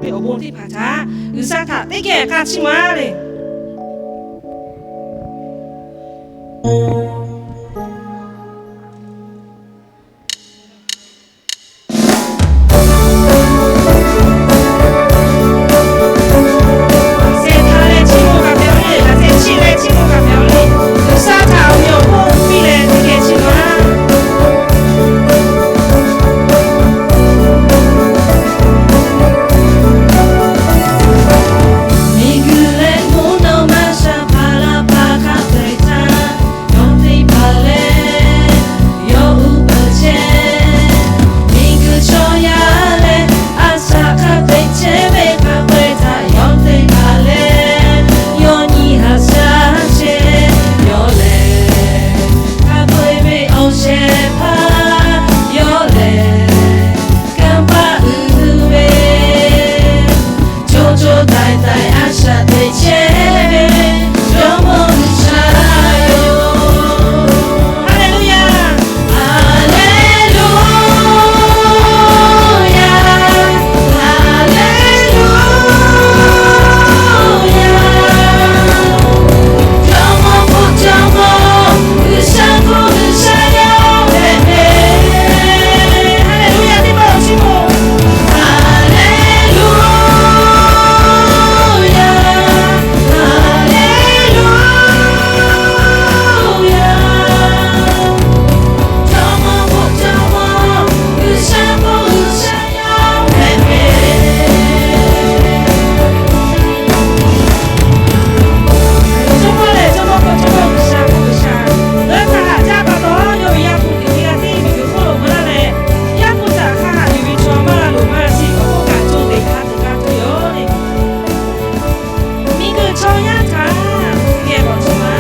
ve awˬ bon teˇ hpaˍ htaꞈ G'uiˬsha htaꞈ teˇ geh k'a chiˇ mvuh-a le. Miˬguiˬ leh mvuhˇ naw ma shaˍ hpaˍ laˇ hpaˍ hk'a peu-eˬ htaꞈ, yawˇ teˇ hpaˍ lehˬ yawˇ uˉ peunˍ chehˇ. Miˬguiˬ chaw yaˇ leh a shaꞈ hk'a peu-eˬ chehˇ ve hk'a peu-eˬ htaꞈ, yawˇ teˇ hpaˍ lehˬ yawˇ nyi haꞈ shaˉ chehˇ. Yawˇ lehˬ hk'a peu-eˬ ve awˬ shehˍ hpaˇ, yawˇ lehˬ kanˇ paˆ uiˍ ve, co co taiˍ taiˍ a shaꞈ teꞈ chehˇ ve Jawˇmawˇ G'uiˬsha yoˬ. Haˍleˍluˇyaˇ. Haˍleˍluˇyaˇ. Haˍleˍluˇyaˇ. Jawˇmawˇ k'oˆ Jawˇmawˇ, G'uiˬsha k'oˆ G'uiˬsha yaˇ hpehꞈ ve. Haˍleˍluˇyaˇ. Teˇ pawˆ awˬ chiˇ mvuh. Haˍleˍluˇyaˇ. Haˍleˍluˇyaˇ. Jawˇmawˇ k'oˆ Jawˇmawˇ, G'uiˬsha k'oˆ G'uiˬsha yaˇ hpehꞈ ve. Jawˇmawˇ lehˬ Jawˇmawˇ k'oˆ Jawˇmawˇ, G'uiˬsha k'oˆ G'uiˬsha. Ngaˬ hui htaꞈ haꞈ jaˇ pa taw, yawˇ ve Yaˇ hpu teꞈ teˇ g'aˇ tiˉ miˬguiˬ hk'oˆ lo mvuh laˇ leh, Yaˇ hpu htaꞈ hk'a haꞈ yuˬ ve chaw maˇ la loˍ maˇ g'a sheˍ. Awˬ hk'oˆ kaꞈ co teꞈ hk'a teꞈ g'a tuˬ yoˬ le. Miˬguiˬ chaw yaˇ htaꞈ geh k'awꞈ chiˇ mvuh-a.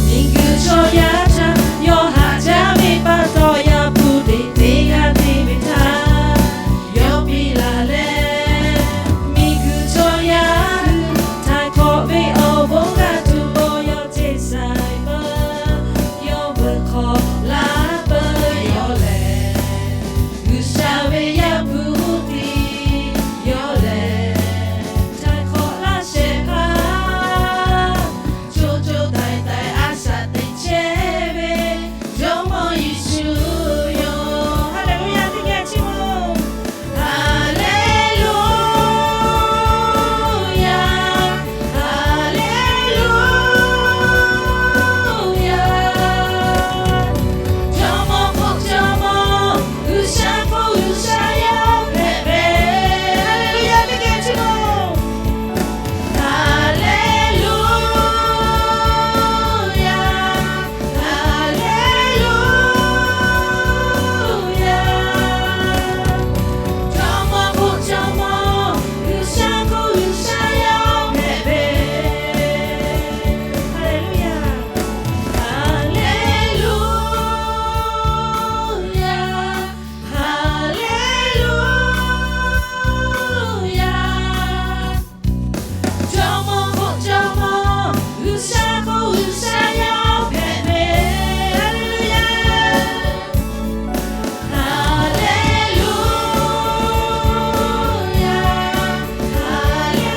Miˬguiˬ chaw yaˇ htaꞈ yawˇ haꞈ jaˇ ve pa taw, Yaˇ hpu teꞈ teˇ g'aˇ te ve htaꞈ yawˇ piˇ laˬ leh, miˬguiˬ chaw yaˇ hui htaiˍ hk'awꞈ ve awˬ bon g'a tuˬ awˬ yawˇ ceˇ saiˍ peuˬ. Yawˇ veuꞈ hk'awꞈ laˇ peuˬ. Yawˇ lehˬ G'uiˬsha ve Yaˇ hpu tiˉ. Yawˇ lehˬ htaiˍ hk'awꞈ laˇ shehˍ hpaˇ, co co taiˍ taiˍ a shaꞈ teꞈ chehˇ ve Jawˇmawˇ Yeˍsuˆ yoˬ. Haˍleˍluˇyaˇ. Teˇ geh chiˇ mvuh. Haˍleˍluˇyaˇ. Haˍleˍluˇyaˇ. Jawˇmawˇ k'oˆ Jawˇmawˇ, G'uiˬsha k'oˆ G'uiˬsha yaˇ hpehꞈ ve. Haˍleˍluˇyaˇ. Teˇ geh chiˇ mvuh. Haˍleˍluˇyaˇ. Haˍleˍluˇyaˇ. Jawˇmawˇ k'oˆ Jawˇmawˇ, G'uiˬsha k'oˆ G'uiˬsha yaˇ hpehꞈ ve. Haˍleˍluˇyaˇ. Haˍleˍluˇyaˇ. Haˍleˍluˇyaˇ. Jawˇmawˇ k'oˆ Jawˇmawˇ, G'uiˬsha k'oˆ G'uiˬsha yaˇ hpehꞈ ve. Haˍleˍluˇyaˇ. Haˍleˍluˇyaˇ. Haˍleˍluˇyaˇ.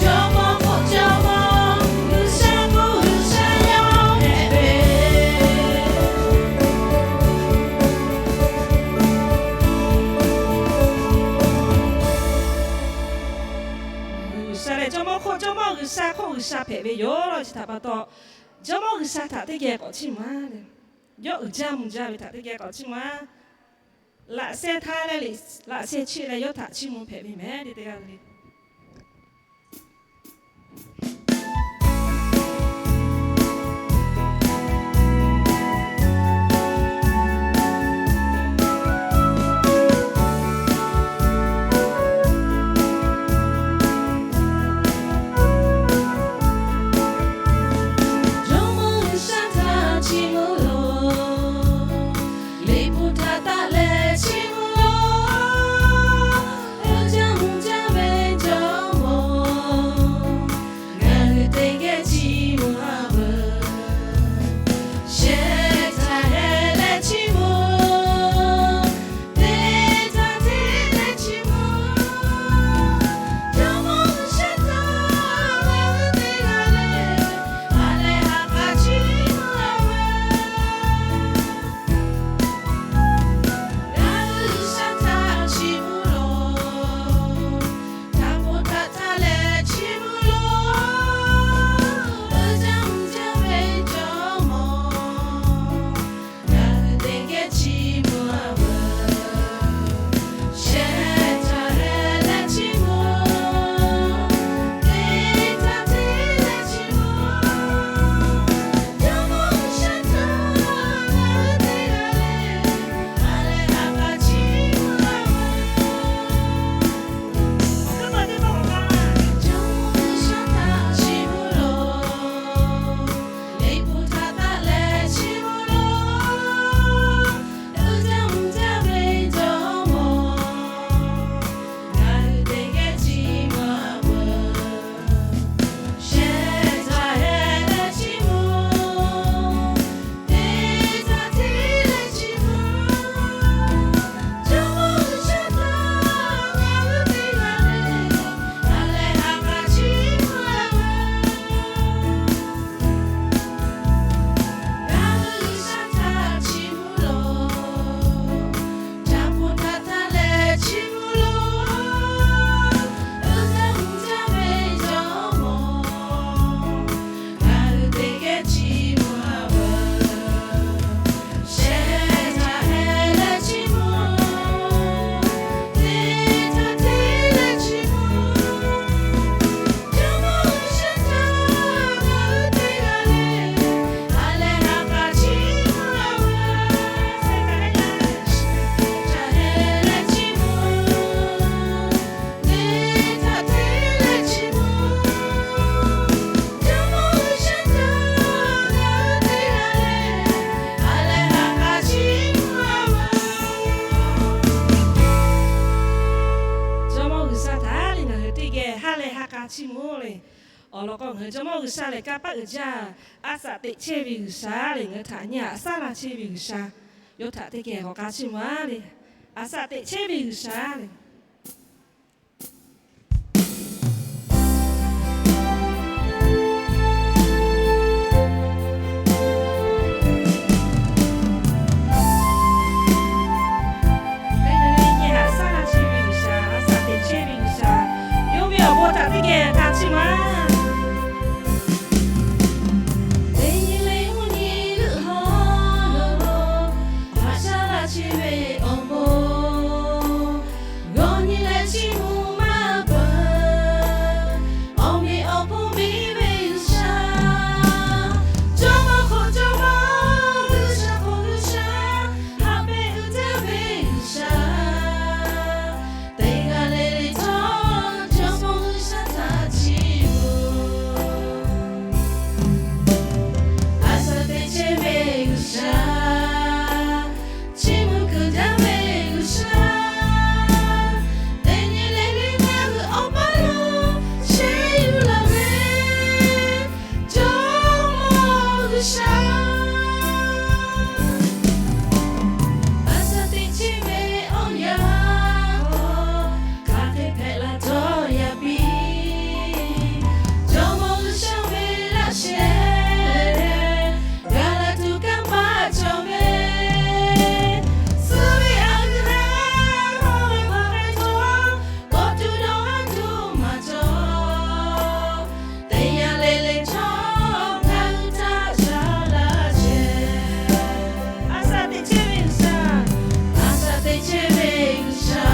Jawˇmawˇ k'oˆ Jawˇmawˇ, G'uiˬsha k'oˆ G'uiˬsha yaˇ hpehꞈ ve. G'uiˬsha lehˬ Jawˇmawˇ k'oˆ Jawˇmawˇ, G'uiˬsha k'oˆ G'uiˬsha hpehꞈ ve yoˬ. Chi htaꞈ pa taw, Jawˇmawˇ G'uiˬsha htaꞈ teˇ geh k'awꞈ chiˇ mvuh-a le. Yawˇ uiˍ jaˇ mvuh jaˇ ve htaꞈ teˇ geh k'awꞈ chiˇ mvuh-a. Laꞈ sheh htaˇ leh, laꞈ sheh cheˆ leh yawˇ htaꞈ chiˇ mvuh hpehꞈ ve mehˍ teˇ g'aˇ le. Jawˇmawˇ G'uiˬsha htaꞈ chiˇ mvuh loˬ. Liꞈ hpu htaꞈ taˆ leh chiˇ mvuh loˬ. Uiˍ jaˇ mvuh jaˇ ve Awˬ lawn k'o, ngaˬ hui Jawˇmawˇ G'uiˬsha lehˬ kanˇ paˆ uiˍ jaˇ. A shaꞈ teꞈ chehˇ ve G'uiˬsha lehˬ, ngaˬ hui htaꞈ nyi haꞈ shaˉ la chehˇ ve G'uiˬsha, yawˇ htaꞈ teˇ geh k'awꞈ k'a chiˇ mvuh a le. A shaꞈ teꞈ chehˇ ve G'uiˬsha lehˬ, teˇ nyi le nyi haꞈ shaˉ la chehˇ ve G'uiˬsha, a shaꞈ teꞈ chehˇ ve G'uiˬsha, yawˇ ve awˬ bon htaꞈ teˇ geh k'a chiˇ mvuh a. Teˇ nyi le mvuhˇ nyi g'euˆ hawˉ lo, haꞈ shaˉ la chehˇ ve awˬ bon, g'awˇ nyi leh chiˇ mvuh maˇ peuˬ. Awˬ meꞈ awˬ hponˇ biˇ ve G'uiˬsha, Jawˇmawˇ hk'oˆ Jawˇmawˇ, G'uiˬsha hk'oˆ G'uiˬsha, haꞈ pehnˇ uiˍ jaˇ ve G'uiˬsha, teˇ g'aˇ le le htawˇ Jawˇmawˇ G'uiˬsha htaꞈ chiˇ mvuh. A shaꞈ teꞈ chehˇ ve G'uiˬsha, chiˇ mvuh kuiˬ jaˇ ve G'uiˬsha, teˇ nyi le le ngaˬ hui awˬ paˇ lo sheh yuˬ laˬ ve Jawˇmawˇ G'uiˬsha. A shaꞈ teꞈ chehˇ ve awˬ yanˇ hk'aw, hk'aˬ hk'e hpehꞈ la htawˇ yaꞈ piˇ, Jawˇmawˇ G'uiˬsha ve laꞈ sheh leh, gaˬ la tuˬ kanˇ paˆ cawˬ ve, suh ve a g'uiˬ htaꞈ hawˉ ve hpaˇ hk'e htawˇ, kawꞈ tuˬ dawˇ haˉ tuˬ maˇ cawˬ. Teˇ yanˇ le le htawˇ ngaˬ hui htaꞈ shaˉ laˇ chehˇ. A shaꞈ teꞈ chehˇ ve G'uiˬsha, a shaꞈ teꞈ chehˇ ve G'uiˬsha,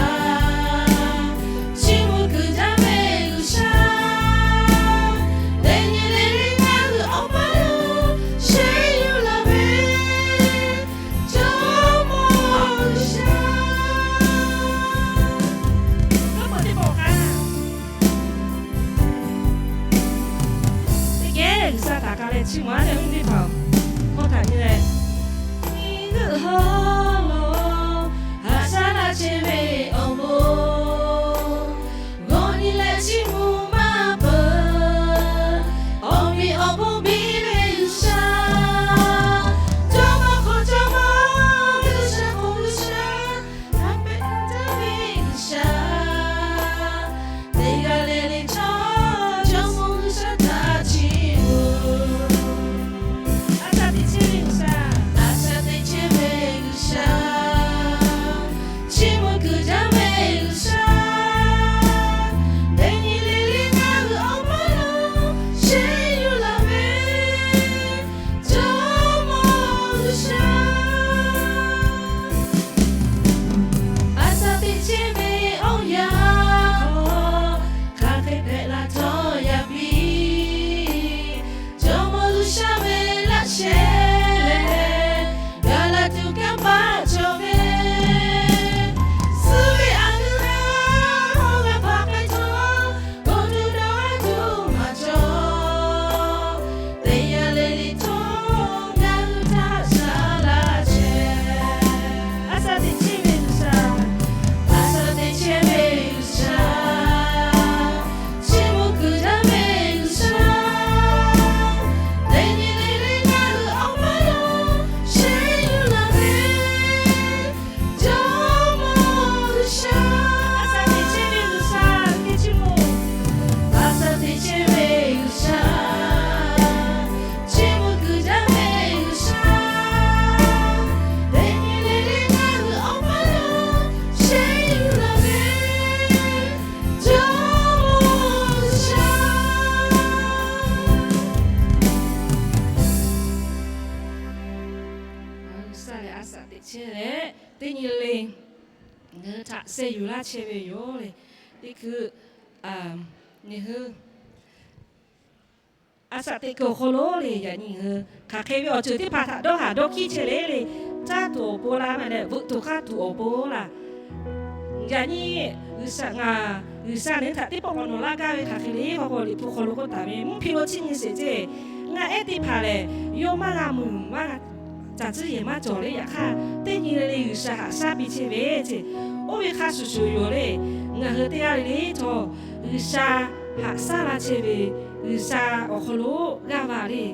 chiˇ mvuh kuiˬ jaˇ ve G'uiˬsha, teˇ nyi le le ngaˬ hui awˬ paˇ lo sheh yuˬ laˬ ve Jawˇmawˇ G'uiˬsha. Teˇ geh G'uiˬsha htaꞈ k'a leh chiˇ mvuh a leh, mvuhˇ miˬ htaꞈ hkawˇ htaꞈ nyi leh, nyi g'euˆ hawˉ lo haꞈ shaˉ laˇ chehˇ ve awˬ bon, g'awˇ nyi leh chiˇ mvuh maˇ peuˬ. Awˬ meꞈ awˬ hponˇ biˇ ve G'uiˬsha, Jawˇmawˇ hk'oˆ Jawˇmawˇ, G'uiˬsha hk'oˆ G'uiˬsha, haꞈ pehnˇ uiˍ jaˇ ve G'uiˬsha, teˇ g'aˇ le le htawˇ Jawˇmawˇ G'uiˬsha htaꞈ chiˇ mvuh. A shaꞈ teꞈ chehˇ ve G'uiˬsha, a shaꞈ teꞈ chehˇ ve G'uiˬsha, chiˇ mvuh kuiˬ jaˇ ve G'uiˬsha, teˇ nyi le le ngaˬ hui awˬ paˇ lo sheh yuˬ laˬ ve Jawˇmawˇ G'uiˬsha. A shaꞈ teꞈ chehˇ ve awˬ yanˇ hk'aw, hk'aˬ hk'e hpehꞈ la htawˇ yaꞈ piˇ, Jawˇmawˇ G'uiˬsha ve laꞈ sheh leh, gaˬ la tuˬ kanˇ paˆ cawˬ ve, suh ve a g'uiˬ htaꞈ hawˉ ve hpaˇ hk'e htawˇ, kawꞈ tuˬ dawˇ haˉ tuˬ maˇ cawˬ. Teˇ yanˇ le le htawˇ ngaˬ hui htaꞈ shaˉ laˇ chehˇ. A shaꞈ teꞈ chehˇ ve G'uiˬsha, a shaꞈ teꞈ chehˇ ve G'uiˬsha, chiˇ mvuh kuiˬ jaˇ ve G'uiˬsha, teˇ nyi le le ngaˬ hui awˬ paˇ lo sheh yuˬ laˬ ve Jawˇmawˇ G'uiˬsha. A shaꞈ teꞈ chehˇ ve G'uiˬsha, teˇ chiˇ mvuh, a shaꞈ teꞈ chehˇ ve G'uiˬsha, chiˇ mvuh kuiˬ jaˇ ve G'uiˬsha, teˇ nyi le le ngaˬ hui awˬ paˇ lo sheh yuˬ laˬ ve Jawˇmawˇ G'uiˬsha. G'uiˬsha lehˬ a shaꞈ teꞈ chehˇ leh, teˇ nyi le ngaˬ hui htaꞈ sheh yuˬ laˇ chehˇ ve yoˬ le. Teˇ hkui ngaˬ hui a shaꞈ teꞈ kuiˬ awˬ hk'aw lo le, yaꞈ nyi ngaˬ hui hk'aˬ hk'e ve awˬ ceuˬ teˇ hpaˍ htaꞈ dawˇ haˍ dawˇ hkiˇ chehˇ le le, caˇ tuˬ awˬ pon laˇ maˇ leh veuꞈ tuˬ k'aˇ tuˬ awˬ pon laˇ. Yaꞈ nyi G'uiˬsha ngaˬ, G'uiˬsha ngaˬ hui htaꞈ teˇ pawˆ k'awꞈ nawˬ laˇ gaˇ ve hk'aˬ hk'e le k'oˆ k'o, Liꞈ hpu hk'aw lo k'oˆ taˍ ve, mvuhˇ hpiˇ lo chi nyi sheˍ ceˇ. Ngaˬ ehˉ teˇ hpaˍ lehˬ, yawˇ maˇ g'a mui maˇ caˬ tcuhˉ yehˬ maˇ cawˬ le. Yaꞈ hk'aˇ teˇ nyi le le G'uiˬsha haꞈ shaˉ piˇ chehˇ ve ceˇ. Oˇ ve hk'a shuˍ shuˍ yoˬ le. Ngaˬ hui teˇ g'aˇ le le htawˇ G'uiˬsha haꞈ shaˉ laˇ chehˇ ve G'uiˬsha awˬ hk'aw lo g'aˇ va le.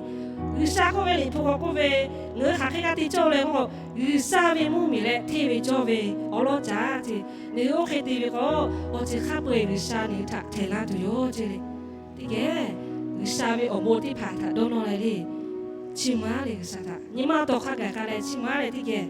G'uiˬsha k'oˆ ve liꞈ hpu k'awꞈ k'oˆ ve, ngaˬ hui hk'aˬ hk'e g'a te cawˇ leh k'o, G'uiˬsha ve mvuhˇmiˬ leh hteˇ ve cawˇ ve awˉ lawˉ caˉ ce. Nawˬ hui oˇ hk'e te ve k'o, awˬ ceuˬ hk'a peu-eˬ G'uiˬsha nawˬ hui htaꞈ htehˍ laˇ tuˬ yoˬ ce le. Teˇ geh G'uiˬsha ve awˬ bon teˇ hpaˍ htaꞈ dawˇ nawˇ leh le, chiˇ mvuh-a le G'uiˬsha htaꞈ. Nyi ma tawˬ hk'a gaˬ k'a leh chiˇ mvuh-a leh teˇ geh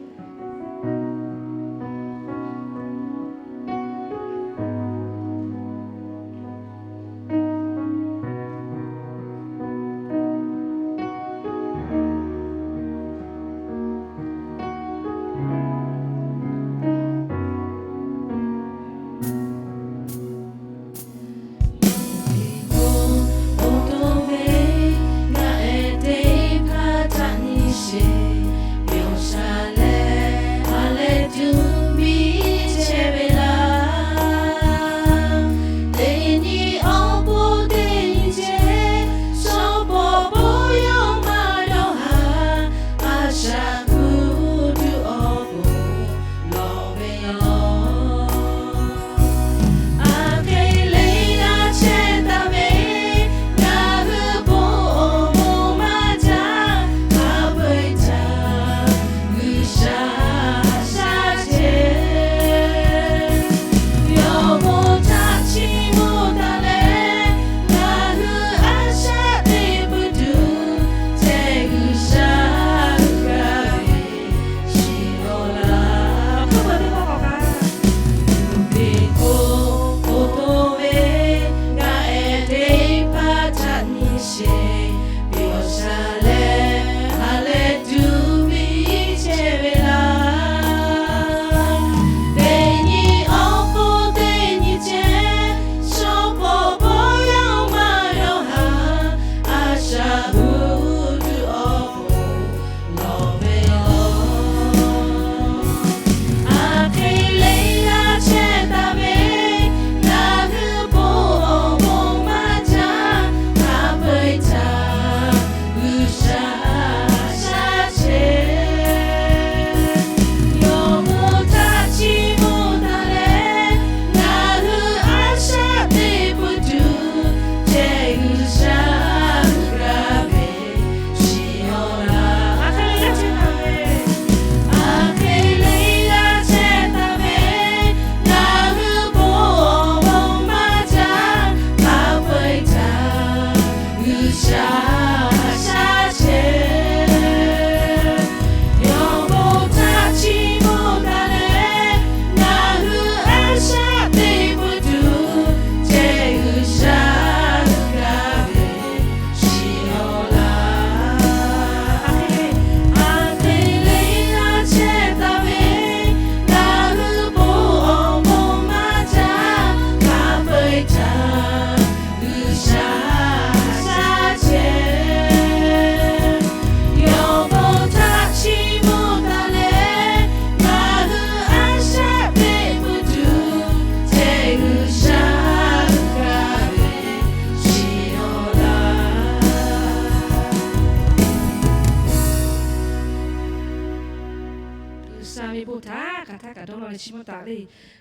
G'uiˬsha ve bon htaꞈ hk'aˬ htaˇ kaꞈ dawˇ nawˇ leh chiˇ mvuh taˍ le.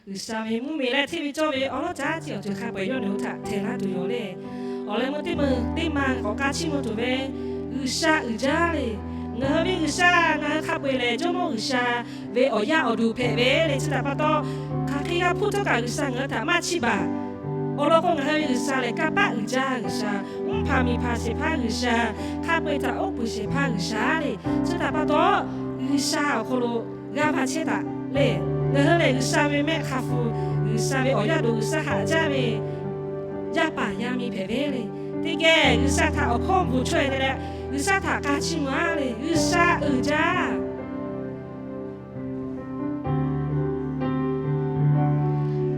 G'uiˬsha ve mvuhˇmiˬ leh hteˇ ve cawˇ ve awˉ lawˉ caˉ ce awˬ ceuˬ hk'a peu-eˬ yawˇ nawˬ hui htaꞈ htehˍ laˇ tuˬ yoˬ le. Awˬ leh meuˇ teˇ meuˇ teˇ ma k'awꞈ k'a chiˇ mvuh tuˬ ve G'uiˬsha uiˍ jaˇ le. Ngaˬ hui ve G'uiˬsha ngaˬ hui hk'a peu-eˬ lehˬ Jawˇmawˇ G'uiˬsha ve awˬ yaˇ awˬ duˬ hpehꞈ ve le. Chi htaꞈ pa taw, hk'aˬ hk'e g'a hpuˇ htawˇ kaꞈ G'uiˬsha ngaˬ hui htaꞈ maˇ chiˇ baˬ. Awˬ lawn k'o, ngaˬ hui ve G'uiˬsha lehˬ kanˇ paˆ uiˍ jaˇ G'uiˬsha, mvuhˇ hpaˍ miˬ hpaˍ shehˍ hpaˇ G'uiˬsha, hk'a peu-eˬ htaꞈ oˉ k'oˍ shehˍ hpaˇ G'uiˬsha le. Chi htaꞈ pa taw, G'uiˬsha awˬ hk'aw lo g'a va chehˇ taˍ le. Ngaˬ hui lehˬ G'uiˬsha ve mehˆ hk'a hpu, G'uiˬsha ve awˬ yaˇ duˬ G'uiˬsha haꞈ jaˇ ve yaˇ paˍ yaˇ miˇ hpehꞈ ve le. Teˇ geh G'uiˬsha htaꞈ awˬ hkawˇ bvuhˬ chaweh te leh, G'uiˬsha htaꞈ k'a chiˇ mvuh-a le. G'uiˬsha uiˍ jaˇ.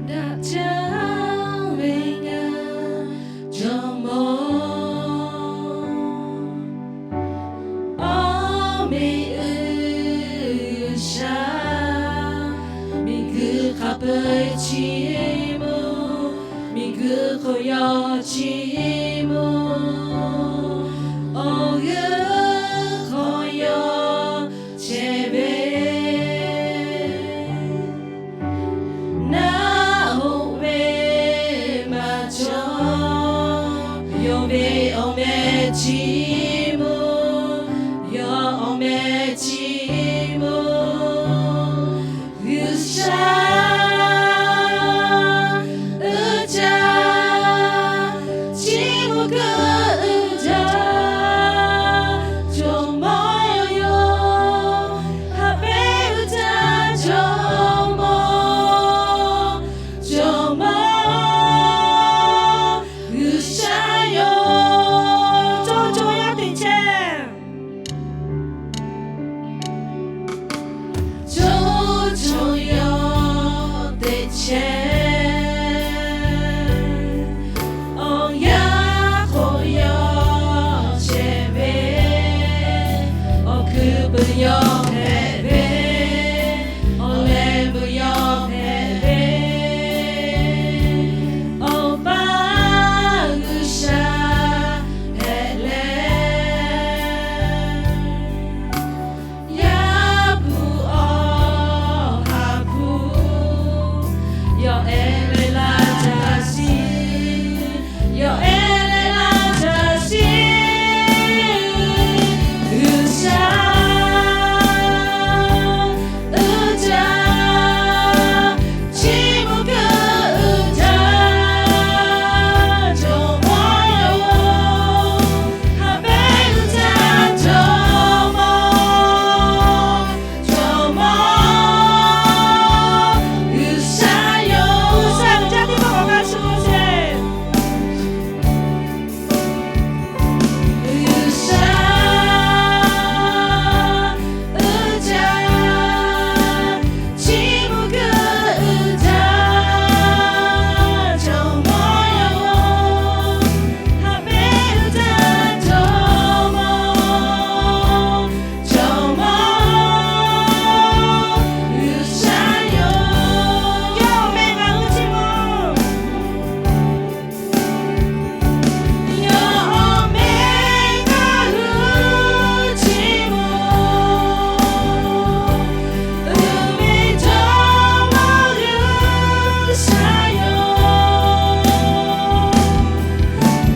Daꞈ jaˇ ve ngaˬ Jawˇmawˇ, awˬ meꞈ G'uiˬsha, miˬguiˬ hk'a peu-eˬ chiˇ mvuh, miˬguiˬ hk'aw yaw chiˇ mvuh, awˬ g'euˆ hk'aw yaw Awˬ meh chi mvuhˇ, yawˇ awˬ meh chi mvuhˇ, G'uiˬsha uiˍ jaˇ, chi mvuhˇ keu uiˍ jaˇ, jawˇmawˇ yoˬ. Haꞈ pehnˇ uiˍ jaˇ, jawˇmawˇ, jawˇmawˇ G'uiˬsha yoˬ. Cawˇ cawˇ yaˇ teˇ chehˇ. Cawˇ cawˇ yaˇ teˇ chehˇ. Awˬ yaˇ hk'aw yawˇ chehˇ ve, awˬ hkuiˉ puiˍ yawˇ hpehꞈ ve, awˬ leh puiˍ yawˇ hpehꞈ ve, Awˬ pa G'uiˬsha hpehꞈ leh, yaˇ hpu awˬ ha hpu, yawˇ ehˉ leh laˇ jaˇ shiˍ, yawˇ ehˉ leh laˇ jaˇ shiˍ. G'uiˬsha uiˍ jaˇ, chi mvuhˇ keu uiˍ jaˇ, jawˇmawˇ yoˬ. Haꞈ pehnˇ uiˍ jaˇ, jawˇmawˇ, jawˇmawˇ G'uiˬsha yoˬ. G'uiˬsha uiˍ jaˇ teˇ pawˆ k'awꞈ g'a shuˍ sheˍ. G'uiˬsha uiˍ jaˇ, chi mvuhˇ keu uiˍ jaˇ, jawˇmawˇ yoˬ. Haꞈ pehnˇ uiˍ jaˇ, jawˇmawˇ, jawˇmawˇ G'uiˬsha yoˬ. Yawˇ meh ngaˬ hui chi mvuhˇ Yawˇ meh ngaˬ hui chi mvuhˇ, uiˍ ve Jawˇmawˇ G'uiˬsha yoˬ.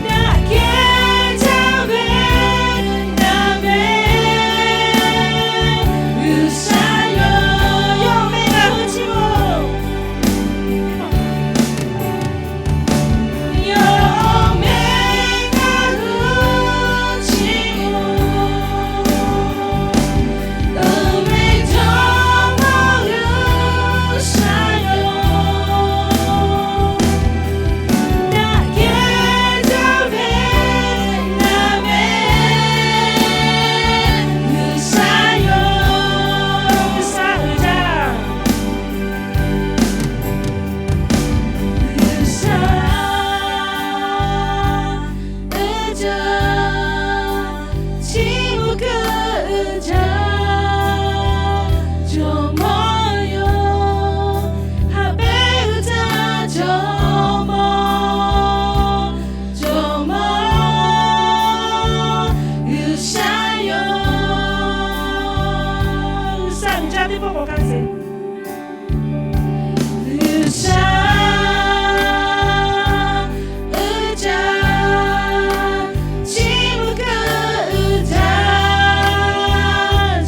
Daꞈ kehˉ jaˇ ve, daꞈ ve G'uiˬsha yoˬ. Yawˇ meh ngaˬ hui chi mvuhˇ G'uiˬsha uiˍ jaˇ, chi mvuhˇ keu uiˍ jaˇ, Jawˇmawˇ yoˬ. Haꞈ pehnˇ uiˍ jaˇ, Jawˇmawˇ, Jawˇmawˇ G'uiˬsha yoˬ. G'uiˬsha uiˍ jaˇ teˇ pawˆ k'awꞈ g'a sheˍ. G'uiˬsha uiˍ jaˇ, chi mvuhˇ keu uiˍ jaˇ,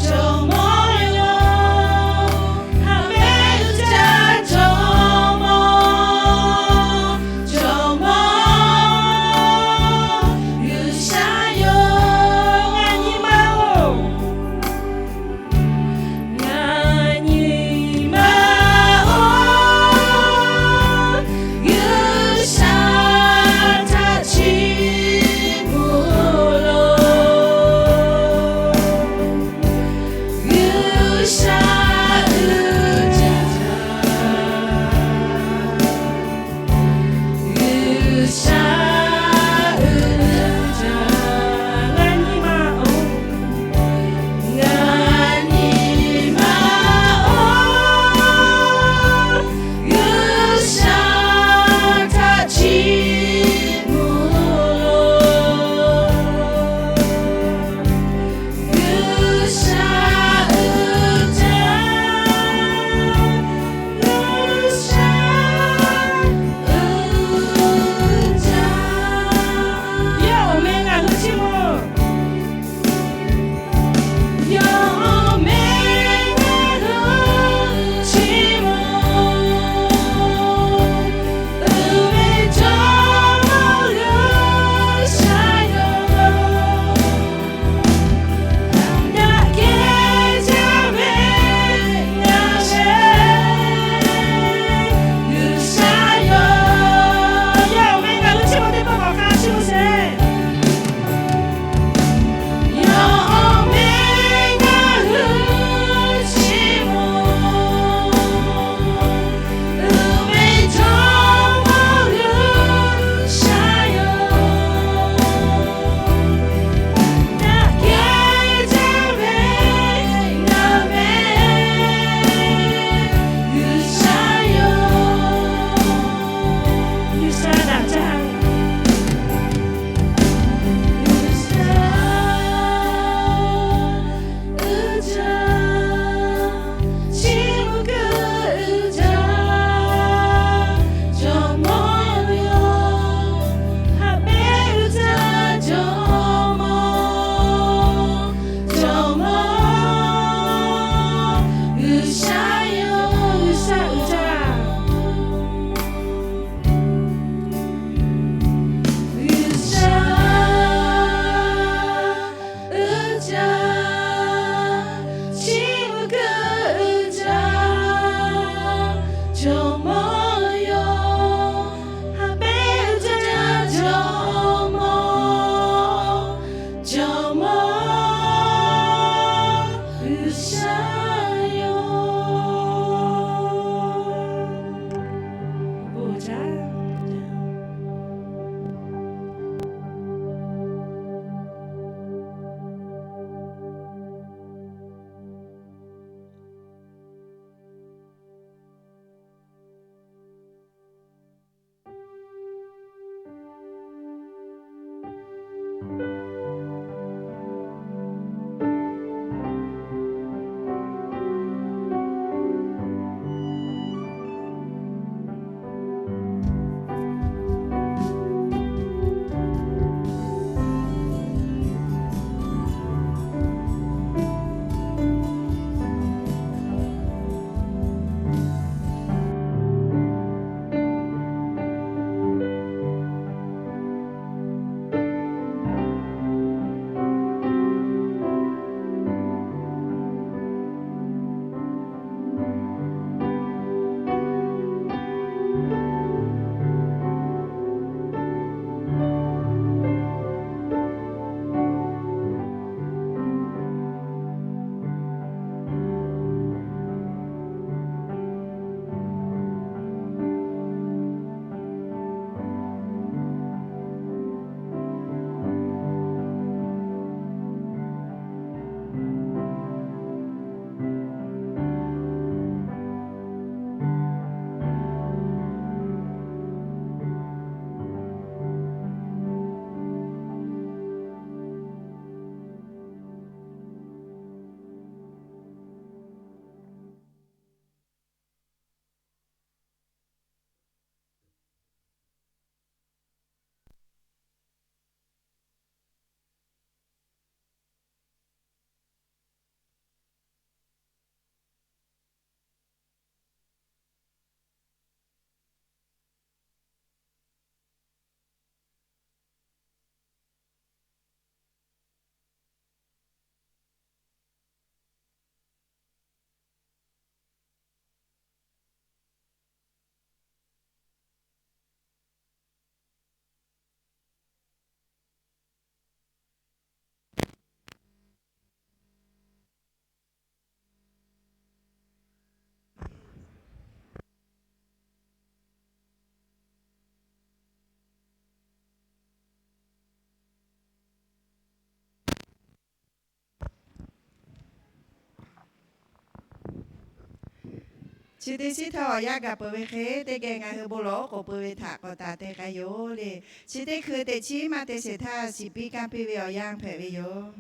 Chi teˇ shiˉ htaˇ awˬ yanˇ gaˬ peuˬ ve hk'e, teˇ geh ngaˬ hui bon lawˬ oˉ k'oˍ pui ve htaꞈ k'awꞈ taˍ te k'ai yoˬ le. Chi teˇ hkui teꞈ chiˉ maˇ te sheˍ htaˇ, shiˍ piˇ kanˇ piˇ ve awˬ yanˇ hpehꞈ ve yoˬ.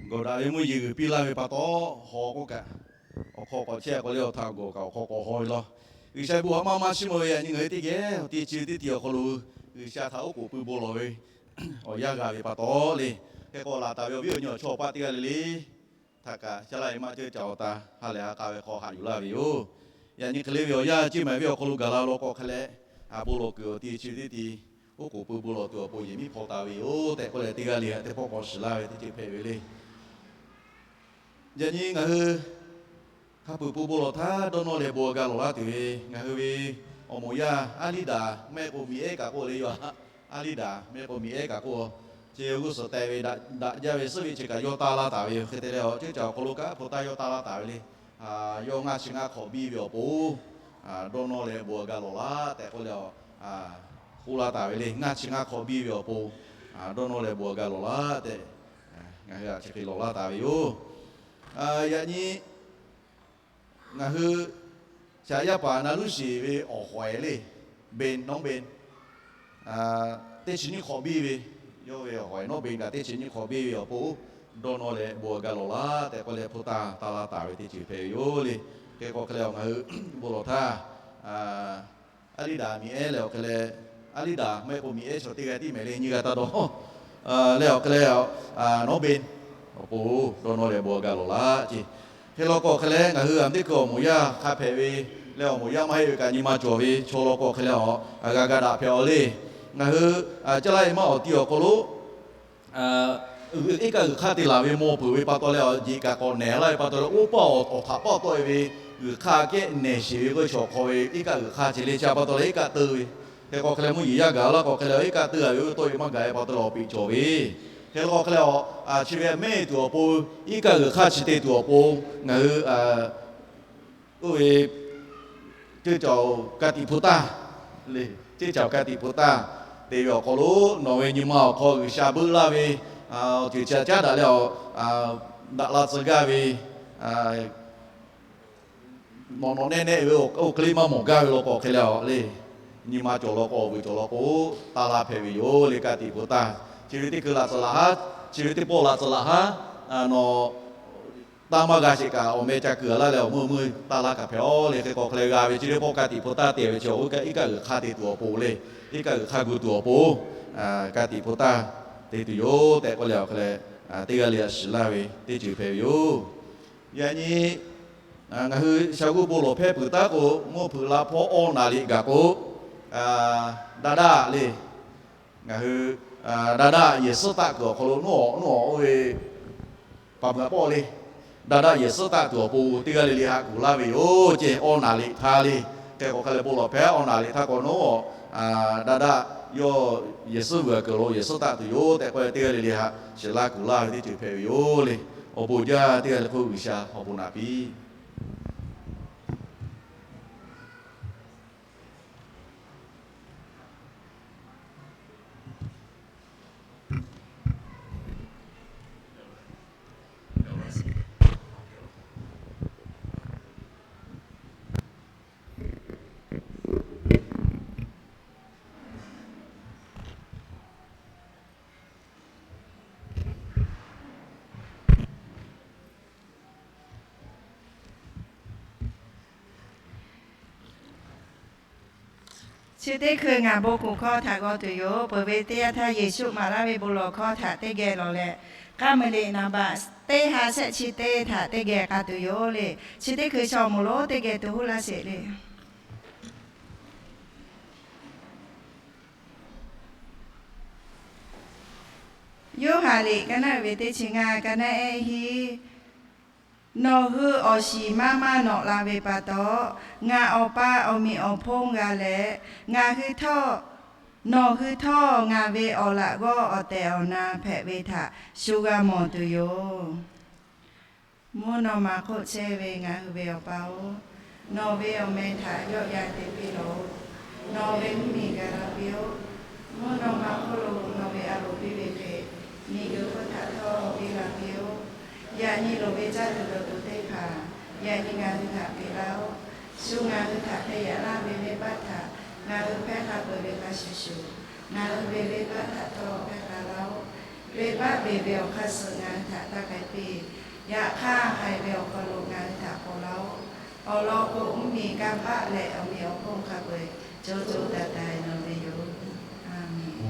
Gawˬ daꞈ ve mvuhˇ yeˬ g'uiˬ piˇ laˇ ve pa taw, haw k'oˆ kaꞈ, awˬ hk'aw k'awꞈ chehˇ k'o le, awˬ htaꞈ gawˬ kaꞈ awˬ hk'aw k'awꞈ haw ve law. G'uiˬsha bon haꞈ maˇ maˇ chiˇ mvuh ve, yaꞈ nyi ngaˬ hui teˇ geh awˬ teˇ chi teˇ tiꞈ awˬ hk'aw lo G'uiˬsha htaꞈ oˉ k'oˍ pui bon lawˬ ve awˬ yanˇ g'a ve pa taw le. Hk'e k'o, laˬ taˍ ve awˬ viˉ awˬ nyi awˬ chawˇ awˬ paˆ teˇ g'aˇ le le htaꞈ kaꞈ, caˇ laˇ ve maˇ ceuˇ caˬ awˬ ta ha lehˬ ha k'a ve hk'aw haꞈ yuˬ laˇ ve yoˬ. Yaꞈ nyi hk'e le ve awˬ yanˇ, ceˇ maˍ ve awˬ hk'aw lo gaˬ la law k'o hk'e leh, bon lawˬ kuiˬ awˬ teˇ chi teˇ tiꞈ oˉ k'oˍ pui bon lawˬ tuˬ awˬ pon yehˬ miˉ hpaw taˍ ve yoˬ tehꞈ k'oˆ leh, teˇ g'aˇ le ha teˇ pawˆ k'awꞈ shiˍ laˇ ve teˇ ceuˬ hpehꞈ ve le. Yaꞈ nyi ngaˬ hui hk'a peuˬ pui bon lawˬ htaˇ dawˇ nawˇ leh bon g'a lawˬ laˇ tuˬ ve, ngaˬ hui ve awˬ moˍ yaˇ Aˉliˇdaˍ mehˆ k'o Miˬ ehˉ kaꞈ k'oˆ le, yaˇ Aˉliˇdaˍ mehˆ k'o Miˬ ehˉ kaꞈ k'oˆ, chi g'uˇ suhˍ teh ve daꞈ jaˇ ve suhˉ ve chi kaꞈ yawˇ taˇ laˇ taˍ ve yoˬ. Hk'e te leh, awˬ ceuˇ caˬ awˬ hk'aw lo kaꞈ hpu taˇ yawˇ taˇ laˇ taˍ ve le. Yawˇ ngaˇ chi ngaˇ hk'awꞈ biˇ ve awˬ pon dawˇ nawˇ leh bon g'a lawˬ laˇ tehꞈ k'oˆ leh, k'oˆ laˇ taˍ ve le. Ngaˇ chi ngaˇ hk'awꞈ biˇ ve awˬ pon dawˇ nawˇ leh bon g'a lawˬ laˇ tehꞈ, ngaˬ hui htaꞈ chi hk'e lawˬ laˇ taˍ ve yoˬ. Yaꞈ nyi ngaˬ hui shaꞈ yaˇ paˍ na luˉ sheˍ ve awˬ hawehˍ le, Ben, Nawˉ Ben, teˇ chi nyiˇ hk'awꞈ biˇ ve, yawˇ ve awˬ hawehˍ Nawˉ Ben kaꞈ teˇ chi nyiˇ hk'awꞈ biˇ ve awˬ pon dawˇ nawˇ leh bon g'a lawˬ laˇ tehꞈ k'oˆ leh, hpu taˇ taˇ laˇ taˍ ve teˇ ceuˬ hpehꞈ ve yoˬ le. Hk'e k'o hk'e leh, ngaˬ hui bon lawˬ htaˇ Aˉliˇdaˍ Miˬ ehˉ leh awˬ hk'e leh, Aˉliˇdaˍ mehˆ k'o Miˬ ehˉ chaw teˇ g'aˇ tiˉ mehˍ le, nyiˇ g'aˇ taˇ dawˇ leh awˬ hk'e leh, Nawˉ Ben awˬ pon dawˇ nawˇ leh bon g'a lawˬ laˇ ce. Hk'e law k'o hk'e leh, ngaˬ hui a teˇ hkui awˬ moˍ yaˇ hk'a hpehꞈ ve leh, awˬ moˍ yaˇ maˇ heˆ ve kaꞈ nyi ma cawˬ ve chaw law k'o hk'e leh, a g'a ga daꞈ hpehꞈ aw le. Ngaˬ hui caˇ laˇ ve maˇ awˬ ti awˬ hk'aw lo iˉ kaˆ g'uiˬ hk'aˇ te laˬ ve maw peuˬ ve pa taw leh, awˬ jeꞈ kaꞈ k'awꞈ nehˬ laˇ ve pa taw leh, oˇ paˆ awˬ htaꞈ paˆ tawˆ e ve g'uiˬ hk'aˇ kehˉ nehˬ sheˍ ve k'oˆ ve chaw hk'aw ve iˉ kaˆ g'uiˬ hk'aˇ ce le, chi pa taw leh iˉ kaˆ teu ve. Hk'e k'o hk'e leh, mvuhˇ yeˬ yaˇ gaˬ laˇ k'o hk'e leh, iˉ kaˆ teu a ve oˇ ve tawˆ e maˇ gaˬ ve pa taw leh awˬ peꞈ cawˬ ve. Hk'e k'o hk'e leh, chi ve mehˆ tuˬ awˬ pon, iˉ kaˆ g'uiˬ hk'aˇ chi te tuˬ awˬ pon ngaˬ hui oˇ ve ceuˇ caˬ ka tiꞈ hpu taˇ le, ceuˇ caˬ ka tiꞈ hpu taˇ te ve awˬ hk'aw lo, nawˬ ve nyi ma awˬ hk'aw G'uiˬsha beuˆ laˇ ve awˬ ceuˬ chi caˉ daꞈ leh, daꞈ la tcuh gaˇ ve, nawꞈ nawꞈ nehˆ nehˆ ve oˇ hk'e le maˇ mawˬ gaˇ ve law k'o hk'e leh, awˬ le, nyi ma cawˬ law k'o, awˬ vuiˬ cawˬ law k'o, taˇ laˇ hpehꞈ ve yoˬ le. Ka tiꞈ hpu taˇ chi ve teˇ hkui laꞈ tcuhˍ laꞈ haˉ, chi ve teˇ pawˆ laꞈ tcuhˍ laꞈ haˉ, nawˬ taˇ maˇ g'a sheˍ kaꞈ, awˬ meh ca kuiˬ a laˇ leh awˬ meuˇ meuˇ taˇ laˇ kaꞈ hpehꞈ aw le. Hk'e k'o hk'e leh, g'a ve chi teˇ pawˆ ka tiꞈ hpu taˇ te ve chi, iˉ kaˆ g'uiˬ hk'aˇ te tuˬ awˬ pon le, iˉ kaˆ g'uiˬ hk'aˇ gu tuˬ awˬ pon ka tiꞈ hpu taˇ te tuˬ yoˬ tehꞈ k'oˆ leh, awˬ hk'e leh teˇ g'aˇ le a shiˍ laˇ ve teˇ ceuˬ hpehꞈ ve yoˬ. Yaꞈ nyi ngaˬ hui sha g'uˇ bon lawˬ hpehˇ peuˬ taˉ k'o, mvuhˇ hpeuꞈ la hpawˇ awˇ naˍ riꞈ gaˬ k'o, daˇ daˆ le, ngaˬ hui daˇ daˆ yehˬ suhˉ taˆ kuiˬ awˬ hk'aw lo, nawˉ awˬ nawˉ awˬ oˇ ve paˍ meuꞈ pawˆ le, daˇ daˆ yehˬ suhˉ taˆ tuˬ awˬ pon teˇ g'aˇ le le haꞈ kuˬ laˇ ve yoˬ ce. Awˇ naˍ riꞈ htaˇ le, hk'e k'o hk'e leh bon lawˬ hpehˇ awˇ naˍ riꞈ htaˇ k'o, nawˉ daˇ daˆ yawˇ yehˬ suhˉ vuiˬ a kuiˬ lo yehˬ suhˉ taˆ tuˬ yoˬ tehꞈ k'oˆ leh, teˇ g'aˇ le le haꞈ shiˍ laˇ kuˬ laˇ ve teˇ ceuˬ hpehꞈ ve yoˬ le. Awˬ bon jaˇ teˇ g'aˇ le hk'oˆ G'uiˬsha awˬ bon naꞈ piˇ. Chi teˇ hkui ngaˬ bon kuˬ hkawˇ htaꞈ g'aw tuˬ yoˬ. Peuˬ ve teˇ yanˇ htaˇ Yeˍsuˆ maˍ laˇ ve bon lawˬ hkawˇ htaꞈ teˇ geh lawˬ leh, k'aˉ meuꞈ liꞈ naˍ baꞈ teˇ ha shehˆ chi teˇ htaꞈ teˇ geh k'a tuˬ yoˬ le. Chi teˇ hkui chaw moˍ lonˉ teˇ geh tuˬ huˉ laˇ sheˍ le. Yoˇhanˬ liꞈ ka naˆ ve teˇ chi ngaˇ, ka naˆ ehˉ hiˉ. Nawˬ hui awˬ shiˍ maˇ maˇ nawꞈ la ve pa taw, ngaˬ Awˬ pa awˬ meꞈ awˬ hponˇ g'a leh, ngaˬ hui htawˇ, nawˬ hui htawˇ ngaˬ ve awˬ laꞈ g'awˇ awˬ tehˬ awˬ na hpehꞈ ve htaꞈ shu g'a mawˬ tuˬ yoˬ. Mvuhˇ naw ma hk'oˆ chehˇ ve ngaˬ hui ve Awˬ pa-oˬ, nawˬ ve awˬ meh htaꞈ yawˆ yan te piˇ lawˬ-oˬ. Nawˬ ve mvuhˇ miˬ gaˬ la piˇ-oˆ. Mvuhˇ naw ma hk'oˆ lo nawˬ ve a loˍ piˇ ve hk'e, miˬguiˬ hk'oˆ htaꞈ htawˇ piˇ la piˇ-oˆ. Yaꞈ nyi loˍ ve caˇ tuˬ dawˬ tuˬ teˇ hpaˍ yaꞈ nyi ngaˬ hui htaꞈ peꞈ laˇ-oˆ. Shu ngaˬ hui htaꞈ hpeh yaꞈ laˇ ve venˇbaˆ htaꞈ ngaˬ hui hpehˇ k'a peuˬ ve hk'a shuˍ shuˍ, ngaˬ hui ve venˇbaˆ htaꞈ htawˇ hpehˇ k'a laˇ-oˆ. Venˇbaˆ beˬ ve awˬ hk'aˇ suh ngaˬ hui htaꞈ taˇ k'ai piˇ. Yaꞈ hk'aˇ, haiˬ ve awˬ hk'aw lo ngaˬ hui htaꞈ k'awꞈ laˇ-oˆ. Awˬ lawn k'o, mvuhˇ miˬ kanˇ paˆ leh awˬ meꞈ awˬ hponˇ hk'a peu-eˬ co co taiˍ taiˍ nawˬ ve yoˬ. A menˬ.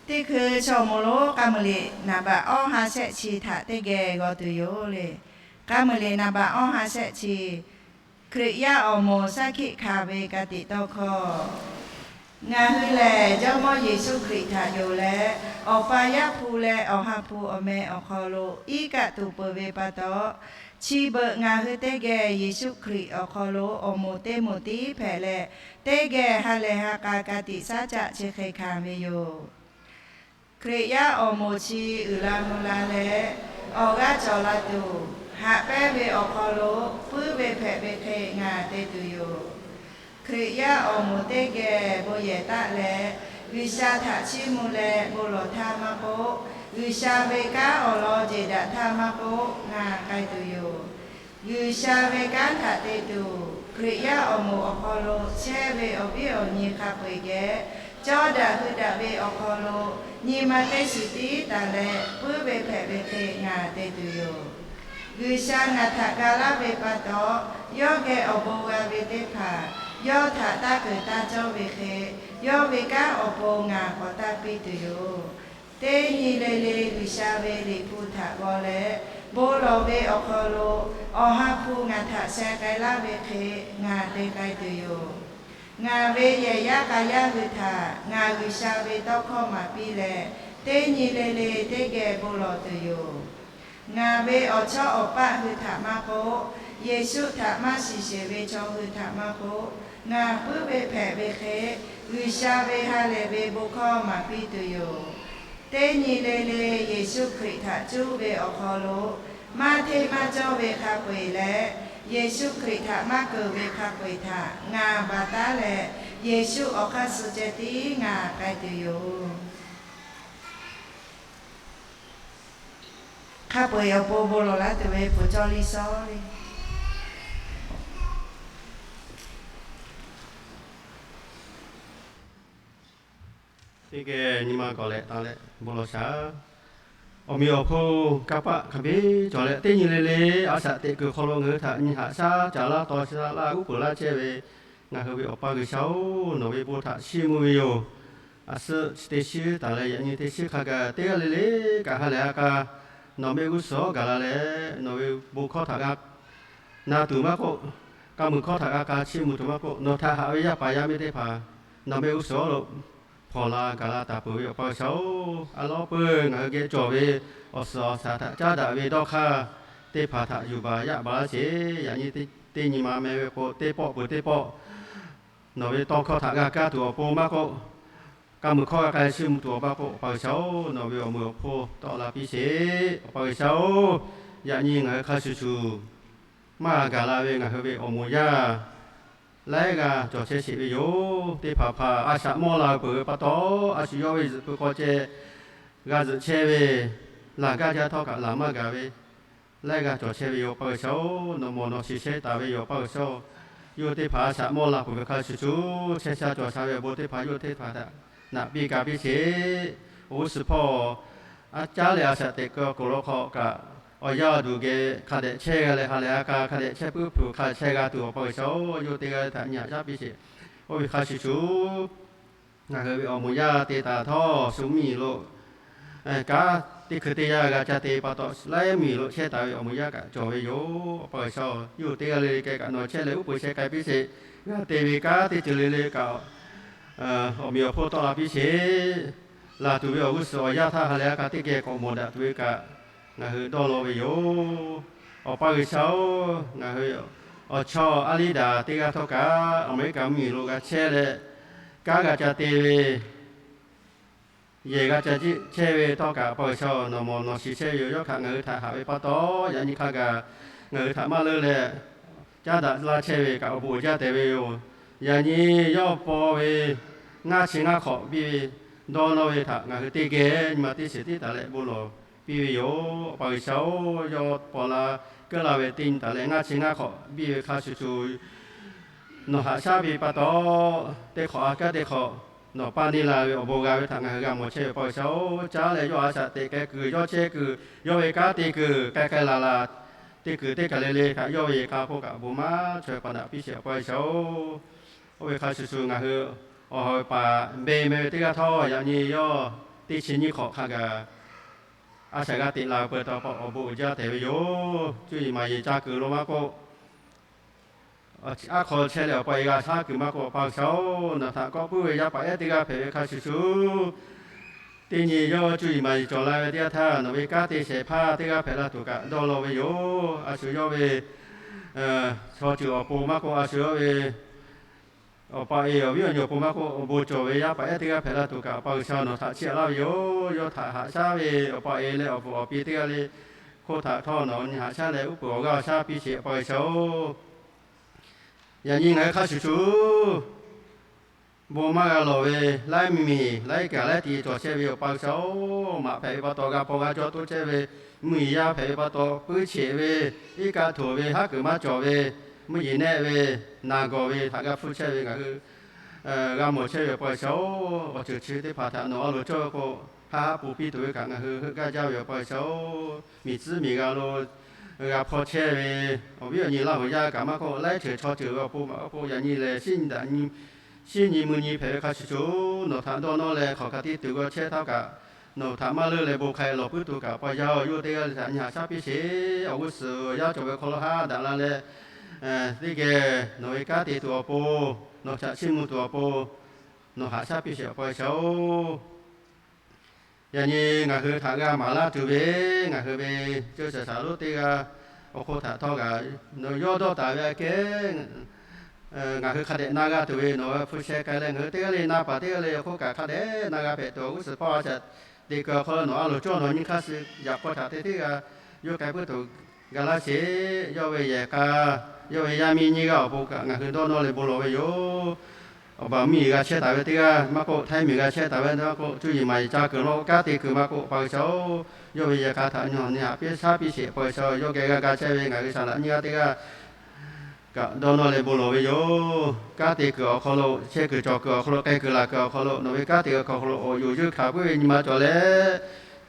Teˇ hkui chaw moˍ lonˉ k'a muiˬ liꞈ naˍ baꞈ awˇ ha shehˆ chi htaꞈ teˇ geh g'aw tuˬ yoˬ le. K'a muiˬ liꞈ naˍ baꞈ awˇ ha shehˆ chi, Hkriꞈ yaˇ awˬ moˍ shaˉ hkiˆ hkanˍ ve ka tiꞈ tawˇ hkawˇ. Ngaˬ hui lehˬ Jawˇmawˇ Yeˍsuˆ Hkriꞈ htaꞈ yonˍ leh, Awˬ pa Yaˇ hpu leh Awˬ ha hpu awˬ meh awˬ hk'aw lo iˉ kaˆ tuˬ peuˬ ve pa taw, chi beuꞈ ngaˬ hui teˇ geh Yeˍsuˆ Hkriꞈ awˬ hk'aw lo awˬ moˍ teˇ moˍ tiˉ hpehꞈ leh, teˇ geh ha lehˬ ha k'a ka tiꞈ shaˉ caˆ chi hk'e hkanˍ ve yoˬ. Hkriꞈ yaˇ awˬ moˍ chi uiˍ la mvuh la leh, awˬ g'aˇ cawˬ la tuˬ, haꞈ pehnˇ ve awˬ hk'aw lo puiˉ ve hpehꞈ ve hk'e ngaˬ te tuˬ yoˬ. Hkriꞈ yaˇ awˬ moˍ teˇ geh bon yehˬ taˆ leh, G'uiˬsha htaꞈ chiˇ mvuh leh bon lawˬ htaˇ maˇ k'oˆ, G'uiˬsha ve kanˉ awˬ lawn jeˬ daꞈ htaˇ maˇ k'oˆ, ngaˬ k'ai tuˬ yoˬ. G'uiˬsha ve kanˉ htaꞈ te tuˬ, Hkriꞈ yaˇ awˬ moˍ awˬ hk'aw lo chehˇ ve awˬ viˉ awˬ nyi hk'a peu-eˬ geh, cawˇ daꞈ hui daꞈ ve awˬ hk'aw lo nyi ma teˇ shiˍ tiˉ taˍ leh puiˉ ve hpehꞈ ve hk'e ngaˬ te tuˬ yoˬ. G'uiˬsha ngaˬ htaꞈ ga laˇ ve pa taw, yawˇ geh awˬ bon g'a ve teˇ hpaˍ yawˇ htaꞈ taˇ keunˍ taˇ cawˇ ve hk'e, yawˇ ve kanˉ awˬ pon ngaˬ k'awꞈ taˇ piˇ tuˬ yoˬ. Teˇ nyi le le G'uiˬsha ve Liꞈ hpu htaꞈ g'aw leh, bon lawˬ ve awˬ hk'aw lo Awˬ ha hpu ngaˬ htaꞈ sheh k'ai laˇ ve hk'e ngaˬ te k'ai tuˬ yoˬ. Ngaˬ ve yehˬ yaˇ k'a yaˇ hui htaꞈ ngaˬ G'uiˬsha ve tawˇ hkawˇ maˍ piˇ leh, teˇ nyi le le teˇ geh bon lawˬ tuˬ yoˬ. Ngaˬ ve awˬ chawˇ awˬ paˆ hui htaꞈ maˇ k'oˆ, Yeˍsuˆ htaꞈ maˇ shiˍ sheˍ ve chaw hui htaꞈ maˇ k'oˆ, ngaˬ puiˉ ve hpehꞈ ve hk'e, G'uiˬsha ve ha lehˬ ve bon hkawˇ maˍ piˇ tuˬ yoˬ. Teˇ nyi le le Yeˍsuˆ Hkriꞈ htaꞈ cuˇ ve awˬ hk'aw lo maˇ hteˇ maˇ cawˇ ve hk'a peu-eˬ leh, Yeˍsuˆ Hkriꞈ htaꞈ maˇ keunˍ ve hk'a peu-eˬ htaꞈ ngaˬ baˬ taˉ leh, Yeˍsuˆ awˬ hk'aˇ suh ceh tiˉ ngaˬ k'ai tuˬ yoˬ. Hk'a peu-eˬ awˬ pon bon lawˬ laˇ tuˬ ve pfuhˍ cawˇ liˇ shawˉ le. Teˇ geh nyi ma kawꞈ leh taˍ leh bon lawˬ shaˍ. Awˬ meꞈ awˬ hponˇ kanˇ paˆ hk'a biˇ cawˬ leh, teˇ nyi le le a shaꞈ teꞈ kuiˬ hk'aw lo ngaˬ hui htaꞈ nyi haꞈ shaˉ caˍ laˇ taw shaˉ laˇ uˉ peunˍ laˇ chehˇ ve ngaˬ hui ve Awˬ pa G'uiˬsha-oˬ, nawˬ ve bon htaꞈ chiˇ mvuh ve yoˬ. A suhˉ chi teˇ shiˉ taˍ leh yaꞈ nyi teˇ shiˉ hk'a gaˬ teˇ g'aˇ le le kaꞈ ha lehˬ a k'a nawˬ mehˆ g'uˇ suhˍ awˉ gaˬ la leh, nawˬ ve bon hkawˇ htaꞈ g'a na tuˬ maˇ k'oˆ, k'a muiˬ hkawˇ htaꞈ g'a k'a chiˇ mvuh tuˬ maˇ k'oˆ, nawˬ htaꞈ haꞈ ve yaˇ paˍ yaˇ miˇ teˇ hpaˍ nawˬ mehˆ g'uˇ suhˍ awˉ lo hpawnˬ la gaˬ la taˍ peuˬ ve Awˬ pa G'uiˬsha-oˬ, a lawˉ peuˬ ngaˬ hui geh cawˬ ve awˬ suhˍ awˬ shaˍ htaꞈ caˉ daꞈ ve dawˇ hk'aˇ teˇ hpaˍ htaꞈ yuˬ baˬ yaˇ baˬ laˇ sheˍ. Yaꞈ nyi teˇ nyi ma meh ve k'o, teˇ pawˆ peuˬ teˇ pawˆ nawˬ ve tawˇ hkawˇ htaꞈ g'a kaˇ tuˬ awˬ pon maˇ k'oˆ, k'a muiˬ hkawˇ g'a k'ai chiˇ mvuh tuˬ awˬ maˇ k'oˆ, Awˬ pa G'uiˬsha-oˬ, nawˬ ve awˬ meꞈ awˬ hponˇ tawˆ la piˇ sheˍ. Awˬ pa G'uiˬsha-oˬ, yaꞈ nyi ngaˬ hui hk'a shuˍ shuˍ maˇ g'a gaˬ la ve ngaˬ hui ve awˬ moˍ yaˇ laiˉ g'aˇ cawˬ chehˇ sheˍ ve yoˬ. Teˇ hpaˍ hpaˍ a shaꞈ mawˇ la peuˬ ve pa taw, a shu yawˇ ve zuhꞈ pui hk'aw ceh g'a zuhꞈ chehˇ ve, laˬ gaˇ jaˇ htawˇ kaꞈ laˬ maˇ gaˬ ve laiˉ g'aˇ cawˬ chehˇ ve yoˬ. Awˬ pa G'uiˬsha-oˬ, nawˬ mawˬ nawˬ shiˍ chehˇ taˍ ve yoˬ. Awˬ pa G'uiˬsha-oˬ, yawˇ teˇ hpaˍ a shaꞈ mawˇ la peuˬ ve hk'a shuˍ shuˍ, chehˇ sha cawˬ sha ve awˬ bon teˇ hpaˍ yawˇ teˇ hpaˍ htaꞈ naꞈ piˇ ka piˇ sheˍ. Awˬ g'uˇ suhˍ hpawˇ a caˉ leh a shaꞈ teꞈ kuiˬ awˬ hk'aw lo hk'aw kaꞈ awˬ yaˇ awˬ duˬ geh hk'a dehꞈ chehˇ g'a leh ha lehˬ a k'a hk'a dehꞈ chehˇ puiˉ hpu hk'a chehˇ g'a tuˬ Awˬ pa G'uiˬsha-oˬ, yawˇ teˇ g'aˇ htaꞈ nyi haꞈ shaˉ piˇ sheˍ. Oˇ ve hk'a shuˍ shuˍ ngaˬ hui ve awˬ moˍ yaˇ te taˍ htawˇ shu mvuhˇ miˬ lo kanˉ teˇ hkui teˇ yanˇ g'a ca te pa taw, laiˉ miˬ lo chehˇ taˍ ve awˬ moˍ yaˇ kaꞈ cawˬ ve yoˬ. Awˬ pa G'uiˬsha-oˬ, yawˇ teˇ g'aˇ le le keh kaꞈ nawˬ chehˇ leh uˉ peunˍ chehˇ k'ai piˇ sheˍ. G'a te ve kanˉ teˇ ceuˬ le le kaꞈ awˬ meꞈ awˬ hponˇ tawˆ la piˇ sheˍ. Laˬ tuˬ ve awˬ g'uˇ suhˍ awˬ yanˇ htaˇ ha lehˬ a k'a teˇ geh k'awꞈ mawˬ daꞈ tuˬ ve kaꞈ ngaˬ hui dawˇ law ve yoˬ. Awˬ pa G'uiˬsha-oˬ, ngaˬ hui awˬ chawˇ aˉ liˇ daꞈ teˇ g'aˇ htawˇ kaꞈ Aˍmeˍriˆkaˍ mvuhˇ miˬ lo g'a chehˇ leh, kanˉ g'a ca te ve yehˬ g'a ca jiˆ chehˇ ve htawˇ kaꞈ, Awˬ pa G'uiˬsha-oˬ, nawˬ mawˬ nawˬ shiˍ chehˇ ve yoˬ. Yawˇ htaꞈ ngaˬ hui htaꞈ haꞈ ve pa taw, yaꞈ nyi hk'a gaˬ ngaˬ hui htaꞈ maˇ leuˉ leh caˉ daꞈ laˇ chehˇ ve kaꞈ awˬ bon uiˍ jaˇ tehꞈ ve yoˬ. Yaꞈ nyi yawˇ paw ve ngaˇ chi ngaˇ hk'awꞈ biˇ ve dawˇ nawˇ ve htaꞈ ngaˬ hui teˇ geh nyi ma teˇ shiˍ tiˉ taˍ leh bon lawˬ piˇ ve yoˬ. Awˬ pa G'uiˬsha-oˬ, yawˇ paw la keuˆ la ve teˇ nyi taˍ leh ngaˇ chi ngaˇ hk'awꞈ biˇ ve hk'a shuˍ shuˍ nawˬ haꞈ shaˉ ve pa taw, teˇ hk'awꞈ a kanˉ teˇ hk'awꞈ nawˬ paˇ neˇ la ve awˬ bon g'a ve htaꞈ ngaˬ hui g'a mawˬ chehˇ ve Awˬ pa G'uiˬsha-oˬ, caˉ leh yawˇ a shaꞈ teꞈ k'ai kuiˬ, yawˇ chehˇ kuiˬ, yawˇ ve kanˉ te kuiˬ k'ai k'ai laˬ laˬ, te kuiˬ teˇ kaˬ le le htaꞈ yawˇ ve yehˬ k'a hk'oˆ kaꞈ bon maˇ chaweh pa naꞈ piˇ sheˍ Awˬ pa G'uiˬsha-oˬ. Oˇ ve hk'a shuˍ shuˍ ngaˬ hui awˬ ha paˍ Beˇ meh ve teˇ g'aˇ htawˇ yaꞈ nyi yawˇ teˇ chi nyiˇ hk'awꞈ hk'a gaˬ a shaꞈ g'a teꞈ la peuˬ taw pa awˬ bon uiˍ jaˇ tehꞈ ve yoˬ. Cuˇ yiˍ maˍ yiˍ ca kuiˬ lo maˇ k'oˆ, aˉ hk'aw chehˇ leh awˬ pa e g'a shaˉ kuiˬ maˇ k'oˆ, Awˬ pa G'uiˬsha-oˬ, nawˬ htaꞈ kawˆ puiˉ ve yaˇ paˍ ehˉ teˇ g'aˇ hpehꞈ ve hk'a shuˍ shuˍ, teˇ nyi yawˇ cuˇ yiˍ maˍ yiˍ cawˬ la ve teˇ yanˇ htaˇ nawˬ ve kanˉ te shehˍ hpaˇ teˇ g'aˇ hpehꞈ la tuˬ kaꞈ dawˇ law ve yoˬ. A shu yawˇ ve chaw ceuˬ awˬ pon maˇ k'oˆ, a shu yawˇ ve awˬ pa e awˬ viˉ awˬ nyi awˬ pon maˇ k'oˆ, awˬ bon cawˬ ve yaˇ paˍ ehˉ teˇ g'aˇ hpehꞈ la tuˬ kaꞈ Awˬ pa G'uiˬsha nawˬ htaꞈ chiˇ aꞈ laˇ ve yoˬ. Yawˇ htaꞈ haꞈ shaˉ ve awˬ pa e leh awˬ puˍ awˬ pi teˇ g'aˇ le hk'oˆ htaꞈ htawˇ nawˬ nyi haꞈ shaˉ leh uˉ peunˍ awˬ g'aˇ awˬ shaˉ piˇ sheˍ Awˬ pa G'uiˬsha-oˬ. Yaꞈ nyi ngaˬ hui hk'a shuˍ shuˍ bon maˇ g'a lawˬ ve laiˉ miˬ laiˉ kaˬ laiˉ ti cawˬ chehˇ ve Awˬ pa G'uiˬsha-oˬ, maꞈ hpehꞈ ve pa taw g'a paw g'a cawˇ toˇ chehˇ ve, mvuhˇ yeˬ yaˇ hpehꞈ ve pa taw puiˉ cheꞈ ve, iˉ kaˆ htoꞈ ve, haˉ kuiˬ maˇ cawˬ ve, mvuhˇ yeˬ nehˆ ve, naˬ gawˬ ve htaꞈ g'a hpfuhˇ chehˇ ve ngaˬ hui g'a mawˬ chehˇ ve Awˬ pa G'uiˬsha-oˬ, awˬ ceuˬ chi teˇ hpaˍ htaꞈ nawˬ a loˍ cawˇ ve k'o, haˆ haˆ ponˬ piˇ tuˬ ve kaꞈ ngaˬ hui heuˆ gaˇ jaˇ ve Awˬ pa G'uiˬsha-oˬ, miˬ tcuhˉ miˬ g'a lo g'a hpaw chehˇ ve awˬ viˉ awˬ nyi laˇ hoꞈ yaˇ kaꞈ maˇ k'oˆ, laiˉ ceuˬ chaw ceuˬ ve awˬ pon maꞈ awˬ pon yaꞈ nyi lehˬ, shinˉ nyi daꞈ nyi shinˉ nyi mvuh nyi hpehꞈ ve hk'a shuˍ shuˍ, nawˬ htaꞈ dawˇ nawˇ leh hk'aˬ hk'a tiˉ tuˬ g'aw chehˇ htaˇ kaꞈ, nawˬ htaꞈ maˇ leuˉ leh bon hk'ai lawˬ puiˉ tuˬ kaꞈ, Awˬ pa G'uiˬsha-oˬ, yawˇ teˇ g'aˇ le htaꞈ nyi haꞈ shaˉ piˇ sheˍ. Awˬ g'uˇ suhˍ yaˇ cawˬ ve hk'aw lo haˉ daꞈ la leh, teˇ geh nawˬ ve kanˉ te tuˬ awˬ pon, nawˬ htaꞈ chiˇ mvuh tuˬ awˬ pon, nawˬ haꞈ shaˉ piˇ sheˍ Awˬ pa G'uiˬsha-oˬ. Yaꞈ nyi ngaˬ hui htaꞈ g'a maˍ laˇ tuˬ ve, ngaˬ hui ve ceuˇ shaˍ shaˍ lonˉ teˇ g'aˇ awˬ hk'oˆ htaꞈ htawˇ kaꞈ, nawˬ yawˇ dawˇ taˍ ve aꞈ kehˉ ngaˬ hui hk'a dehꞈ na g'a tuˬ ve nawˬ hpu sheh k'ai leh, ngaˬ hui teˇ g'aˇ le na paˍ teˇ g'aˇ le awˬ hk'oˆ kaꞈ hk'a dehꞈ na g'a hpehꞈ tuˬ awˬ g'uˇ suhˍ hpawˇ a shaꞈ te kuiˬ awˬ hk'aw lo nawˬ a loˍ cawˇ nawˬ nyiˇ hk'aˇ suh yaꞈ k'aw htaꞈ te teˇ g'aˇ yawˇ k'ai puiˉ tuˬ ga laˇ sheˍ. Yawˇ ve yehˬ k'a, yawˇ ve yaˇ miˇ nyiˇ g'aˇ awˬ pon kaꞈ ngaˬ hui dawˇ nawˇ leh bon lawˬ ve yoˬ. Awˬ baˬ miˬ g'a chehˇ taˍ ve teˇ g'aˇ maˇ k'oˆ, htaiˇ miˬ g'a chehˇ taˍ ve teˇ g'aˇ k'oˆ, cuˇ yiˍ maˍ yiˍ ca kuiˬ lo kanˉ te kuiˬ maˇ k'oˆ, Awˬ pa G'uiˬsha-oˬ, yawˇ ve yehˬ k'a htaꞈ nyi nawˬ nyi haꞈ piˇ shaˉ piˇ sheˍ. Awˬ pa G'uiˬsha, yawˇ geh g'a ga chehˇ ve ngaˬ hui shaˍ laꞈ nyiˇ g'aˇ teˇ g'aˇ kaꞈ dawˇ nawˇ leh bon lawˬ ve yoˬ. Kanˉ te kuiˬ awˬ hk'aw lo, chehˇ kuiˬ cawˬ kuiˬ awˬ hk'aw lo, k'ai kuiˬ laˬ kuiˬ awˬ hk'aw lo, nawˬ ve kanˉ te kuiˬ awˬ hk'aw lo awˬ yonˍ yeuˇ hkanˍ puiˉ ve nyi ma cawˬ leh,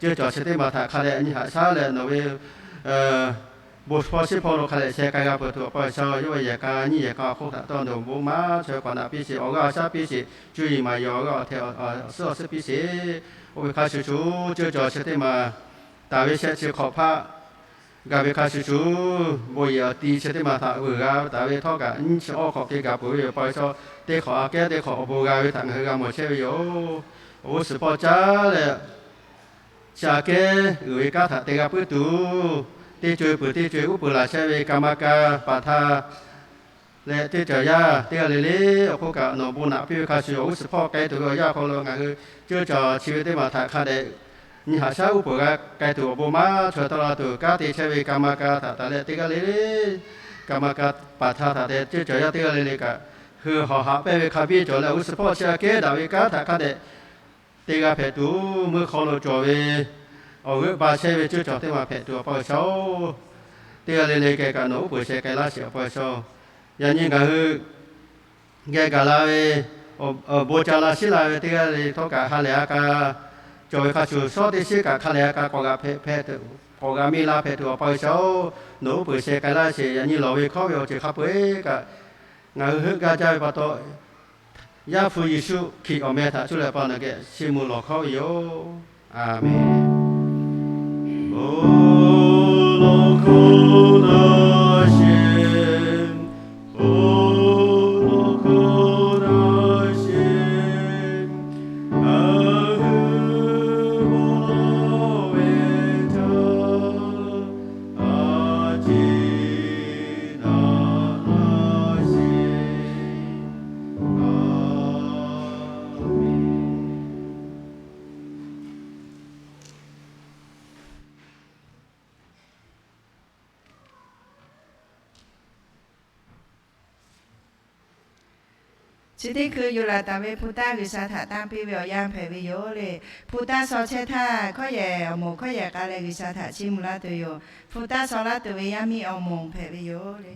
ceuˇ cawˬ chi teˇ maˬ htaꞈ hk'a dehꞈ nyi haꞈ shaˉ leh nawˬ ve bon hpawˇ shiˉ hpawˇ lo hk'a dehꞈ sheh k'ai g'a peuˬ tuˬ, Awˬ pa G'uiˬsha, yawˇ ve yehˬ k'a nyiˇ yehˬ k'a awˬ hk'oˆ htaꞈ tawˇ nawˬ bon maˇ chaweh k'awꞈ naꞈ piˇ sheˍ. Awˬ g'aˇ awˬ shaˉ piˇ sheˍ. Cuˇ yiˍ maˍ yiˍ awˬ g'aˇ awˬ hteꞈ awˬ suhˉ awˬ suhˉ piˇ sheˍ. Oˇ ve hk'a shuˍ shuˍ, ceuˇ cawˬ chi teˇ maˬ taˍ ve shehˆ chi hk'awꞈ hpaˆ gaˬ ve hk'a shuˍ shuˍ, bon yehˬ awˬ ti chi teˇ maˬ htaꞈ veuˬ g'a taˍ ve htawˇ kaꞈ nyiˇ chi awˇ hk'awꞈ hk'e gaˬ peuˬ ve yoˬ. Awˬ pa G'uiˬsha, teˇ hk'awꞈ aꞈ kehˉ teˇ hk'awꞈ awˬ bon g'a ve htaꞈ ngaˬ hui g'a mawˬ chehˇ ve yoˬ. Awˬ g'uˇ suhˍ hpawˇ caˉ leh, chi aꞈ kehˉ uiˍ ve kanˉ htaꞈ te g'a puiˉ tuˬ, teˇ co-e peuˬ teˇ co-e uˉ peunˍ laˬ chehˇ ve กรรมการ ประธาน leh teˇ cawˬ yaˇ teˇ g'aˇ le le awˬ hk'oˆ kaꞈ nawˬ bon naꞈ piˇ ve hk'a shuˍ, awˬ g'uˇ suhˍ hpawˇ k'ai tuˬ ve awˬ yanˇ awˬ hk'aw lo ngaˬ hui ceuˇ cawˬ chi ve teˇ maˬ htaꞈ hk'a dehꞈ nyi haꞈ shaˉ uˉ peunˍ g'a k'ai tuˬ awˬ bon maˇ chaweh tawˆ la tuˬ, kanˉ te chehˇ ve กรรมการ htaꞈ taˍ leh teˇ g'aˇ le le, กรรมการ ประธาน htaꞈ te ceuˇ cawˬ yaˇ teˇ g'aˇ le le kaꞈ, hui hawˍ haꞈ pehnˇ ve hk'a biˇ cawˬ leh, awˬ g'uˇ suhˍ hpawˇ chi aꞈ kehˉ daꞈ ve kanˉ htaꞈ hk'a dehꞈ te g'a hpehꞈ tuˬ, meuˇ hk'aw lo cawˬ ve awˬ g'euˆ ba chehˇ ve ceuˇ cawˬ teˇ maˬ hpehꞈ tuˬ, Awˬ pa G'uiˬsha-oˬ, teˇ g'aˇ le le geh kaꞈ nawˬ uˉ peunˍ sheh k'ai laˇ sheˍ, Awˬ pa G'uiˬsha-oˬ. Yaꞈ nyi ngaˬ hui geh gaˬ la ve, awˬ bon ca la shiˉ la ve teˇ g'aˇ le htawˇ kaꞈ ha lehˬ ha k'a cawˬ ve hk'a shuˍ, shawˉ teˇ shiˉ kaꞈ hk'a lehˬ ha k'a k'awꞈ g'a hpehꞈ hpehꞈ tuˬ, k'awꞈ g'a miˇ la hpehꞈ tuˬ, Awˬ pa G'uiˬsha-oˬ, nawˬ uˉ peunˍ sheh k'ai laˇ sheˍ. Yaꞈ nyi lawˬ ve hkawˉ ve awˬ ceuˬ hk'a peu-eˬ kaꞈ ngaˬ hui heuˆ gaˇ jaˇ ve pa taw, Yaˇ hpu Yeˍsuˆ Hkriꞈ awˬ meh htaꞈ cuˇ leh Awˬ pa nawˬ geh chiˇ mvuh lawˬ hkawˉ ve yoˬ. A menˬ. Chi teˇ hkui yuˬ laˬ taˍ ve hpu taˇ G'uiˬsha htaꞈ tanˇ piˇ ve awˬ yanˇ hpehꞈ ve yoˬ le. Hpu taˇ shaw chehˇ htaˇ, hkawˉ yehˬ awˬ moˍ hkawˉ yehˬ k'a leh G'uiˬsha htaꞈ chiˇ mvuh laˇ tuˬ yoˬ. Hpu taˇ shaw laˇ tuˬ ve yaˇ miˇ awˬ moˍ hpehꞈ ve yoˬ le.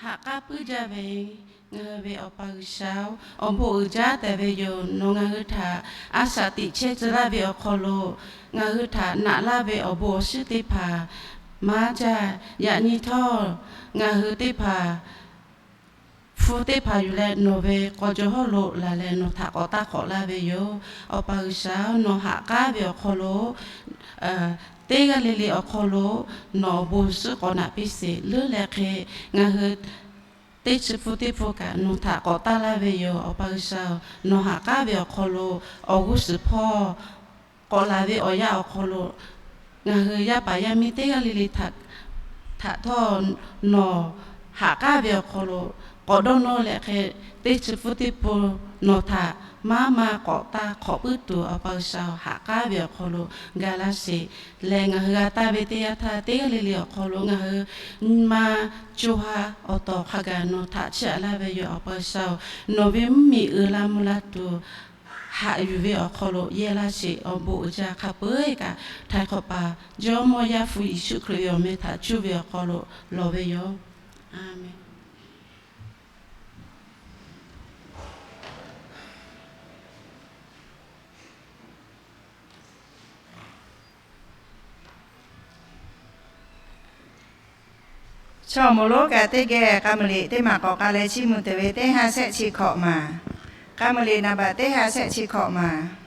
Ha k'aˉ puiˉ jaˇ ve ngaˬ hui ve Awˬ pa G'uiˬsha-oˬ, awˬ bon uiˍ jaˇ tehꞈ ve yoˬ. Nawˬ ngaˬ hui htaꞈ a shaꞈ teꞈ chehˇ tcuh laˇ ve awˬ hk'aw lo, ngaˬ hui htaꞈ naꞈ laˇ ve awˬ bon awˬ shinˉ teˇ hpaˍ maˇ jaˇ. Yaꞈ nyi htawˇ, ngaˬ hui teˇ hpaˍ hpu teˇ hpaˍ yuˬ leh nawˬ ve k'aw jaw hawˉ lo laˬ leh nawˬ htaꞈ k'awꞈ taˇ hk'awꞈ laˇ ve yoˬ. Awˬ pa G'uiˬsha-oˬ, nawˬ ha k'aˉ ve awˬ hk'aw lo teˇ g'aˇ le le awˬ hk'aw lo nawˬ awˬ bon awˬ shinˉ k'awꞈ naꞈ piˇ sheˍ. Leuˉ leh hk'e ngaˬ hui teˇ chi pfuhˇ teˇ pfuhˇ kaꞈ nawˬ htaꞈ k'awꞈ taˇ laˇ ve yoˬ. Awˬ pa G'uiˬsha-oˬ, nawˬ ha k'aˉ ve awˬ hk'aw lo awˬ g'uˇ suhˍ hpawˇ k'awꞈ laˬ ve awˬ yanˇ awˬ hk'aw lo ngaˬ hui yaˇ paˍ yaˇ miˇ teˇ g'aˇ le le htaꞈ htawˇ nawˬ ha k'aˉ ve awˬ hk'aw lo k'awꞈ dawˇ nawˇ leh hk'e, teˇ chi pfuhˇ teˇ pfuhˇ nawˬ htaꞈ maˇ maˇ k'awꞈ taˇ hk'awꞈ puiˉ tuˬ, Awˬ pa G'uiˬsha-oˬ, ha k'aˉ ve awˬ hk'aw lo ga laˇ sheˍ. Leh ngaˬ hui g'a taˇ ve teˇ yanˇ htaˇ teˇ g'aˇ le le awˬ hk'aw lo ngaˬ hui nyi ma co ha awˬ tawˍ hk'a gaˬ nawˬ htaꞈ chiˇ aꞈ laˇ ve yoˬ. Awˬ pa G'uiˬsha-oˬ, nawˬ ve mvuhˇmiˬ uiˍ la mvuh la tuˬ haꞈ yuˬ ve awˬ hk'aw lo yehˇ laˇ sheˍ. Awˬ bon uiˍ jaˇ hk'a peu-eˬ kaꞈ htaiˍ hk'awꞈ paˍ Jawˇmawˇ Yaˇ hpu Yeˍsuˆ Hkriꞈ ve awˬ meh htaꞈ cuˇ ve awˬ hk'aw lo lawˬ ve yoˬ. A menˬ. Chaw moˍ lonˉ kaꞈ teˇ geh k'a muiˬ liꞈ teˇ maˬ k'awꞈ k'ai leh chiˇ mvuh tuˬ ve teˇ ha shehˆ chi hkawꞈ maˬ. K'a muiˬ liꞈ naˍ baꞈ teˇ ha shehˆ chi hkawꞈ maˬ.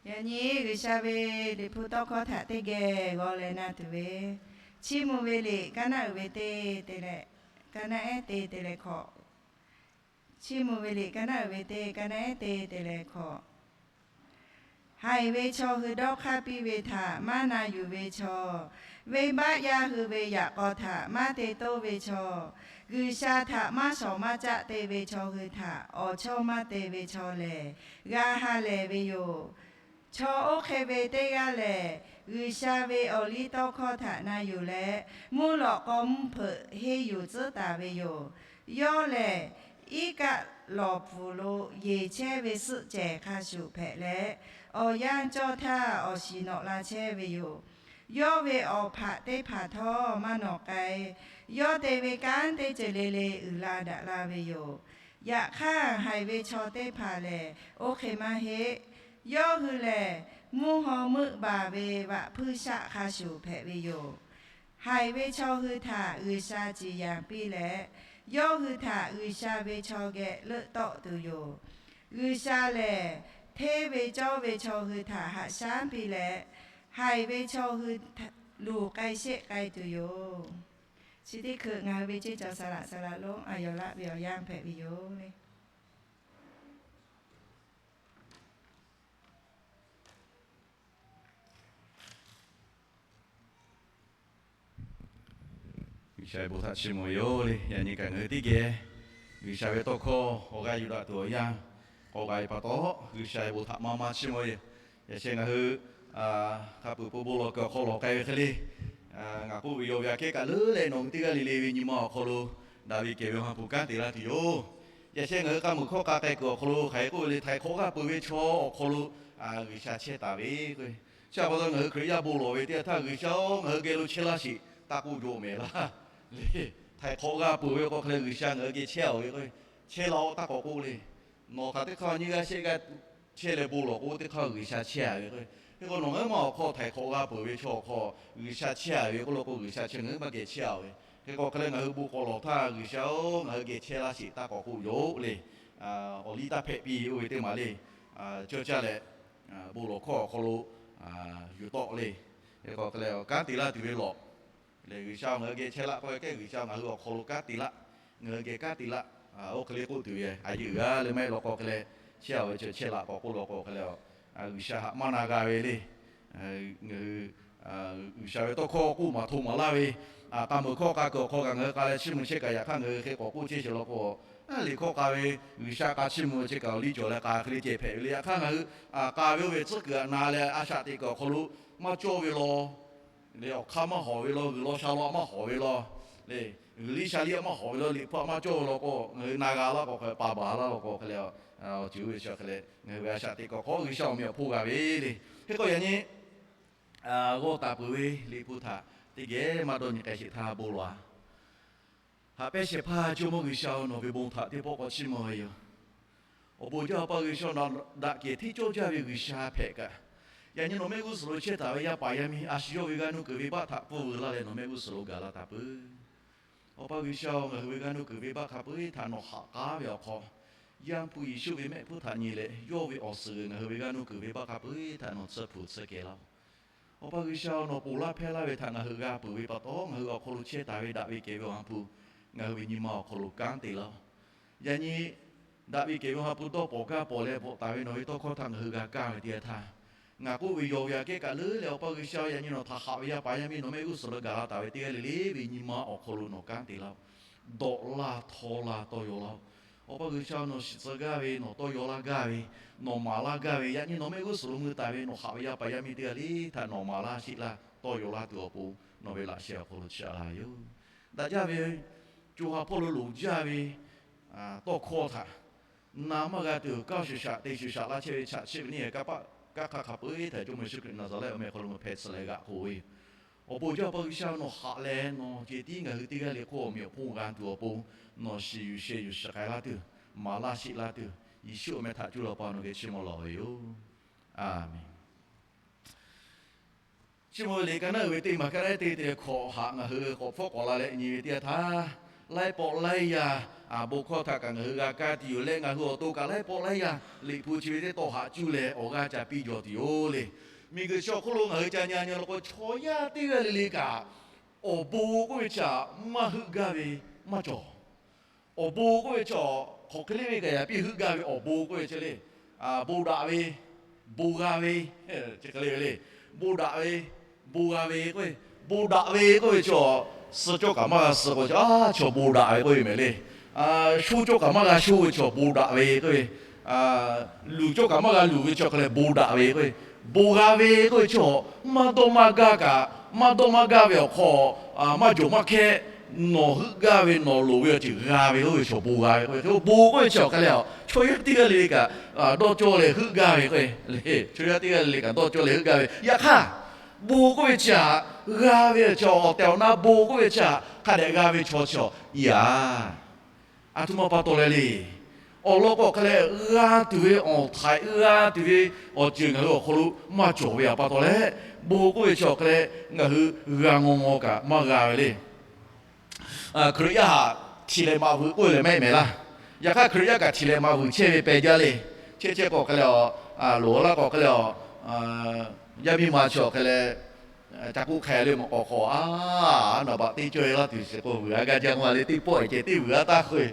Yaꞈ nyi G'uiˬsha ve Liꞈ hpu tawˇ hkawˇ htaꞈ teˇ geh g'aw leh na tuˬ ve, chiˇ mvuh ve liꞈ kaˇ naˆ uiˍ ve teˇ te leh, kaˇ naˆ ehˉ te te leh hkawꞈ Chiˇ mvuh ve liꞈ ka naˉ uiˍ ve teˇ ka naˉ te te leh hkawꞈ. Haiˬ ve chaw hui dawˇ hk'aˇ piˇ ve htaꞈ maˇ na yuˬ ve chaw, venˇbaˆ yaˇ hui ve yaꞈ k'aw htaꞈ maˇ te toˇ ve chaw, G'uiˬsha htaꞈ maˇ shawˍ maˇ caˆ te ve chaw hui htaꞈ awˬ chawˇ maˇ te ve chaw lehˬ, g'a ha lehˬ ve yoˬ. Chaw oˇ hk'e ve teˇ g'aˇ lehˬ, G'uiˬsha ve awˬ liˇ tawˇ hkawˇ htaꞈ na yuˬ leh, mvuhˇ lawꞈ k'aw mvuhˇ hpeuꞈ henˇ yuˬ tcuhˉ taˍ ve yoˬ. Yawˇ lehˬ, iˉ kaˆ lawˬ pfuhˍ lo yeˬ chehˇ ve suhˆ cehˬ hk'a shuˍ hpehꞈ leh, awˬ yanˇ cawˇ htaˇ awˬ shiˍ nawꞈ la chehˇ ve yoˬ. Yawˇ ve awˬ hpaꞈ teˇ hpaˍ htawˇ maˇ nawꞈ k'ai. Yawˇ te ve kanˉ teˇ ceuˬ le le uiˍ la daꞈ la ve yoˬ. Yaꞈ hk'aˇ, haiˬ ve chaw teˇ hpaˍ lehˬ oˇ hk'e maˇ heˆ. Yawˇ hui lehˬ, mvuhˇ haw meuˆ baˬ ve vaꞈ hpuiˇ shaˆ hk'a shuˍ hpehꞈ ve yoˬ. Haiˬ ve chaw hui htaꞈ G'uiˬsha ciˍ yanˍ piˇ leh, yawˇ hui htaꞈ G'uiˬsha ve chaw geh leuˆ tawˆ tuˬ yoˬ. G'uiˬsha lehˬ, hteˇ ve cawˇ ve chaw hui htaꞈ haꞈ shaˉ piˇ leh, haiˬ ve chaw hui luˬ k'ai sheˆ k'ai tuˬ yoˬ. Chi teˇ hkui ngaˬ hui ve ceˇ cawˬ saˍ laꞈ saˍ laꞈ lonˉ a yawˬ laˆ ve awˬ yanˇ hpehꞈ ve yoˬ le. G'uiˬsha ve bon htaꞈ chiˇ mvuh ve yoˬ le. Yaꞈ nyi kaꞈ ngaˬ hui teˇ geh G'uiˬsha ve tawˇ hkawˇ awˬ g'aˇ yuˬ daꞈ tuˬ awˬ yanˇ k'awꞈ g'a ve pa taw, G'uiˬsha ve bon htaꞈ maˇ maˇ chiˇ mvuh ve yoˬ. Yaꞈ sheh ngaˬ hui hk'a peuˬ peuˬ bon lawˬ kuiˬ awˬ hk'aw lawˬ k'ai ve hk'e le, ngaˬ k'oˆ ve yaw ve aꞈ kehˉ kaꞈ leuˉ leh nawˬ hui teˇ g'aˇ le le ve nyi ma awˬ hk'aw lo daꞈ ve kehˬ ve Awˬ ha hpu kanˉ te laˇ tuˬ yoˬ. Yaꞈ sheh ngaˬ hui k'a muiˬ hkawˇ k'a k'ai kuiˬ awˬ hk'aw lo hk'aˬ hk'e k'oˆ ve le, htaiˍ hk'awꞈ g'aˇ peuˬ ve chaw awˬ hk'aw lo G'uiˬsha chehˇ taˍ ve k'o, chi pa taw ngaˬ hui Hkriꞈ yaˇ bon lawˬ ve teˇ yanˇ htaˇ, G'uiˬsha-oˬ, ngaˬ hui geh lo chehˇ laˇ sheˍ taˇ k'oˆ jaw mehˍ laˇ le. Htaiˍ hk'awꞈ g'aˇ peuˬ ve k'o hk'e leh G'uiˬsha ngaˬ hui geh chehˇ-a ve k'o, chehˇ laˇ-oˆ taˇ k'awꞈ k'oˆ le. Nawˬ hk'aˬ teˇ hk'aˇ nyiˇ g'aˇ shehˆ g'aˇ chehˇ leh bon lawˬ k'o, teˇ hk'aˇ G'uiˬsha chehˇ-a ve k'o, hk'e k'o nawˬ ngaˬ hui ma awˬ hk'aw htaiˍ hk'awꞈ g'aˇ peuˬ ve chaw awˬ hk'aw G'uiˬsha chehˇ-a ve k'oˆ lo k'o, G'uiˬsha chi ngaˬ hui maˇ geh chehˇ-a ve. Hk'e k'o hk'e leh ngaˬ hui bon k'awꞈ lawˬ htaˇ, G'uiˬsha-oˬ, ngaˬ hui geh chehˇ laˇ sheˍ taˇ k'awꞈ k'oˆ jaw le. Awˬ liˇ taˇ hpehꞈ piˇ oˇ ve teˇ maˬ le. Cawˇ caˇ leh bon lawˬ hkawˇ awˬ hk'aw lo yuˬ tawˆ le. Hk'e k'o hk'e leh kanˉ te laˇ tuˬ ve lawˬ lehˬ, G'uiˬsha ngaˬ hui geh chehˇ laˆ k'oˆ ve kehˉ, G'uiˬsha ngaˬ hui awˬ hk'aw lo kanˉ te laˇ, ngaˬ hui geh kanˉ te laˇ, oˇ hk'e le k'oˆ tuˬ ve a yeˇ uiˍ a le maˇ heˆ law k'o hk'e leh, chehˇ-a ve chi chehˇ laꞈ k'awꞈ k'oˆ law k'o hk'e leh, G'uiˬsha haꞈ maˇ na g'a ve le. Ngaˬ hui G'uiˬsha ve tawˇ hkawˇ k'oˆ maˍ hto maˍ laˇ ve, k'a muiˬ hkawˇ k'a kuiˬ awˬ hk'aw kaꞈ ngaˬ hui k'a leh chiˇ mvuh chehˇ kaꞈ, yaꞈ hk'aˇ ngaˬ hui hk'e k'awꞈ k'oˆ chehˇ sheˍ law k'o, liꞈ hkawˇ k'a ve G'uiˬsha k'a chiˇ mvuh chehˇ kaꞈ awˬ liˇ cawˬ leh k'a hk'e le ceh hpehꞈ ve le. Yaꞈ hk'aˇ ngaˬ hui k'a ve oˇ ve tcuhˉ kuiˬ aꞈ na leh a shaꞈ teꞈ kuiˬ awˬ hk'aw lo maˇ cawˇ ve law le, awˬ hk'aˇ maˇ hawˍ ve law, g'uiˬ law sha law maˇ hawˍ ve law le, g'uiˬ liˇ sha liˇ maˇ hawˍ ve law, liꞈ hpu maˇ cawˇ ve law k'o, ngaˬ hui na g'a laˇ k'o hk'e pa baˬ laˇ law k'o hk'e leh, awˬ ceuˬ oˇ ve chi hk'e leh ngaˬ hui ve a shaꞈ teꞈ kuiˬ awˬ hk'aw G'uiˬsha awˬ meꞈ awˬ hponˇ g'a ve le. Hk'e k'o yaꞈ nyi g'awˇ taˍ peuˬ ve liꞈ hpu htaꞈ teˇ geh maˇ dawˇ nyi k'ai sheˍ htaˇ bon lawˬ-a. Haꞈ pehnˇ shehˍ hpaˇ Jawˇmawˇ G'uiˬsha-oˬ, nawˬ ve bon htaꞈ teˇ pawˆ k'awꞈ chiˇ mvuh ve yoˬ. Awˬ bon jaˇ Awˬ pa G'uiˬsha-oˬ, nawˬ daꞈ kehˬ hteˇ cawˇ jaˇ ve G'uiˬsha hpehꞈ kaꞈ, yaꞈ nyi nawˬ mehˆ g'uˇ suhˍ lo chehˇ taˍ ve yaˇ paˍ yaˇ miˇ a shu yawˇ ve g'aˇ nuˇ kuiˬ venˇbaˆ htaꞈ pfuhˇ veu laˇ leh nawˬ mehˆ g'uˇ suhˍ lo gaˬ la taˍ peuˬ. Awˬ pa G'uiˬsha-oˬ, ngaˬ hui ve g'aˇ nuˇ kuiˬ venˇbaˆ hk'a peu-eˬ htaꞈ nawˬ haꞈ k'aˉ ve awˬ hk'aw, Yaˇ hpu Yeˍsuˆ ve mehˆ hpfuhˇ htaꞈ nyi leh yawˇ ve awˬ suhˍ g'uiˬ ngaˬ hui ve g'aˇ nuˇ kuiˬ venˇbaˆ hk'a peu-eˬ htaꞈ nawˬ tsuhˇ hpu tsuhˇ kehˬ laˇ-oˬ. Awˬ pa G'uiˬsha-oˬ, nawˬ ponˬ laˇ hpehˇ laˇ ve htaꞈ ngaˬ hui g'a peuˬ ve pa taw, ngaˬ hui awˬ hk'aw lo chehˇ taˍ ve daꞈ ve kehˬ ve Awˬ ha hpu ngaˬ hui ve nyi ma awˬ hk'aw lo kanˉ te laˇ-oˬ. Yaꞈ nyi daꞈ ve kehˬ ve Awˬ ha hpu dawˇ pawˍ gaˇ pawˍ leh bvuhꞈ taˍ ve nawˬ ve tawˇ hkawˇ htaꞈ ngaˬ hui g'a kaˇ ve teˇ yanˇ htaˇ, ngaˬ k'oˆ ve yaw ve aꞈ kehˉ kaꞈ leuˉ leh, Awˬ pa G'uiˬsha-oˬ, yaꞈ nyi nawˬ htaꞈ haꞈ ve yaˇ paˍ yaˇ miˇ nawˬ mehˆ g'uˇ suhˍ lo gaˬ la taˍ ve teˇ g'aˇ le le ve nyi ma awˬ hk'aw lo nawˬ kanˉ te laˇ-oˬ. Dawꞈ laˇ htawˇ laˇ tawˇ yaw laˇ-oˬ. Awˬ pa G'uiˬsha-oˬ, nawˬ shiˍ tcuh gaˇ ve, nawˬ tawˇ yaw laˇ gaˇ ve, nawˬ maˍ laˇ gaˇ ve, yaꞈ nyi nawˬ mehˆ g'uˇ suhˍ lo mui taˍ ve nawˬ haꞈ ve yaˇ paˍ yaˇ miˇ teˇ g'aˇ le htaꞈ nawˬ maˍ laˇ sheˆ laˇ tawˇ yaw laˇ tuˬ awˬ pon, nawˬ ve laꞈ sheh awˬ hk'aw lo chiˇ aꞈ laˇ ve yoˬ. Daꞈ jaˇ ve co ha hpawˇ lo loˍ jaˇ ve tawˇ hkawˇ htaꞈ na maˇ g'a tuˬ, kaˇ shuˍ shaꞈ te shuˍ shaꞈ laˇ chehˇ ve chaꞈ chiˆ ve neˇ kanˇ paˆ kanˇ hk'aˇ hk'a peu-eˬ htaꞈ Jawˇmawˇ Yeˍsuˆ Hkriꞈ Naˍzaˍrehˆ awˬ meh awˬ hk'aw lo meh hpehꞈ tcuh leh g'aꞈ k'oˆ ve yoˬ. Awˬ bon jaˇ Awˬ pa G'uiˬsha nawˬ haꞈ leh nawˬ ceh tiˉ ngaˬ hui teˇ g'aˇ le hk'oˆ awˬ meꞈ awˬ hponˇ g'a tuˬ awˬ pon, nawˬ shiˍ yuˬ sheh yuˬ shiˍ k'ai laˇ tuˬ, maˍ laˇ sheˆ laˇ tuˬ, Yeˍsuˆ awˬ meh htaꞈ cuˇ leh Awˬ pa nawˬ geh chiˇ mvuh lawˬ ve yoˬ. A menˬ. Chiˇ mvuh ve liꞈ ka naˉ uiˍ ve teˇ maˬ ka naˉ te te hkawꞈ haꞈ ngaˬ hui k'awꞈ hpfuhˆ k'awꞈ la leh nyi ve teˇ yanˇ htaˇ, laiˉ pawˆ laiˉ yaˇ bon hkawˇ htaꞈ kaꞈ ngaˬ hui g'a kaˇ tuˬ yoˬ leh, ngaˬ hui awˬ to kaꞈ laiˉ pawˆ laiˉ yaˇ liꞈ hpu chi ve teˇ tawˇ haꞈ cuˇ leh awˬ g'aˇ ca piˇ jaw tuˬ yoˬ le. Miˬguiˬ chi awˬ hk'oˆ lo ngaˬ hui ca nyi nyi law k'o, chaw yaˇ teˇ g'aˇ le le kaꞈ awˬ bon k'oˆ ve chi htaꞈ maˇ heuˆ gaˇ ve maˇ cawˬ. Awˬ bon k'oˆ ve chi, hk'aˬ hk'e le ve kaꞈ yaꞈ piˇ heuˆ gaˇ ve awˬ bon k'oˆ ve chi le. Bon daꞈ ve, bon g'a ve, chi hk'e le ve le. Bon daꞈ ve, bon g'a ve k'oˆ ve, bon daꞈ ve k'oˆ ve chi, suh cawˇ kaꞈ maˇ g'a suh k'o, a chaw bon daꞈ ve k'oˆ ve mehˍ le. Shoˇ cawˇ kaꞈ maˇ g'a shoˇ ve chaw bon daꞈ ve k'oˆ ve, luˬ cawˇ kaꞈ maˇ g'a luˬ ve chaw hk'e leh bon daꞈ ve k'oˆ ve, bon g'a ve k'oˆ ve chi, maˇ dawˇ maˇ gaˇ kaꞈ, maˇ dawˇ maˇ gaˇ ve awˬ hk'aw, maˇ jawˬ maˇ hkehˇ, nawˬ heuˆ gaˇ ve nawˬ loˍ ve awˬ ceuˬ g'a ve k'oˆ ve chaw bon g'a ve k'oˆ ve. Bon k'oˆ ve chi awˬ hk'e leh, chaw yaˇ teˇ g'aˇ le le kaꞈ dawˇ cawˇ leh heuˆ gaˇ ve k'o, chaw yaˇ teˇ g'aˇ le le kaꞈ dawˇ cawˇ leh heuˆ gaˇ ve. Yaꞈ hk'aˇ, bon k'oˆ ve chi htaꞈ g'a ve chi, awˬ tehˬ awˬ na bon k'oˆ ve chi htaꞈ hk'a dehꞈ g'a ve chaw chi, yaꞈ a htoꞈ ma pa taw leh le. Awˬ lawn k'o hk'e leh, g'a tuˬ ve awˬ htaiˍ, g'a tuˬ ve awˬ ceuˬ ngaˬ hui awˬ hk'aw lo maˇ cawˬ ve pa taw leh, bon k'oˆ ve chi awˬ hk'e leh ngaˬ hui g'a ngaw ngaw kaꞈ maˇ g'a ve le. Hkriꞈ yaˇ htaꞈ htiꞈ lehˍ maꞈ vuiˬ k'oˆ leh mehˆ mehˍ laˇ. Yaꞈ hk'aˇ Hkriꞈ yaˇ kaꞈ htiꞈ lehˍ maꞈ vuiˬ chehˇ ve pehˬ jaˇ le. Chehˇ chehˇ k'o hk'e leh, loˍ laˇ k'o hk'e leh, yaˇ miˇ ma chi awˬ hk'e leh ca k'oˆ hk'e le, mawꞈ k'aw hk'aw a, naˍ baꞈ teˇ cawˇ e laˇ tuˬ shiˍ k'o, vuiˬ a gaˇ jaˇ k'oˆ ma le. Teˇ pawˆ ceh teˇ vuiˬ a taˇ hk'oˆ,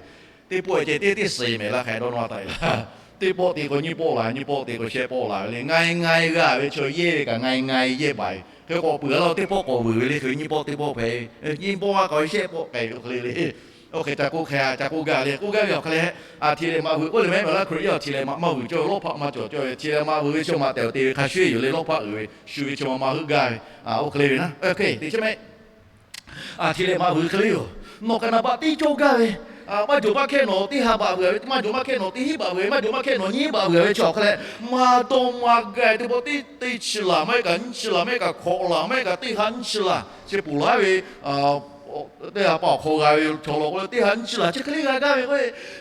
teˇ pawˆ ceh teˇ teˇ suhˍ mehˍ laˇ hk'a dawˇ nawˇ taˍ e laˇ. Teˇ pawˆ te k'o nyiˇ pawˆ la, nyiˇ pawˆ te k'o shehˆ pawˆ la ve le. Nga e nga e g'a ve chaw yehˇ ve kaꞈ nga e nga e yehˇ baˬ ve. Hk'e k'awꞈ peuˬ a laˇ, teˇ pawˆ k'awꞈ vuiˬ ve le. Hk'e nyiˇ pawˆ teˇ pawˆ hpehꞈ, nyiˇ pawˆ a k'awꞈ shehˆ pawˆ k'ai ve hk'e le le. Oˇ hk'e ca k'oˆ hk'e, ca k'oˆ gaˇ le. K'oˆ gaˇ ve awˬ hk'e leh, htiꞈ lehˍ maꞈ vuiˬ k'oˆ leh mehˆ mehˍ laˇ. Hkriꞈ yaˇ htiꞈ lehˍ maꞈ maˇ vuiˬ cawˇ ve, lawˇ hpaˆ maˇ cawˬ cawˇ ve, htiꞈ lehˍ maꞈ vuiˬ ve chaw maꞈ tehˬ awˬ te ve hk'a shuˍ yoˬ le. Lawˇ hpaˆ uiˍ ve shu ve chaw maꞈ maˇ heuˆ gaˇ ve, oˇ hk'e le ve naˉ. Oˇ hk'e te chehˇ mehˆ. Htiꞈ lehˍ maꞈ vuiˬ hk'e le yoˬ. Nawˬ kaꞈ naˍ baꞈ teˇ cawˇ gaˇ ve, maˇ jawˬ maˇ hkehˇ nawˬ teˇ ha baꞈ vuiˬ a ve, maˇ jawˬ maˇ hkehˇ nawˬ teˇ hinˉ baꞈ vuiˬ ve, maˇ jawˬ maˇ hkehˇ nawˬ nyiˇ baꞈ vuiˬ a ve chi awˬ hk'e leh, maˇ dawˇ maˇ gaˇ ve teˇ pawˆ teˇ, teˇ chi laˬ maˇ heˆ kaꞈ nyiˇ chi laˬ maˇ heˆ kaꞈ hkawꞈ laˬ maˇ heˆ kaꞈ teˇ ha nyiˇ chi laˬ chi peuˬ laˇ ve teˇ ha pa awˬ hk'aw g'a ve chaw law k'o, teˇ ha nyiˇ chi laˬ chi hk'e le g'a gaˇ ve k'o,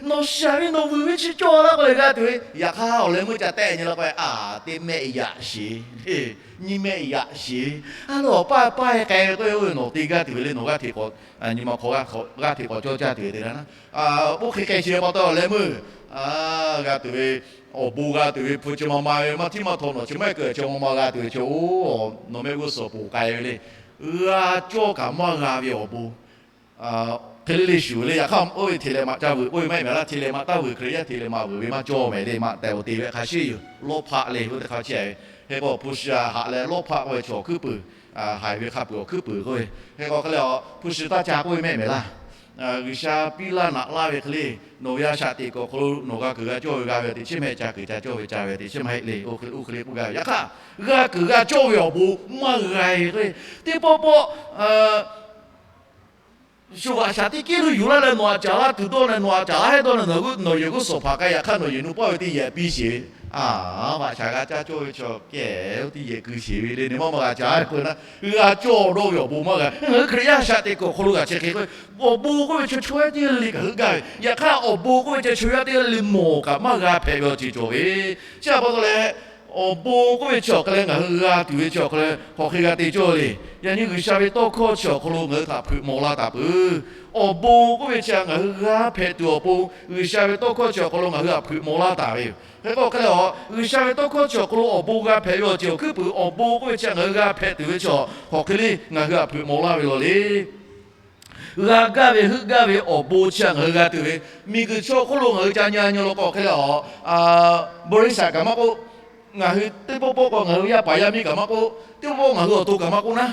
nawˬ shaˍ ve nawˬ vuiˬ ve chi cawˇ laˇ k'oˆ leh g'a tuˬ ve. Yaꞈ hk'aˇ awˬ leh meuˇ ca tehˆ nyi la k'o, a, teˇ mehˆ yaꞈ sheˍ, nyiˇ mehˆ yaꞈ sheˍ. A, lawˬ paˇ paˇ e k'ai ve k'o, nawˬ te gaˇ tuˬ ve le. Nawˬ g'aˇ hteꞈ k'awꞈ, nyi ma hk'aw g'aˇ hteꞈ k'awꞈ cawˇ caˇ tuˬ ve te la naˉ. Oˇ hk'e k'ai chi pa taw awˬ leh meuˇ g'a tuˬ ve, awˬ bon g'a tuˬ ve hpu chi ma ma ve maˇ htiˉ maˇ htaw nawˬ chi maˇ heˆ keu chi ma ma g'a tuˬ ve chi, oˇ, nawˬ mehˆ g'uˇ suhˍ ponˬ k'ai ve le. G'a cawˇ kaꞈ maˇ g'a ve awˬ bon hk'e le le shuˍ le. Yaꞈ hk'aˇ oˇ ve htiꞈ lehˍ maꞈ ca vuiˬ k'oˆ ve maˇ heˆ mehˍ laˇ. Htiꞈ lehˍ maꞈ taˇ vuiˬ Hkriꞈ yaˇ htiꞈ lehˍ maꞈ vuiˬ ve maˇ cawˇ mehˍ le. Maꞈ tehˬ awˬ te ve hk'a shuˍ yoˬ. Lawˇ hpaˆ le, oˇ teˇ hk'a chi a ve. Hk'e k'o hpu shi a haꞈ leh lawˇ hpaˆ k'oˆ ve chaw awˬ hkuiˉ puiˍ, haiˬ ve hk'a peuˬ awˬ hkuiˉ puiˍ k'oˆ ve. Hk'e k'o hk'e le, hpu shi taˇ ca k'oˆ ve mehˆ mehˍ laˇ. G'uiˬsha piˇ laˇ naꞈ laˇ ve hk'e le, nawˬ ve a shaꞈ teꞈ kuiˬ awˬ hk'aw lo nawˬ g'a kuiˬ g'a cawˇ ve g'a ve teꞈ chiˉ maˇ heˆ, ca kuiˬ ca cawˇ ve ca ve teꞈ chiˉ maˇ heˆ le. Oˇ hk'e le k'oˆ gaˇ ve. Yaꞈ hk'aˇ g'a kuiˬ g'a cawˇ ve awˬ bon maˇ g'a ve k'o, teˇ pawˆ pawˆ shu vaꞈ shaˍ teˇ kehˉ lo yuˬ laˇ leh nawˬ aꞈ caˍ laˇ tuˬ dawˇ leh nawˬ aꞈ caˍ laˇ heˆ dawˇ leh nawˬ yehˬ g'uˇ suhˍ hpaˍ k'a yaꞈ hk'aˇ nawˬ yehˬ nu paˇ ve teˇ yehˬ piˇ sheˍ ve, a, vaꞈ shaˍ g'a caˇ cawˇ ve chaw kehˬ oˇ teˇ yehˬ keu sheˍ ve le. Nawˬ maˇ maˇ g'a caˍ laˇ peuˬ naˉ, g'a cawˇ dawˇ ve awˬ bon maˇ g'a. Ngaˬ hui Hkriꞈ yaˇ shaꞈ teꞈ kuiˬ awˬ hk'aw lo g'a chi hk'e k'o, awˬ bon k'oˆ ve chaw chaw yaˇ teˇ g'aˇ le le kaꞈ heuˆ gaˇ ve. Yaꞈ hk'aˇ awˬ bon k'oˆ ve chaw chaw yaˇ teˇ g'aˇ le le mawˬ kaꞈ maˇ g'a hpehꞈ ve awˬ ceuˬ cawˬ ve. Chi a pa taw leh, awˬ bon k'oˆ ve chi awˬ hk'e leh ngaˬ hui g'a tuˬ ve chi awˬ hk'e leh hk'aˬ hk'e g'a te cawˇ le. Yaꞈ nyi G'uiˬsha ve tawˇ hkawˇ chi awˬ hk'aw lo ngaˬ hui htaꞈ hpeuꞈ maw laˇ taˍ peuˬ. Awˬ bon k'oˆ ve chi ngaˬ hui g'a hpehꞈ tuˬ awˬ pon, G'uiˬsha ve tawˇ hkawˇ chi awˬ hk'aw lo ngaˬ hui htaꞈ hpeuꞈ maw laˇ taˍ ve yoˬ. Hk'e k'o hk'e leh a, G'uiˬsha ve tawˇ hkawˇ chi awˬ hk'aw lo awˬ bon g'a hpehꞈ ve awˬ ceuˬ awˬ hkuiˉ puiˍ, awˬ bon k'oˆ ve chi ngaˬ hui g'a hpehꞈ tuˬ ve chi hk'aˬ hk'e le ngaˬ hui htaꞈ hpeuꞈ maw laˇ ve law le. G'a gaˇ ve heuˆ gaˇ ve awˬ bon chi htaꞈ ngaˬ hui g'a tuˬ ve, miˬguiˬ chaw hk'oˆ lo ngaˬ hui ca nyi nyi law k'o hk'e leh a, บริษัท kaꞈ maˇ k'oˆ, ngaˬ hui teˇ pawˆ pawˆ k'o ngaˬ hui yaˇ paˍ yaˇ miˇ kaꞈ maˇ k'oˆ, teˇ pawˆ pawˆ ngaˬ hui awˬ to kaꞈ maˇ k'oˆ naˉ,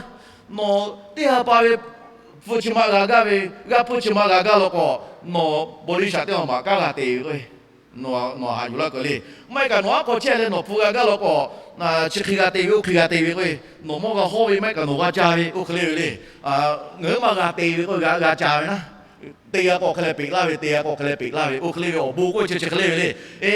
nawˬ teˇ ha pa ve hpu chi ma g'a gaˇ ve, g'aˇ hpu chi ma g'a gaˇ law k'o, nawˬ บริษัท teˇ maˬ maꞈ kaˉ g'a te ve k'o, nawˬ haꞈ yuˬ laˇ k'o le. Maˇ heˆ kaꞈ nawˬ aˉ hk'aw chehˇ leh nawˬ hpu g'a gaˇ law k'o, chi hk'e g'a te ve, oˇ hk'e g'a te ve k'o, nawˬ mawˇ g'a hawˇ ve maˇ heˆ kaꞈ nawˬ g'a ca ve, oˇ hk'e le ve le. Ngaˬ hui maˇ g'a te ve k'o g'a g'a ca ve naˉ, te g'a k'o hk'e leh peꞈ laˇ ve, te g'a k'o hk'e leh peꞈ laˇ ve, oˇ hk'e le ve awˬ bon k'oˆ ve chi chi hk'e le ve le. E,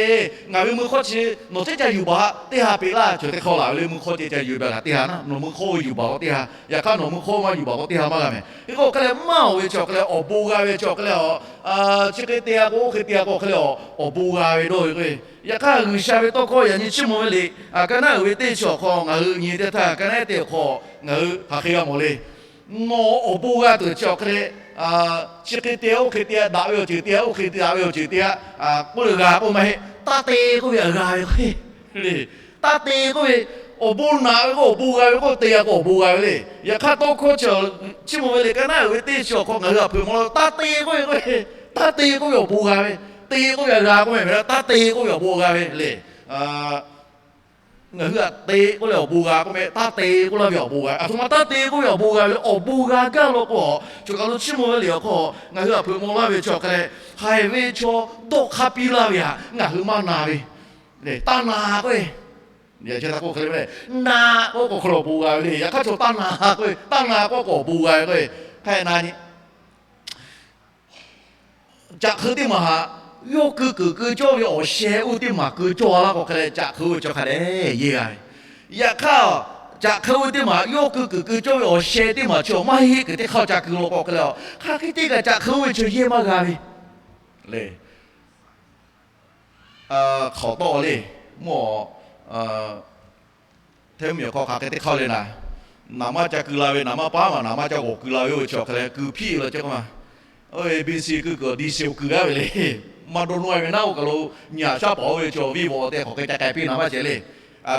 ngaˬ ve mui hk'awˇ chi nawˬ teˇ ca yuˬ baˬ teˇ ha peꞈ laˇ, chaw teˇ hk'awꞈ laˬ ve le. Mui hk'awˇ ceh ca yuˬ baˬ kaꞈ teˇ ha naˉ, nawˬ mui hk'awˇ yuˬ baˬ k'o teˇ ha, yaꞈ hk'aˇ nawˬ mui hk'awˇ maˇ yuˬ baˬ k'o teˇ ha maˇ g'a mehˍ. Hk'e k'o hk'e leh maˇ oˬ ve chi awˬ hk'e leh awˬ bon g'a ve chi awˬ hk'e leh a, chi hk'e te g'a k'o oˇ hk'e te g'a k'o hk'e leh awˬ bon g'a ve dawˇ ve k'o, yaꞈ hk'aˇ G'uiˬsha ve tawˇ hkawˇ yaꞈ nyi chiˇ mvuh ve le. Ka naˉ uiˍ ve teˇ chi awˬ hk'aw ngaˬ hui nyi teˇ htaˇ, ka naˉ ehˉ teˇ awˬ hk'aw ngaˬ hui hk'aˬ hk'e g'a mawˬ le. Nawˬ awˬ bon g'a tuˬ chi awˬ hk'e leh, chi hk'e te oˇ hk'e te daꞈ ve awˬ ceuˬ te, oˇ hk'e te daꞈ ve awˬ ceuˬ te, k'oˆ leh g'a k'oˆ maˇ heˆ. Taˇ te k'oˆ ve a g'a ve k'o, le, taˇ te k'oˆ ve Awˬ bon naꞈ ve k'o awˬ bon g'a ve k'o, te g'a k'o awˬ bon g'a ve le. Yaꞈ hk'aˇ tawˇ hkawˇ chi, Chiˇ mvuh ve liꞈ ka naˉ uiˍ ve teˇ chi awˬ hk'aw ngaˬ hui htaꞈ hpeuꞈ maw laˇ, taˇ te k'oˆ ve k'o, taˇ te k'oˆ ve awˬ bon g'a ve, te k'oˆ ve g'a k'oˆ meh ve, taˇ te k'oˆ ve awˬ bon g'a ve le. Ngaˬ hui htaꞈ te k'oˆ leh awˬ bon g'a k'oˆ meh, taˇ te k'oˆ laˇ ve awˬ bon g'a ve, aˬ htoꞈ ma taˇ te k'oˆ ve awˬ bon g'a ve le. Awˬ bon g'a gaˇ law k'o, choˬ kaˬ lo Chiˇ mvuh ve liꞈ awˬ hk'aw ngaˬ hui htaꞈ hpeuꞈ maw laˇ ve chi awˬ hk'a leh, haiˬ ve chaw dawˇ hk'aˇ piˇ laˇ ve htaꞈ ngaˬ hui maˇ na ve, taˇ na k'oˆ ve, na k'oˆ k'o awˬ hk'aw lo awˬ bon g'a ve le. Yaꞈ hk'aˇ chaw taˇ na k'oˆ ve, taˇ na k'oˆ k'o awˬ bon g'a ve k'o, hk'e na nyi Caꞈ hk'eu teˇ maˬ htaꞈ yawˇ keu kuiˬ keu cawˇ ve awˬ sheh oˇ teˇ maˬ keu cawˇ laˇ k'o hk'a leh, caꞈ hk'eu ve chaw hk'a dehꞈ yeˇ g'a ve. Yaꞈ hk'aˇ, caꞈ hk'eu ve teˇ maˬ yawˇ keu kuiˬ keu cawˇ ve awˬ sheh teˇ maˬ chi awˬ maˇ heˆ kuiˬ teˇ hk'aˇ ca keu law k'o hk'a leh, hk'aˬ hk'e te kaꞈ caꞈ hk'eu ve chaw yeˇ maˇ g'a ve le. Hk'awꞈ tawˆ le, mvuhˇ hteˇ mvuhˇmiˬ awˬ hk'aw hk'aˬ hk'e teˇ hk'aˇ le na, naˍ manˇ ca keu la ve, naˍ manˇ paˉ maˬ naˍ manˇ ca g'awˬ keu la ve oˇ ve chi awˬ hk'a leh, kuiˬ hpiˆ law ceh k'o ma, oˇ ve B C keu kuiˬ awˬ D C keu g'aˇ ve le. Maˇ dawˇ nawˇ-e ve naˉ oˇ kaˬ lo nyi aꞈ shaˉ paˍ oˇ ve chi awˬ viˉ vawˬ tehꞈ hk'awꞈ hk'e ca k'ai piˇ naˍ manˇ ceh le.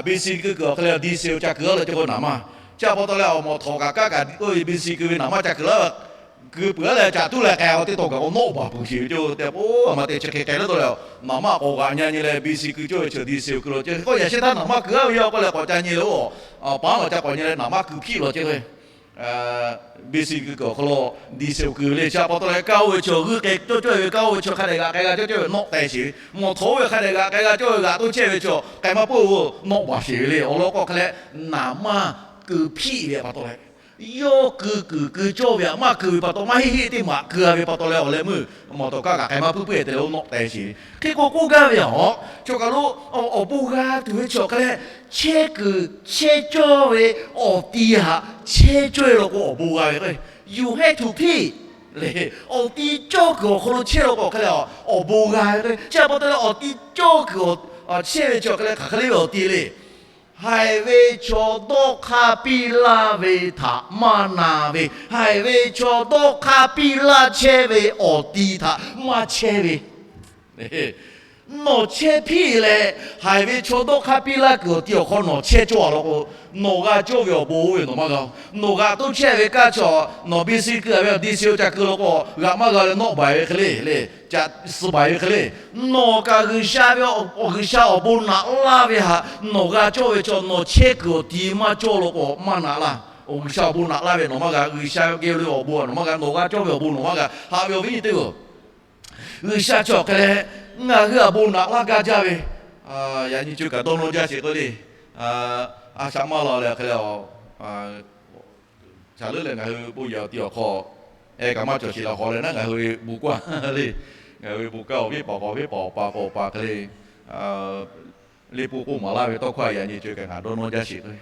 B C keu kuiˬ awˬ hk'a leh D C ca keu laˇ ceh k'o naˍ manˇ, chi pa taw leh awˬ mawˬ htawˍ kaꞈ kaˉ kaꞈ oˇ ve B C keu ve naˍ manˇ ca keu laˇ keu peuˬ-a leh caꞈ tuˉ leh k'ai-a teˇ taw kaꞈ k'o nawˆ baˬ peuˬ sheˍ ve ceh tehꞈ k'o, a ma te chi hk'e k'ai leh taw leh, naˍ manˇ k'awꞈ g'aꞈ nyi nyi leh B C keu cawˇ ve chi D C keu law ceh k'o, yaꞈ shehˇ htaˇ naˍ manˇ keu g'aˇ ve yaˇ k'oˆ leh k'awꞈ ca nyi leh oˇ, paˉ maˬ ca k'awꞈ nyi leh naˍ manˇ kuiˬ hpiˆ law ceh k'o, B C keu kuiˬ awˬ hk'aw lo D C keu ve le. Chi pa taw leh kaˇ oˇ ve chi g'uiˇ k'ai cawˇ cawˇ ve, kaˇ oˇ ve chi hk'a dehꞈ g'aꞈ k'ai g'a cawˇ cawˇ ve nawˆ teh sheˍ ve, mawˬ htawˍ oˇ ve hk'a dehꞈ g'aꞈ k'ai g'a cawˇ ve g'aꞈ toˇ chehˇ ve chi k'ai maˇ peuˬ-o, nawˆ baˬ sheˍ ve le. Awˬ lawn k'o hk'a leh, naˍ manˇ kuiˬ hpiˆ ve pa taw leh, yawˇ keu kuiˬ keu cawˇ ve htaꞈ maˇ keu ve pa taw, maˇ heˆ heˆ teˇ maˬ keu-a ve pa taw leh awˬ leh meuˇ mawˬ htawˍ kaˉ kaꞈ k'ai maˇ puiˉ puiˉ-e te leh oˇ nawˆ teh sheˍ ve. Hk'e k'o k'oˆ gaˇ ve yoˬ. Choˬ kaˬ lo awˬ bon g'a tuˬ ve chi awˬ hk'a leh, chehˇ kuiˬ chehˇ cawˇ ve awˬ ti htaꞈ chehˇ cawˇ-e law k'o awˬ bon g'a ve k'o, yuˬ hehˇ tuˬ hpiˇ le. Awˬ ti cawˇ kuiˬ awˬ hk'aw lo chehˇ law k'o awˬ hk'a leh awˬ bon g'a ve k'o, chi pa taw leh awˬ ti cawˇ kuiˬ chehˇ ve chi awˬ hk'a leh hk'aˬ hk'e le ve awˬ ti le. Haiˬ ve chaw dawˇ hk'aˇ piˇ laˇ ve htaꞈ maˇ na ve, haiˬ ve chaw dawˇ hk'aˇ piˇ laˇ chehˇ ve awˬ ti htaꞈ maˇ chehˇ ve. Nawˬ chehˇ hpiˇ leh, haiˬ ve chaw dawˇ hk'aˇ piˇ laˇ kuiˬ awˬ ti awˬ hk'aw nawˬ chehˇ cawˇ-a law k'o, nawˬ g'a cawˇ ve awˬ bon oˇ ve nawˬ maˇ g'a-o. Nawˬ g'aꞈ toˇ chehˇ ve kaˇ chaw nawˬ B C keu-a ve awˬ D C-o ca keu law k'o, g'aꞈ maˇ g'a leh nawˆ baˬ ve hk'e le le, caꞈ suh baˬ ve hk'e le. Nawˬ kaꞈ G'uiˬsha ve, G'uiˬsha awˬ bon naꞈ laˇ ve htaꞈ nawˬ g'a cawˇ ve chaw nawˬ chehˇ kuiˬ awˬ ti maˇ cawˇ law k'o maˇ naꞈ laˇ. G'uiˬsha awˬ bon naꞈ laˇ ve nawˬ maˇ g'a, G'uiˬsha geh lo awˬ bon nawˬ maˇ g'a, nawˬ g'a cawˇ ve awˬ bon nawˬ maˇ g'a. Haꞈ ve awˬ viˉ nyi teˇ-oˬ, G'uiˬsha chi awˬ hk'e leh ngaˬ hui htaꞈ bon naꞈ laˇ gaˇ jaˇ ve, yaꞈ nyi co kaꞈ dawˇ nawˇ jaˇ sheˍ k'oˆ le. A shaꞈ maˇ la leh hk'e le, a, shaˍ leuˉ leh ngaˬ hui bon yehˬ awˬ ti awˬ hk'aw, eh, kaꞈ maˇ cawˬ sheˍ la haw leh naˉ ngaˬ hui bon kaˇ le. Ngaˬ hui bon kaˇ awˬ viˉ paˍ k'o viˉ paˍ, awˬ pa k'o awˬ pa hk'e le, le po k'oˆ maˍ laˇ ve tawˇ hkawˇ yaꞈ nyi co kaꞈ ngaˬ dawˇ nawˇ jaˇ sheˍ k'o,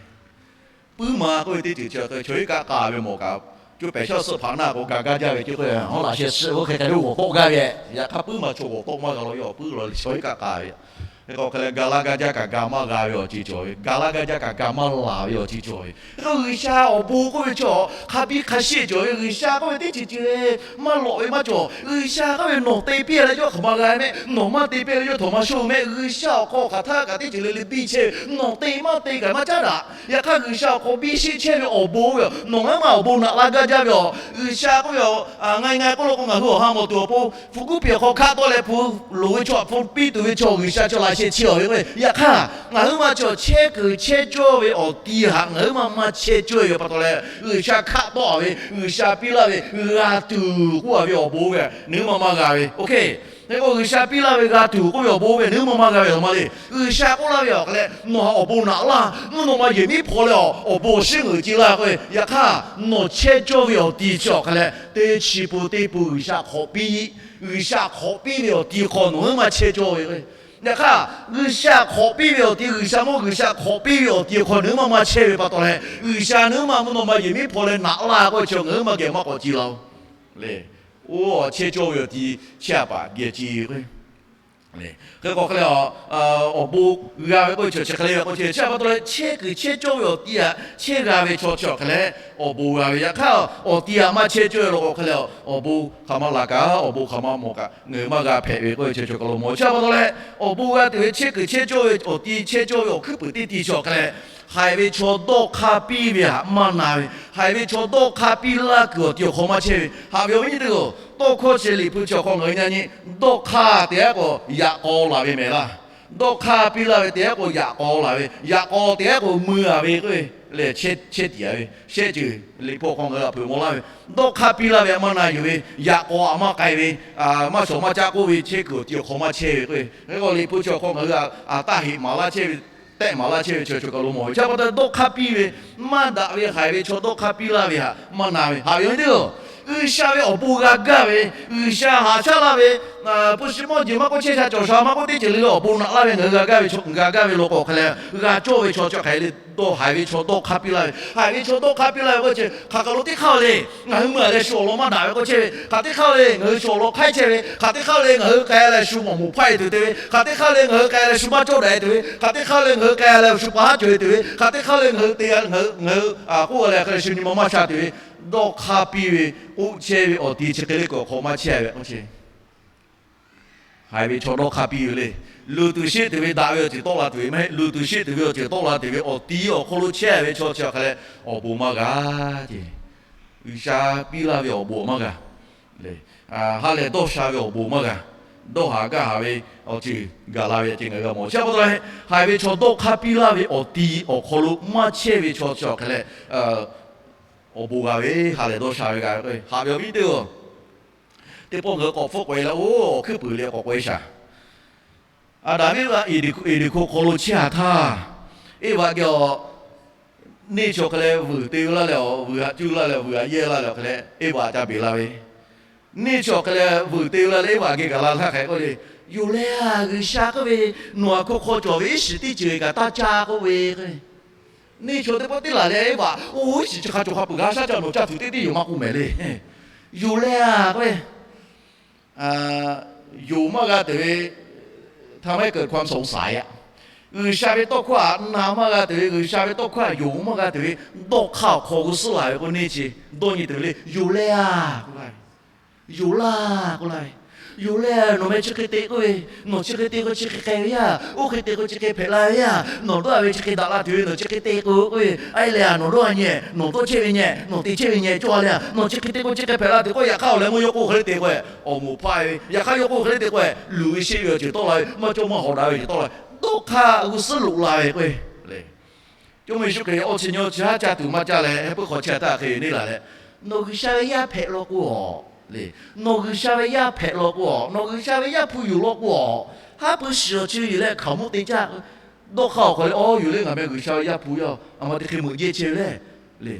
puiˉ ma k'oˆ ve teˇ ceuˬ chi hk'e chaw iˉ kaˆ k'a ve mawˬ kaꞈ, co pehˬ shaˉ suhˆ hpaꞈ naˆ k'o ga gaˇ jaˇ ve ce k'o, hawˉ laꞈ sheh suhˆ oˇ hk'e hk'e le g'awˬ tawˆ gaˇ ve. Yaꞈ hk'aˇ puiˉ ma chaw g'awˬ tawˆ maˇ g'a law, yawˇ puiˉ law leh chaw iˉ kaˆ k'a ve. Hk'e k'o hk'e leh ga laˇ gaˇ jaˇ kaꞈ ga maˇ g'a ve awˬ ceuˬ cawˬ ve, ga laˇ gaˇ jaˇ kaꞈ ga maˇ laˬ ve awˬ ceuˬ cawˬ ve. Hk'e k'o G'uiˬsha awˬ bon k'oˆ ve chaw hk'a biˇ hk'a sheˆ cawˬ ve, G'uiˬsha k'oˆ ve teˇ ceuˬ ceuˬ maˇ lawꞈ ve maˇ cawˬ. G'uiˬsha k'oˆ ve nawˬ te piˇ leh yawˇ hk'aˬ ma g'a mehˆ, nawˬ maˇ te piˇ leh yawˇ htaꞈ maˇ shoˆ mehˆ. G'uiˬsha awˬ hk'aw hk'aˬ htaˇ kaꞈ teˇ ceuˬ le le biˇ chehˇ ve, nawˬ te maˇ te kaꞈ maˇ caˉ daꞈ. Yaꞈ hk'aˇ G'uiˬsha awˬ hk'aw biˇ sheˆ chehˇ ve awˬ bon ve, nawˬ ngaˬ hui ma awˬ bon naꞈ laˇ gaˇ jaˇ ve yoˬ. G'uiˬsha k'oˆ ve, ngaˬ ngaˬ k'oˆ law k'o ngaˬ hui awˬ ha mawˬ tuˬ awˬ pon hpu kuˉ piˍ awˬ hk'aw hkaˆ tawˆ leh hpu loˍ ve chaw htaꞈ hpu piˇ tuˬ ve chaw G'uiˬsha chaw laꞈ sheh chi awˬ ve k'o, yaꞈ hk'aˇ ngaˬ hui ma chaw chehˇ kuiˬ chehˇ cawˇ ve awˬ ti htaꞈ ngaˬ hui ma maˇ chehˇ cawˇ ve pa taw leh, G'uiˬsha hkaˆ tawˆ-a ve, G'uiˬsha piˇ laˇ ve g'a tuˬ k'oˆ-a ve awˬ bon ve, nawˬ hui ma maˇ g'a ve. Oˇ hk'e k'o G'uiˬsha piˇ laˇ ve g'a tuˬ k'oˆ ve awˬ bon ve nawˬ hui ma maˇ g'a ve, a ma le. G'uiˬsha k'oˆ laˇ ve awˬ hk'e leh nawˬ htaꞈ awˬ bon naꞈ laˇ, mvuhˇ naw ma yehˬ miˉ hpaw leh awˬ bon awˬ shinˉ ngeuꞈ ce laˇ k'o, yaꞈ hk'aˇ nawˬ chehˇ cawˇ ve awˬ ti chi awˬ hk'e leh teˇ chi pun teˇ pun G'uiˬsha hk'awꞈ piˇ, G'uiˬsha hk'awꞈ piˇ ve awˬ ti hk'aw nawˬ hui ma chehˇ cawˇ ve k'o, yaꞈ hk'aˇ G'uiˬsha hk'awꞈ piˇ ve awˬ ti, G'uiˬsha mawˇ G'uiˬsha hk'awꞈ piˇ ve awˬ ti hk'aw nawˬ hui ma maˇ chehˇ ve pa taw leh, G'uiˬsha nawˬ hui ma mvuhˇ naw ma yehˬ miˉ hpaw leh naꞈ laˇ k'oˆ ve chi nawˬ hui ma geh maˇ k'awꞈ ci la-o. Le, oˇ chehˇ cawˇ ve awˬ ti chehˇ-a paˍ geh ci k'o, hk'e k'o hk'e leh, awˬ bon g'a ve k'oˆ ve chi chi hk'e le ve k'o, chi pa taw leh chehˇ kuiˬ chehˇ cawˇ ve awˬ ti htaꞈ chehˇ g'a ve chaw chi awˬ hk'e leh awˬ bon g'a ve. Yaꞈ hk'aˇ awˬ ti htaꞈ maˇ chehˇ cawˇ ve law k'o hk'e leh, awˬ bon hk'aˬ ma laˬ kaꞈ, awˬ bon hk'aˬ ma mawˬ kaꞈ ngaˬ hui maˇ g'a hpehꞈ ve k'oˆ ve chi chi kaˬ lo mawˬ. Chi pa taw leh awˬ bon g'a tuˬ ve chehˇ kuiˬ chehˇ cawˇ ve awˬ ti chehˇ cawˇ ve awˬ hkuiˉ puiˍ teˇ ti chi awˬ hk'e leh Haiˬ ve chaw dawˇ hk'aˇ piˇ ve htaꞈ maˇ na ve, haiˬ ve chaw dawˇ hk'aˇ piˇ laˇ kuiˬ awˬ ti awˬ hk'aw maˇ chehˇ ve. Haꞈ ve awˬ viˉ nyi teˇ-oˬ, tawˇ hkawˇ chi Liꞈ hpu chi awˬ hk'aw ngaˬ hui nyi nyi, dawˇ hk'aˇ te haˉ k'o yaꞈ k'aw laˬ ve mehˍ laˇ. Dawˇ hk'aˇ piˇ laˇ ve te haˉ k'o yaꞈ k'aw laˬ ve, yaꞈ k'aw te haˉ k'o mui a ve k'o, lehˬ chehˇ tiˍ a ve shehˆ ceuˬ Liꞈ hpu awˬ hk'aw ngaˬ hui htaꞈ hpeuꞈ maw laˇ ve, dawˇ hk'aˇ piˇ laˇ ve htaꞈ maˇ na yuˬ ve, yaꞈ k'aw htaꞈ maˇ k'ai ve, maˇ shawˍ maˇ caˆ k'oˆ ve chehˇ kuiˬ awˬ ti awˬ hk'aw maˇ chehˇ ve k'o, hk'e k'o Liꞈ hpu chi awˬ hk'aw ngaˬ hui htaꞈ taˇ heꞈ maˍ laˇ chehˇ ve, tehˆ maˍ laˇ chehˇ ve chi chi kaꞈ lo mawˬ ve. Chi pa taw dawˇ hk'aˇ piˇ ve, maˇ daꞈ ve haiˬ ve chaw dawˇ hk'aˇ piˇ laˇ ve htaꞈ maˇ na ve. Haꞈ ve awˬ viˉ teˇ-oˬ, G'uiˬsha ve awˬ bon g'a gaˇ ve, G'uiˬsha haꞈ shaˉ laˇ ve, puˇ shiˍ mawˇ jeˬ maˇ k'oˆ, chehˇ sha cawˬ sha maˇ k'oˆ, teˇ ceuˬ le le awˬ bon naꞈ laˇ ve ngaˬ hui g'a gaˇ ve, g'a gaˇ ve law k'o hk'a leh, g'a cawˇ ve chaw chi hk'aˬ hk'e le, dawˇ haiˬ ve chaw dawˇ hk'aˇ piˇ laˇ ve, haiˬ ve chaw dawˇ hk'aˇ piˇ laˇ ve k'o chi hk'aˬ kaˬ lo teˇ hk'aˇ le, ngaˬ hui meuˇ a leh shu awˬ lawn maˇ daꞈ ve k'oˆ chehˇ ve, hk'aˬ teˇ hk'aˇ le ngaˬ hui shu awˬ lawn hk'aiˉ chehˇ ve, hk'aˬ teˇ hk'aˇ le ngaˬ hui k'ai leh shu mawˬ moˍ hpaˇ e tuˬ te ve, hk'aˬ teˇ hk'aˇ le ngaˬ hui k'ai leh shu maˇ cawˇ daꞈ e tuˬ ve, hk'aˬ teˇ hk'aˇ le ngaˬ hui k'ai leh shu pa haˉ cawˬ e tuˬ ve, hk'aˬ teˇ hk'aˇ le ngaˬ hui te, ngaˬ hui k'oˆ a leh hk'e leh shu nyi ma maˇ sha tuˬ ve, dawˇ hk'aˇ piˇ ve k'oˆ chehˇ ve awˬ ti chi hk'e le kuiˬ awˬ hk'aw maˇ chehˇ ve k'oˆ chehˇ. Haiˬ ve chaw dawˇ hk'aˇ piˇ ve le. Luˬ tuˬ sheˆ tuˬ ve daꞈ ve awˬ ceuˬ tawˆ la tuˬ ve maˇ heˆ. Luˬ tuˬ sheˆ tuˬ ve awˬ ceuˬ tawˆ la tuˬ ve awˬ ti awˬ hk'aw lo chehˇ ve chaw chi hk'aˬ hk'e leh awˬ bon maˇ g'a ce. G'uiˬsha piˇ laˇ ve awˬ bon maˇ g'a le. Ha lehˬ dawˇ sha ve awˬ bon maˇ g'a. Dawˇ haˍ gaˇ haˍ ve awˬ ceuˬ gaˬ la ve ce ngaˬ hui g'a mawˬ. Chi pa taw haiˬ ve chaw dawˇ hk'aˇ piˇ laˇ ve awˬ ti awˬ hk'aw lo maˇ chehˇ ve chaw chi hk'aˬ hk'e leh awˬ bon g'a ve, ha lehˬ dawˇ sha ve g'a ve k'o, haꞈ ve awˬ viˉ teˇ-oˬ, teˇ pawˆ ngaˬ hui k'awꞈ hpfuhˆ k'awꞈ e la oˬ, awˬ hkuiˉ puiˍ le k'awꞈ k'awꞈ e shaˍ. Aˍdanˍ Eˇvaꞈ Eˍdenˍ hkoˇ hk'aw lo chehˇ a htaˇ, Eˇvaꞈ geh awˬ neˇ chi awˬ hk'e leh vuiˬ te laˇ leh awˬ vuiˬ haꞈ cuˇ laˇ leh vuiˬ haꞈ yehˇ laˇ leh awˬ hk'e leh Eˇvaꞈ ca beˬ la ve. Neˇ chi awˬ hk'e leh vuiˬ te laˇ leh Eˇvaꞈ geh gaˬ la htaˇ hk'e k'oˆ le, Yoˬ leh a, G'uiˬsha k'oˆ ve, nawˬ aˬ hk'oˆ hk'aw cawˬ ve iˉ shiˍ teˇ ceuˬ kaꞈ taˇ caˇ k'oˆ ve k'o, neˇ chi teˇ pawˆ teˇ laˬ leh Eˇvaꞈ, oˇ iˉ shiˍ chi hk'a cawˬ hk'a peuˬ g'a shaˉ ca nawˬ caˇ tuˬ teˇ tiˉ yoˬ maˇ k'oˆ mehˍ le. Yoˬ leh a k'oˆ ve, yoˬ maˇ g'a tuˬ ve, ทำให้เกิดความสงสัย a. G'uiˬsha ve tawˇ hkawˇ htaꞈ na maˇ g'a tuˬ ve, G'uiˬsha ve tawˇ hkawˇ htaꞈ yonˍ maˇ g'a tuˬ ve, dawˇ hk'aˇ awˬ hk'aw g'uˇ suhˉ laˬ ve k'o neˇ chi dawˇ nyi tuˬ ve le. Yoˬ leh a k'oˆ laˇ ve, yoˬ laˇ k'oˆ laˇ ve, yoˬ leh nawˬ meh chi hk'e te k'oˆ ve, nawˬ chi hk'e te k'o chi hk'e k'ai ve yaˇ, oˇ hk'e te k'o chi hk'e hpehꞈ la ve yaˇ, nawˬ dawˇ a ve chi hk'e daꞈ la tuˬ ve, nawˬ chi hk'e te k'o k'oˆ ve, a leh a nawˬ dawˇ a nyi, nawˬ dawˇ chehˇ ve nyi, nawˬ te chehˇ ve nyi cawˇ a leh a, nawˬ chi hk'e te k'o chi hk'e hpehꞈ la tuˬ k'o, yaꞈ hk'aˇ awˬ leh meuˇ yawˇ k'oˆ hk'e le te k'o, awˬ moˍ hpaˇ ve, yaꞈ hk'aˇ yawˇ k'oˆ hk'e le te k'o, luˬ ve sheˆ ve awˬ ceuˬ tawˆ la ve, maˇ cawˇ maˇ hawꞈ daꞈ ve awˬ ceuˬ tawˆ la ve, dawˇ hk'aˇ g'uˇ suhˉ loꞈ la ve k'o, Jawˇmawˇ Yeˍsuˆ Hkriꞈ awˇ chi nyi awˇ chi haˉ caˇ tuˬ maˇ caˇ leh, heh puiˉ hk'aw chehˇ htaˇ hk'e neˇ laˬ leh, nawˬ G'uiˬsha ve yaˇ hpehꞈ law k'o a le, nawˬ G'uiˬsha ve yaˇ hpehꞈ law k'o a, nawˬ G'uiˬsha ve Yaˇ hpu yoˬ law k'o a, haˉ pui shiˍ awˬ chi yoˬ leh hkaoˍmonˇ te caˇ. Dawˇ hk'aˇ awˬ hk'aw leh, Aˬ, yoˬ leh ngaˬ meh G'uiˬsha ve Yaˇ hpu yaˇ, a ma te hk'e meuꞈ jehˇ chehˇ ve le, le,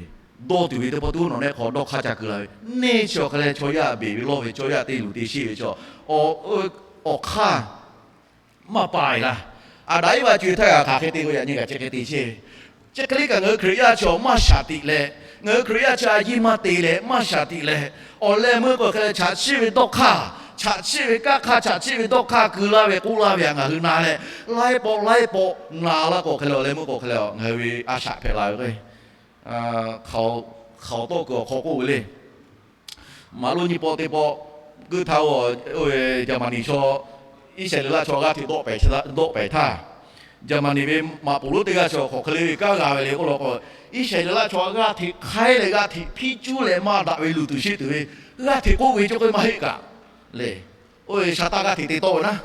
dawˇ tuˬ ve teˇ pawˆ tuˉ nawˬ nehˆ hk'aw dawˇ hk'aˇ ca keu la ve, neˇ chi awˬ hk'e leh chaw yaˇ beˬ ve lawˇ ve, chaw yaˇ te luˬ te sheˆ ve chaw, awˬ hk'aˇ maˇ pa e laˇ. Aˍdanˍ Eˇvaꞈ co e htaˇ g'a hk'aˬ hk'e te k'o, yaꞈ nyi kaꞈ chi hk'e te chehˇ ve. Chi hk'e le kaꞈ ngaˬ hui Hkriꞈ yaˇ chi awˬ maˇ shaˍ tiꞈ leh, ngaˬ hui Hkriꞈ yaˇ chi a yiˇ maˇ te leh maˇ shaˍ tiꞈ leh, awˬ leh meuˇ k'o hk'e leh chaꞈ chiˆ ve dawˇ hk'aˇ, chaꞈ chiˆ ve kanˉ hk'aˇ, chaꞈ chiˆ ve dawˇ hk'aˇ keu laˇ ve k'oˆ laˇ ve htaꞈ ngaˬ hui na leh, laiˉ pawˆ laiˉ pawˆ na laˇ k'o hk'e leh awˬ leh meuˇ k'o hk'e leh ngaˬ hui ve a shaꞈ hpehꞈ la ve k'o, hk'aoˍ tawˆ kuiˬ awˬ hk'aw k'oˆ ve le. Maˍ lonˉ nyiˇ pawˆ teˇ pawˆ, guˇ htaˇ-oˬ, Jaˍmaˍniˍ chaw Iˉsaˍreˍlaˆ chaw g'aˇ hteꞈ dawˆ pehˍ htaˇ, Jaˍmaˍniˍ ve maꞈ poˍ lonˉ teˇ g'aˇ chaw hk'aˬ hk'e le ve kanˉ g'a ve le k'oˆ law k'o, Iˉsaˍreˍlaˆ chaw g'aˇ hteꞈ hk'aiˉ leh g'aˇ hteꞈ hpiˇ cuˉ leh maˇ daꞈ ve luˬ tuˬ sheˆ tuˬ ve g'aˇ hteꞈ k'oˆ ve cawˇ k'oˆ ve maˇ heˆ kaꞈ le. Oˇ ve sha taˇ g'aˇ hteꞈ te tawˆ ve naˉ,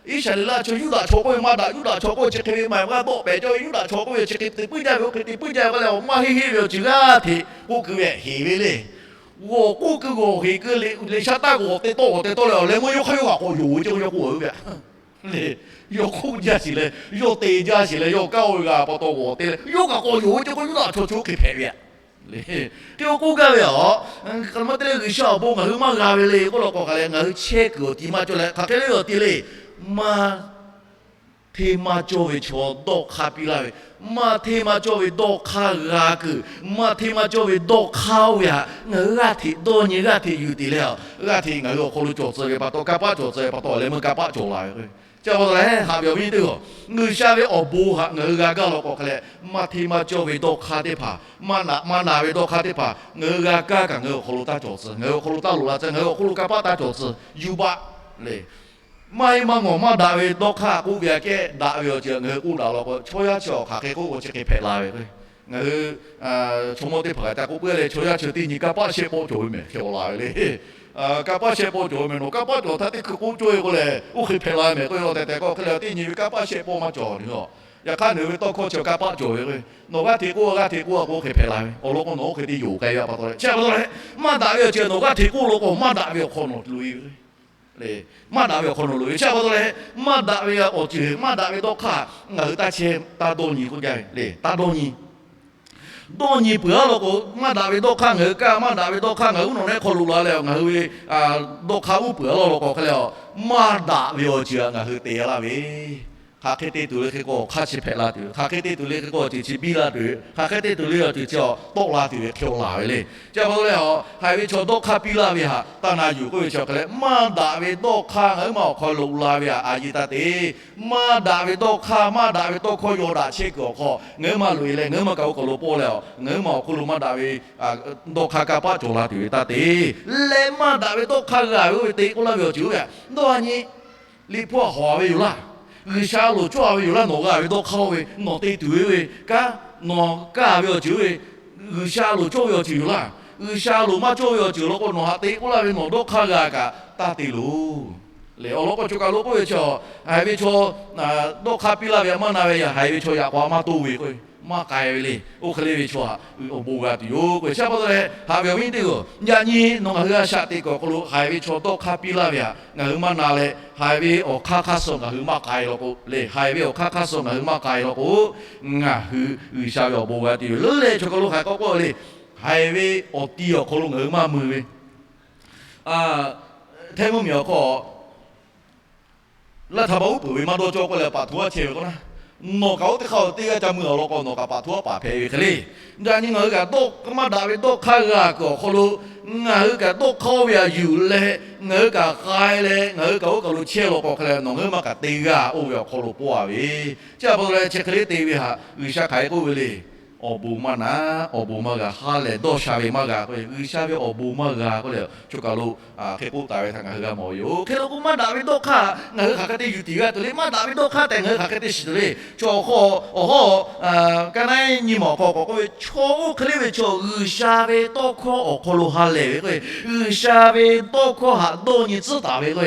Iˉsaˍreˍlaˆ chaw Yuˇdaꞈ chaw k'oˆ ve maˇ daꞈ, Yuˇdaꞈ chaw k'oˆ ve chi hk'e ve maˍ g'aˇ dawˆ pehˍ cawˇ ve, Yuˇdaꞈ chaw k'oˆ ve chi hk'e te puiˉ jaˇ ve, oˇ hk'e te puiˉ jaˇ ve k'oˆ leh awˬ maˇ heˆ heˆ ve awˬ ceuˬ g'aˇ hteꞈ k'oˆ keu ve heˍ ve le. G'awˬ k'oˆ keu g'awˬ heˍ keu le, le sha taˇ g'awˬ te tawˆ g'awˬ te tawˆ leh awˬ leh meuˇ yawˇ hk'aˇ yawˇ kaꞈ k'awꞈ yonˍ ve cawˇ k'oˆ ve a le. Yawˇ k'oˆ jaˇ sheˍ leh, yawˇ te jaˇ sheˍ leh, yawˇ kanˉ oˇ ve g'a pa taw g'awˬ te leh yawˇ kaꞈ k'awꞈ yonˍ ve cawˇ k'o, Yuˇdaꞈ chaw chi oˇ hk'e hpehꞈ ve a le. Hk'e k'oˆ gaˇ ve a, maˇ te leh G'uiˬsha awˬ bon ngaˬ hui maˇ g'a ve le k'oˆ law k'o hk'aˬ leh ngaˬ hui chehˇ kuiˬ awˬ ti maˇ cawˇ leh hk'aˬ hk'e le awˬ ti le, maˇ hteˇ maˇ cawˇ ve chaw dawˇ hk'aˇ piˇ laˇ ve, maˇ hteˇ maˇ cawˇ ve dawˇ hk'aˇ g'a kuiˬ, maˇ hteˇ maˇ cawˇ ve dawˇ hk'aˇ oˇ ve htaꞈ ngaˬ hui g'aˇ hteꞈ dawˇ nyi g'aˇ hteꞈ yuˬ te leh a, g'aˇ hteꞈ ngaˬ hui awˬ hk'aw lo cawˬ tcuh ve pa taw, kanˇ paˆ cawˬ tcuh ve pa taw, awˬ leh meuˇ kanˇ paˆ cawˬ la ve k'o, chi pa taw leh haꞈ ve awˬ viˉ teˇ g'aˇ, G'uiˬsha ve awˬ bon htaꞈ ngaˬ hui g'a gaˇ law k'o hk'aˬ leh, maˇ hteˇ maˇ cawˇ ve dawˇ hk'aˇ teˇ hpaˍ, maˇ naꞈ maˇ na ve dawˇ hk'aˇ teˇ hpaˍ ngaˬ hui g'a gaˇ kaꞈ ngaˬ hui awˬ hk'aw lo taˇ cawˬ tcuh, ngaˬ hui awˬ hk'aw lo taˇ loꞈ la tcuh, ngaˬ hui awˬ hk'aw lo kanˇ paˆ taˇ cawˬ tcuh yuˬ baˆ le. Maˇ heˆ maˇ ngawˬ maˇ daꞈ ve dawˇ hk'aˇ k'oˆ ve aꞈ kehˉ daꞈ ve awˬ ceuˬ ngaˬ hui k'oˆ daꞈ law k'o, chaw yaˇ chi awˬ hk'aˬ hk'e k'oˆ k'o chi hk'e hpehꞈ la ve k'o, ngaˬ hui chaw mawˇ teˇ hpaˍ kaꞈ ca k'oˆ puiˉ leh, chaw yaˇ chi teˇ nyi kanˇ paˆ shehˆ pawˆ cawˬ ve mehˬ hk'e awˬ la ve le. Kanˇ paˆ shehˆ pawˆ cawˬ ve mehˬ, nawˬ kanˇ paˆ cawˬ htaˇ teˇ hkui k'oˆ cawˇ ve k'o lehˬ, oˇ hk'e hpehꞈ la ve mehˬ k'oˆ ve. Awˬ tehˬ tehˬ k'o hk'e leh, teˇ nyi ve kanˇ paˆ shehˆ pawˆ maˇ cawˬ ve yoˬ. Yaꞈ hk'aˇ ngaˬ hui ve tawˇ hkawˇ chi kanˇ paˆ cawˬ ve k'o, nawˬ g'aˇ hteꞈ k'oˆ g'aˇ hteꞈ k'oˆ a k'o oˇ hk'e hpehꞈ la ve. Awˬ lawn k'o nawˬ oˇ hk'e te yonˍ k'ai ve pa taw leh, chi pa taw leh, maˇ daꞈ ve awˬ ceuˬ nawˬ g'aˇ hteꞈ k'oˆ law k'o, maˇ daꞈ ve awˬ hk'aw nawˬ loꞈ e ve le. Maˇ daꞈ ve awˬ hk'aw nawˬ loꞈ e ve. Chi pa taw leh, maˇ daꞈ ve awˬ ceuˬ, maˇ daꞈ ve dawˇ hk'aˇ ngaˬ hui taˇ chehˇ, taˇ dawˇ nyi k'oˆ jaˇ ve le. Taˇ dawˇ nyi. Dawˇ nyi peuˬ a law k'o, maˇ daꞈ ve dawˇ hk'aˇ ngaˬ hui kaˇ, maˇ daꞈ ve dawˇ hk'aˇ ngaˬ hui uˉ nawꞈ nehˉ hk'aw loꞈ la leh, ngaˬ hui ve dawˇ hk'aˇ uˉ peunˍ a law law k'o hk'e leh, maˇ daꞈ ve awˬ ceuˬ ngaˬ hui te laˇ ve. Hk'aˬ hk'e te tuˬ le hk'e k'o, awˬ hk'aˇ chi hpehꞈ la tuˬ ve. Hk'aˬ hk'e te tuˬ le hk'e k'o, awˬ ceuˬ chi biˇ la tuˬ ve. Hk'aˬ hk'e te tuˬ le, awˬ ceuˬ chi tawˆ la tuˬ ve hk'e awˬ laˬ ve le. Chi pa taw leh, haiˬ ve chaw dawˇ hk'aˇ piˇ laˇ ve htaꞈ taˇ na yuˬ k'oˆ ve chi awˬ hk'e leh, maˇ daꞈ ve dawˇ hk'aˇ ngaˬ hui ma awˬ hk'aw loꞈ la ve htaꞈ a yeˇ taˇ te. Maˇ daꞈ ve dawˇ hk'aˇ, maˇ daꞈ ve tawˇ hkawˇ yaw daꞈ chehˇ kuiˬ awˬ hk'aw ngaˬ hui ma loꞈ e leh, ngaˬ hui ma kaꞈ oˇ kaˬ lo pawˇ leh, ngaˬ hui ma awˬ hk'oˆ lo maˇ daꞈ ve dawˇ hk'aˇ kanˇ paˆ cawˬ la tuˬ ve taˇ te. Leh maˇ daꞈ ve dawˇ hk'aˇ g'a ve oˇ ve te k'oˆ laˇ ve awˬ ceuˬ oˇ ve, dawˇ a nyi Liꞈ hpu a hawˍ a ve yoˬ laˇ. G'uiˬsha loˍ cawˇ a ve yoˬ laˇ. Nawˬ g'a ve dawˇ hk'aˇ oˇ ve, nawˬ te tuˬ ve oˇ ve kanˉ, nawˬ kaˇ ve awˬ ceuˬ oˇ ve, G'uiˬsha loˍ cawˇ ve awˬ ceuˬ yoˬ laˇ. G'uiˬsha loˍ maˇ cawˇ ve awˬ ceuˬ law k'o, nawˬ haꞈ te k'oˆ laˇ ve nawˬ dawˇ hk'aˇ g'a kaꞈ taˇ te loˬ. Leh awˬ lawn k'o, choˬ kaˬ lo k'oˆ ve chaw, haiˬ ve chaw dawˇ hk'aˇ piˇ laˇ ve htaꞈ maˇ na ve, haiˬ ve chaw yaꞈ k'aw maˇ toˇ ve k'o, maˇ k'ai ve le. Oˇ hk'e le ve chaw haꞈ awˬ bon g'a tuˬ yoˬ k'o, chi pa taw leh haꞈ ve awˬ viˉ teˇ g'aˇ, yaꞈ nyi nawˬ ngaˬ hui a shaꞈ teꞈ kuiˬ awˬ hk'aw lo haiˬ ve chaw dawˇ hk'aˇ piˇ laˇ ve htaꞈ ngaˬ hui maˇ na leh, haiˬ ve awˬ hk'aˇ hk'aˇ suh ngaˬ hui maˇ k'ai law k'o le, haiˬ ve awˬ hk'aˇ hk'aˇ suh ngaˬ hui maˇ k'ai law k'o, ngaˬ hui G'uiˬsha ve awˬ bon g'a tuˬ yoˬ. Leuˉ leh choˬ kaˬ lo hk'aˬ hk'e k'oˆ k'oˆ le, haiˬ ve awˬ ti awˬ hk'aw lo ngaˬ hui maˇ mui ve, hteˇ mvuhˇ miˬ awˬ hk'aw laˇ htaˇ baˬ uˉ peunˍ ve maˇ dawˇ cawˇ k'oˆ leh paˍ htu aˉ chehˇ ve k'o na, nawˬ kaꞈ oˇ teˇ hk'aˇ teˇ g'aˇ ca mui awˬ lawn k'o, nawˬ kaꞈ paˍ htu aˉ paˍ hpehꞈ ve hk'e le. Yaꞈ nyi ngaˬ hui kaꞈ dawˇ maˇ daꞈ ve dawˇ hk'aˇ g'a kuiˬ awˬ hk'aw lo, ngaˬ hui kaꞈ dawˇ hk'aˇ oˇ ve htaꞈ yuˬ leh, ngaˬ hui kaꞈ k'ai leh, ngaˬ hui kaꞈ oˇ kaˬ lo chehˇ law k'o hk'e leh, nawˬ ngaˬ hui ma kaꞈ teˇ g'aˇ oˇ ve awˬ hk'aw lo pawˆ a ve. Chi pa taw leh chi hk'e le te ve htaꞈ G'uiˬsha hk'aˬ hk'e k'oˆ ve le. Awˬ bon maˇ na, awˬ bon maˇ g'a, ha lehˬ dawˇ sha ve maˇ g'a k'o, G'uiˬsha ve awˬ bon maˇ g'a k'oˆ leh, choˬ kaˬ lo hk'e k'oˆ taˍ ve htaꞈ ngaˬ hui g'a mawˬ ve yoˬ. Hk'e law k'o, maˇ daꞈ ve dawˇ hk'aˇ ngaˬ hui hk'aˬ hk'e te yuˬ tiˍ g'a tuˬ le. Maˇ daꞈ ve dawˇ hk'aˇ tehꞈ ngaˬ hui hk'aˬ hk'e te shiˍ tuˬ le. Chaw awˬ hk'aw awˬ hawˉ, ka naˉ nyi ma awˬ hk'aw k'awꞈ k'oˆ ve, chaw oˇ hk'e le ve chaw G'uiˬsha ve tawˇ hkawˇ awˬ hk'aw lo ha lehˬ ve k'o, G'uiˬsha ve tawˇ hkawˇ htaꞈ dawˇ nyi tcuhˉ taˍ ve k'o,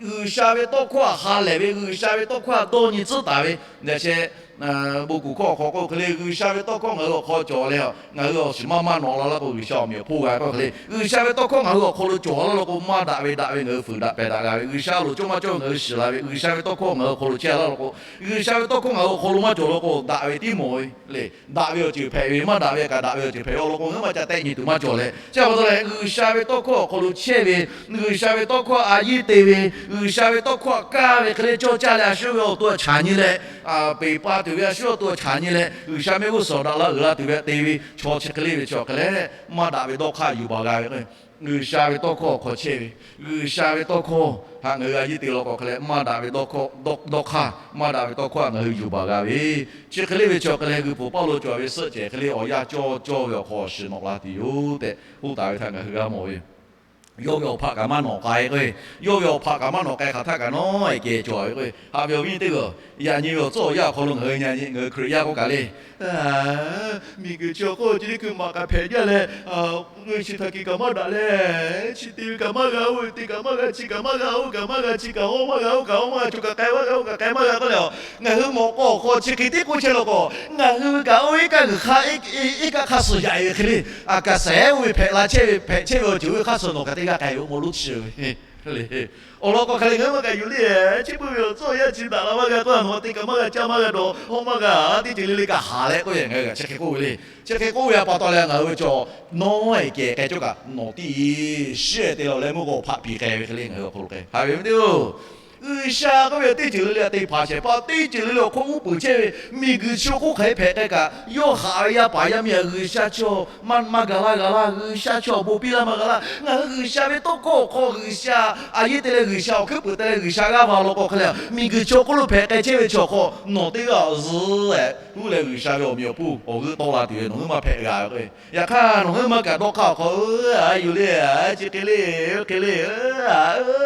G'uiˬsha ve tawˇ hkawˇ htaꞈ ha lehˬ ve, G'uiˬsha ve tawˇ hkawˇ htaꞈ dawˇ nyi tcuhˉ taˍ ve, yaꞈ sheh bon kuˬ hkawˇ awˬ hk'aw k'oˆ hk'e le, G'uiˬsha ve tawˇ hkawˇ ngaˬ hui awˬ hk'aw cawˬ leh, ngaˬ hui awˬ shiˍ maˇ maˇ nawꞈ la laˇ k'o, G'uiˬsha awˬ meꞈ awˬ hponˇ g'a k'oˆ hk'e le, G'uiˬsha ve tawˇ hkawˇ ngaˬ hui awˬ hk'aw lo cawˬ laˇ law k'o, maˇ daꞈ ve daꞈ ve ngaˬ hui fuiˍ daꞈ pehˬ daꞈ g'a ve, G'uiˬsha loˍ cawˇ maˇ cawˇ ngaˬ hui shiˍ la ve, G'uiˬsha ve tawˇ hkawˇ ngaˬ hui awˬ hk'aw lo chehˇ laˇ law k'o, G'uiˬsha ve tawˇ hkawˇ ngaˬ hui awˬ hk'aw lo maˇ cawˬ law k'o, daꞈ ve tiˉ mawˬ ve le. Daꞈ ve awˬ ceuˬ hpehꞈ ve, maˇ daꞈ ve kaꞈ daꞈ ve awˬ ceuˬ hpehꞈ ve awˬ lawn k'o, ngaˬ hui maˇ ca tehˆ nyi tuˬ maˇ cawˬ leh, chi pa taw leh G'uiˬsha ve tawˇ hkawˇ awˬ hk'aw lo chehˇ ve, G'uiˬsha ve tawˇ hkawˇ a yiˇ te ve, G'uiˬsha ve tawˇ hkawˇ kaˇ ve hk'e le, cawˇ caˇ leh a shu ve awˬ to htaꞈ chaꞈ nyi leh, peˬ pa tuˬ ve a shu awˬ to htaꞈ chaꞈ nyi leh, G'uiˬsha mehˆ g'uˇ suhˍ awˬ daꞈ la uiˍ la tuˬ ve htaꞈ te ve chaw chi hk'e le ve chaw hk'e leh, maˇ daꞈ ve dawˇ hk'aˇ yuˬ baˬ g'a ve k'o, G'uiˬsha ve tawˇ hkawˇ awˬ hk'aw chehˇ ve, G'uiˬsha ve tawˇ hkawˇ htaꞈ ngaˬ hui a yiˇ te law k'o hk'e leh, maˇ daꞈ ve dawˇ hkawˇ, dawˇ hk'aˇ, maˇ daꞈ ve tawˇ hkawˇ htaꞈ ngaˬ hui yuˬ baˬ g'a ve, chi hk'e le ve chaw hk'e leh g'uiˬ pfuhˍ paˇ lo cawˬ ve suhˆ cehˬ hk'e le awˬ yanˇ cawˇ cawˇ ve awˬ hk'aw shiˍ nawꞈ la tuˬ yoˬ tehꞈ k'oˆ taˍ ve htaꞈ ngaˬ hui g'a mawˬ ve. Yawˇ ve awˬ hpaꞈ kaꞈ maˇ nawꞈ k'ai k'o, yawˇ ve awˬ hpaꞈ kaꞈ maˇ nawꞈ k'ai hk'aˬ htaˇ kaꞈ nawˉ ehˍ kehˬ cawˬ ve k'o, haꞈ ve awˬ viˉ teˇ g'aˇ, yaꞈ nyi ve awˬ tcuhˉ awˬ yanˇ awˬ hk'aw lo ngaˬ hui nyi nyi ngaˬ hui Hkriꞈ yaˇ k'oˆ kaꞈ le, miˬguiˬ chi awˬ hk'oˆ chi teˇ hkui maꞈ kaꞈ hpehꞈ jaˇ leh, chi htaꞈ kiˬ kaꞈ maˇ daꞈ leh, chi te ve kaꞈ maˇ g'a, oˇ ve te kaꞈ maˇ g'a, chi kaꞈ maˇ g'a, oˇ kaꞈ maˇ g'a, chi kaꞈ oˇ maˇ g'a, oˇ kaꞈ oˇ maˇ g'a, choˬ kaꞈ k'ai maˇ g'a, oˇ kaꞈ k'ai maˇ g'a k'oˆ leh, ngaˬ hui mawꞈ k'aw awˬ hk'aw chi hk'e tiˉ k'oˆ chehˇ law k'o, ngaˬ hui ve kaꞈ oˇ iˉ kaˆ g'uiˬ hk'aˇ iˉ kaˆ hk'aˇ suh yaꞈ e ve hk'e le, a kaꞈ sehˉ oˇ ve hpehꞈ la chehˇ ve hpehꞈ chehˇ ve awˬ ceuˬ oˇ ve hk'aˇ suh nawˬ kaꞈ teˇ g'aˇ k'ai ve oˇ maˇ lonˉ chi ve le. Awˬ lawn k'o hk'e le ngaˬ hui maˇ kaꞈ yuˬ le, chi beuꞈ ve awˬ tcuhˉ awˬ yanˇ chi daꞈ la maˇ g'a k'oˆ a, nawˬ te kaꞈ maˇ g'a, caˇ maˇ g'a, dawˬ hawˇ maˇ g'a, teˇ ceuˬ le le kaꞈ haˍ leh k'oˆ ve ngaˬ hui g'a chi hk'e k'oˆ ve le. Chi hk'e k'oˆ ve pa taw leh ngaˬ hui ve chaw nawˉ ehˍ kehˬ k'ai cawˇ kaꞈ nawˬ tiˉ shiˉ te la leh mvuhˇ g'awˇ hpaꞈ piˍ k'ai ve hk'e le ngaˬ hui awˬ hk'aw lo k'ai haꞈ ve meuˇ teˇ oˬ. G'uiˬsha k'oˆ ve teˇ ceuˬ le le htaꞈ te hpanˍ shehˍ hpaˇ, teˇ ceuˬ le le awˬ hk'oˆ uˉ peunˍ chehˇ ve miˬguiˬ chi awˬ hk'oˆ hk'aˬ hk'e hpehꞈ k'ai kaꞈ, yawˇ haꞈ ve yaˇ paˍ yaˇ miˇ htaꞈ G'uiˬsha chi maˇ maˇ ga laˇ g'a laˇ, G'uiˬsha chi awˬ bon piˇ laˇ maˇ g'a laˇ. Ngaˬ hui G'uiˬsha ve tawˇ hkawˇ awˬ hk'aw G'uiˬsha a yeˇ te leh G'uiˬsha awˬ hkuiˉ puiˍ te leh G'uiˬsha g'aˇ va law k'o hk'e le, miˬguiˬ chi awˬ hk'oˆ lo hpehꞈ k'ai chehˇ ve chi awˬ hk'aw nawˬ teˇ g'aˇ zuhˆ eh tuˉ leh G'uiˬsha ve awˬ meꞈ awˬ hponˇ awˬ g'euˆ tawˆ la tuˬ ve nawˬ hui maˇ hpehꞈ g'a ve k'o, yaꞈ hk'aˇ nawˬ hui maˇ kaꞈ dawˇ hk'aˇ awˬ hk'aw, a yuˬ le, chi hk'e le, hk'e le,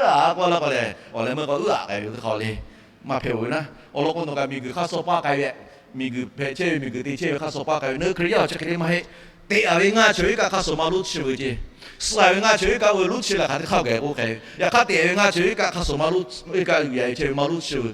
a k'oˆ laˇ k'o lehˬ, awˬ leh meuˇ k'o uˉ aꞈ k'ai ve teˇ hk'aw le. Maˇ hpehꞈ-oˬ ve naˉ. Awˬ lawn k'o, nawˬ kaꞈ miˬguiˬ hk'aˇ suh paˇ k'ai ve, miˬguiˬ hpehꞈ chehˇ ve, miˬguiˬ te chehˇ ve hk'aˇ suh paˇ k'ai ve, nawˬ hui Hkriꞈ yaˇ awˬ chi hk'e te maˇ heˆ. Teꞈ aˍ ve ngaˇ ceuˬ iˉ kaˆ hk'aˇ suh maˇ lonˉ chiˇ ve ceˇ. Suh aˍ ve ngaˇ ceuˬ iˉ kaˆ oˇ ve lonˉ chiˇ leh hk'aˬ teˇ hk'aˇ geh k'oˆ hk'e ve. Yaꞈ hk'aˇ teꞈ aˍ ve ngaˇ ceuˬ iˉ kaˆ hk'aˇ suh maˇ lonˉ, iˉ kaˆ yaꞈ e chehˇ ve maˇ lonˉ chiˇ ve,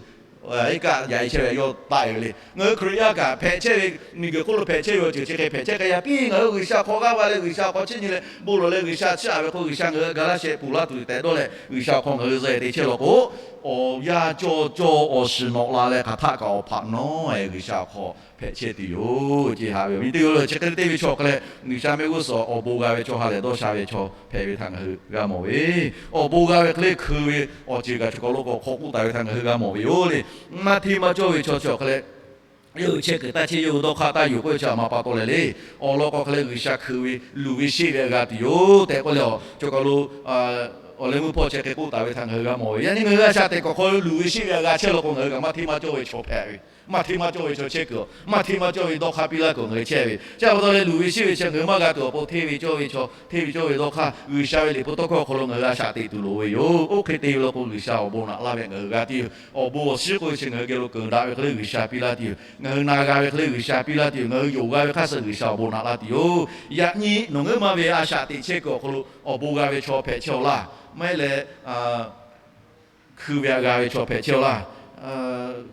iˉ kaˆ yaꞈ e chehˇ ve yawˇ taˆ e ve le. Ngaˬ hui Hkriꞈ yaˇ kaꞈ hpehꞈ chehˇ ve, miˬguiˬ hk'oˆ lo hpehꞈ chehˇ ve awˬ ceuˬ chi hk'e hpehꞈ chehˇ k'ai yaꞈ piˇ, ngaˬ hui G'uiˬsha awˬ hk'aw g'aˇ va leh G'uiˬsha awˬ hk'aw chiˇ nyi leh bon lawˬ leh G'uiˬsha chiˇ aꞈ ve k'o, G'uiˬsha ngaˬ hui ga laˇ sheh puˬ laˇ tuˬ tehꞈ dawˇ leh G'uiˬsha awˬ hk'aw ngaˬ hui zuhꞈ te chehˇ law k'o, awˬ yanˇ cawˇ cawˇ awˬ shiˍ nawꞈ la leh hk'aˬ htaˆ kaꞈ awˬ hpaꞈ nawˉ e G'uiˬsha awˬ hk'aw hpehꞈ chehˇ tuˬ yoˬ ceˇ. Haꞈ ve awˬ viˉ teˇ g'aˇ le, chi hk'e te ve chaw hk'e leh G'uiˬsha mehˆ g'uˇ suhˍ awˬ bon g'a ve chaw ha lehˬ dawˇ sha ve chaw hpehꞈ ve htaꞈ ngaˬ hui g'a mawˬ ve. Awˬ bon g'a ve hk'e le hkui ve awˬ ceuˬ kaꞈ choˬ kaˬ lo k'awꞈ hk'aw k'oˆ taˍ ve htaꞈ ngaˬ hui g'a mawˬ ve yoˬ le. Maˇ hteˇ maˇ cawˇ ve chaw chi awˬ hk'e leh, yawˇ hui chehˇ kuiˬ taˇ chehˇ, yawˇ hui dawˇ hk'aˇ taˇ yuˬ k'oˆ ve chi a ma pa taw leh le. Awˬ lawn k'o hk'e leh G'uiˬsha hkui ve luˬ ve sheˆ ve g'a tuˬ yoˬ tehꞈ k'oˆ leh, a, choˬ kaˬ lo awˬ leh meuˇ hpawˇ chi hk'e k'oˆ taˍ ve htaꞈ ngaˬ hui g'a mawˬ ve. Yaꞈ nyi ngaˬ hui a shaꞈ teꞈ kuiˬ awˬ hk'aw lo luˬ ve sheˆ ve g'a chehˇ law k'o, ngaˬ hui kaꞈ maˇ hteˇ maˇ cawˇ ve chaw hpehꞈ ve, maˇ hteˇ maˇ cawˇ ve chaw chehˇ kuiˬ, maˇ hteˇ maˇ cawˇ ve dawˇ hk'aˇ piˇ laˇ kuiˬ ngaˬ hui chehˇ ve. Chi pa taw leh luˬ ve sheˆ ve chi ngaˬ hui maˇ g'a tuˬ awˬ pon, hteˇ ve cawˇ ve chaw, hteˇ ve cawˇ ve dawˇ hk'aˇ G'uiˬsha ve liꞈ hpu tawˇ hkawˇ awˬ hk'aw lo ngaˬ hui a shaꞈ teꞈ tuˬ loˍ ve yoˬ. Oˇ hk'e te ve law k'o, G'uiˬsha awˬ bon naꞈ laˇ ve ngaˬ hui g'a tuˬ yoˬ. Awˬ bon awˬ shiˉ k'oˆ ve chi ngaˬ hui geh lo keunˍ daꞈ ve hk'e le G'uiˬsha piˇ laˇ tuˬ yoˬ. Ngaˬ hui na g'a ve hk'e le G'uiˬsha piˇ laˇ tuˬ yoˬ. Ngaˬ hui yonˍ g'a ve hk'aˇ suh G'uiˬsha awˬ bon naꞈ laˇ tuˬ yoˬ. Yaꞈ nyi nawˬ ngaˬ hui maˇ ve a shaꞈ teꞈ chehˇ kuiˬ awˬ hk'aw lo awˬ bon g'a ve chaw hpehꞈ chehˇ-aw laˇ. Maˇ heˆ leh, hkui ve htaꞈ g'a ve chaw hpehꞈ chehˇ-aw laˇ.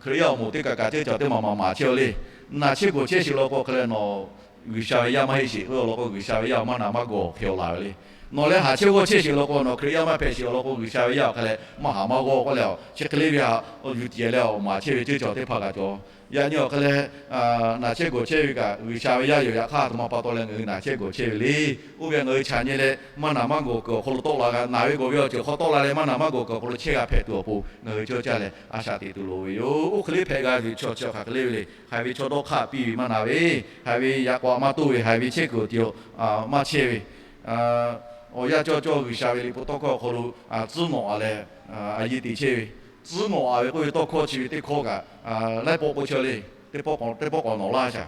Hkriꞈ yaˇ awˬ moˍ teˇ kaˬ kaꞈ ceuˇ caˬ teˇ maˬ maˍ maˍ chehˇ-aw le. Naˬ chehˇ gawˬ chehˇ sheˍ law k'o hk'e leh nawˬ G'uiˬsha ve yaˇ maˇ heˆ sheˍ k'oˆ law k'o, G'uiˬsha ve yaˇ awˬ maˇ naˬ maˇ gawˬ hk'e-aw laˬ ve le. Nawˬ leh haˍ chehˇ g'awˇ chehˇ sheˍ law k'o, nawˬ Hkriꞈ yaˇ maˇ hpehꞈ sheˍ law k'o, G'uiˬsha ve yaˇ awˬ hk'e leh maˇ haˍ maˇ g'awˇ k'oˆ leh, chi hk'e le ve htaꞈ yuˬ tiˍ leh awˬ maˍ chehˇ ve ceuˇ caˬ teˇ hpaˍ kaꞈ cawˬ. Yaꞈ nyi awˬ hk'e leh, naˬ chehˇ gawˬ chehˇ ve kaꞈ G'uiˬsha ve yaˇ yoˬ. Yaꞈ hk'aˇ a htoꞈ ma pa taw leh ngaˬ hui naˬ chehˇ gawˬ chehˇ ve le. Oˇ ve htaꞈ ngaˬ hui chaꞈ nyi leh maˇ naˬ maˇ gawˬ kuiˬ awˬ hk'aw lo tawˆ la g'a, naˬ ve gawˬ ve awˬ ceuˬ hk'aw tawˆ la leh maˇ naˬ maˇ gawˬ kuiˬ awˬ hk'aw lo chehˇ g'a hpehꞈ tuˬ awˬ pon ngaˬ hui cawˇ caˇ leh a shaꞈ teꞈ tuˬ loˍ ve yoˬ. Oˇ hk'e le hpehꞈ g'a ve chaw chi awˬ hk'aˬ hk'e le ve le. Haiˬ ve chaw dawˇ hk'aˇ piˇ ve maˇ na ve, haiˬ ve yaꞈ k'aw maˇ toˇ ve, haiˬ ve chehˇ kuiˬ awˬ ti maˇ chehˇ ve, awˬ yanˇ cawˇ cawˇ G'uiˬsha ve liꞈ hpu tawˇ hkawˇ awˬ hk'aw lo tcuhˉ nawꞈ-a leh a yeˇ te chehˇ ve, tcuhˉ nawꞈ-a ve k'oˆ ve tawˇ hkawˇ chi ve teˇ hkawˇ kaꞈ laiˉ pawˆ k'oˆ chehˇ le. Teˇ pawˆ k'awꞈ nawꞈ laˇ shaˍ.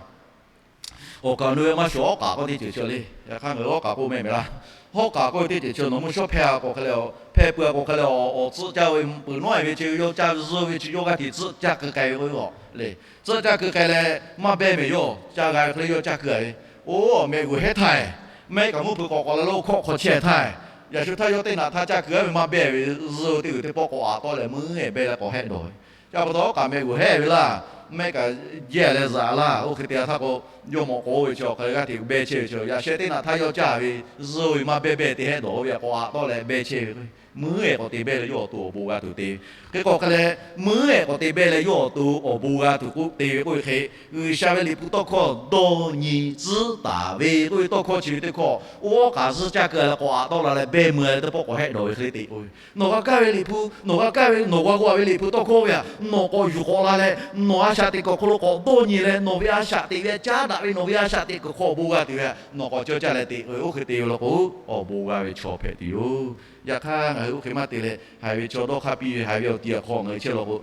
Awˬ kaˍ nu ve maˇ shawˍ, hawˉ k'aˍ k'oˆ teˇ ceuˬ chi le. Yaꞈ hk'aˇ ngaˬ hui hawˉ k'aˍ k'oˆ mehˆ mehˍ laˇ. Hawˉ k'aˍ k'oˆ ve teˇ ceuˬ chi nawˬ mvuhˇ shawˉ hpehˇ k'o hk'e leh, hpehˇ peuˬ k'o hk'e leh, awˬ tcuhˆ caˇ ve peuˬ nawˉ-e ve chi yawˇ caˇ zuhˇ ve chi yawˇ g'aˇ hteꞈ tcuhˆ caˇ keu k'ai ve k'o le. Tcuhˆ caˇ keu k'ai leh maˇ behˇ mehˍ, yawˇ caˇ g'a ve hk'e le yawˇ caˇ keu-a ve. Oˇ, mehˆ g'uˬ hehˉ htaˇ, mehˆ kaꞈ mvuhˇ hpeuꞈ k'awꞈ k'awꞈ la lo hkawˆ hk'aw chehˇ htaˇ, yaꞈ shu htaˇ yawˇ teˇ naꞈ htaˇ caˇ keu-a ve maˇ behˇ ve zuhˇ teˇ g'uiˬ teˇ pawˆ k'awꞈ aꞈ tawˆ leh meuˉ-ehˍ behˇ leh k'awꞈ hehˆ dawˬ ve. Chi pa taw hawˉ k'aˍ mehˆ g'uˬ hehˉ ve laˇ. Mehˆ kaꞈ jehˇ leh zuhꞈ laˇ. Oˇ hk'e te htaˇ k'o, yawˇ mawꞈ k'awꞈ oˇ ve chi awˬ hk'e g'aˇ hteꞈ behˇ chehˇ ve chi, yaꞈ sheh teˇ naꞈ htaˇ yawˇ caˇ ve zuhˇ ve maˇ behˇ behˇ te hehˆ dawˬ ve k'awꞈ aꞈ tawˆ leh behˇ chehˇ ve k'o, meuˉ-ehˍ k'awꞈ te behˇ leh yawˇ awˬ to awˬ bon g'a tuˬ te ve. Hk'e k'o hk'e leh, meuˉ-ehˍ k'awꞈ te behˇ leh yawˇ awˬ to awˬ bon g'a tuˬ k'oˆ te ve k'oˆ ve hk'e, G'uiˬsha ve liꞈ hpu tawˇ hkawˇ dawˇ nyi tcuhˉ taˍ ve k'oˆ ve tawˇ hkawˇ chi ve teˇ hkawˇ, oˇ hawˉ k'aˍ zuhˇ caˇ keu-a leh k'awꞈ aꞈ tawˆ la leh behˇ meuˇ-a leh teˇ pawˆ k'awꞈ hehˆ dawˬ ve hk'e le te k'o ve, nawˬ g'a kaˇ ve liꞈ hpu, nawˬ g'a kaˇ ve, nawˬ g'a g'aw ve liꞈ hpu tawˇ hkawˇ ve htaꞈ nawˬ k'awꞈ yuˬ k'awꞈ la leh, nawˬ a shaꞈ teꞈ kuiˬ awˬ hk'aw lo k'awꞈ dawˇ nyi leh, nawˬ ve a shaꞈ teꞈ ve caˉ daꞈ ve nawˬ ve a shaꞈ teꞈ kuiˬ hk'aw awˬ bon g'a tuˬ ve htaꞈ nawˬ k'awꞈ cawˇ caˇ leh te k'o ve, oˇ hk'e te ve law k'o, awˬ bon g'a ve chaw hpehꞈ tuˬ yoˬ. Yaꞈ hk'aˇ ngaˬ hui oˇ hk'e maˇ te leh, haiˬ ve chaw dawˇ hk'aˇ piˇ ve haiˬ ve awˬ ti awˬ hk'aw ngaˬ hui chehˇ law k'o,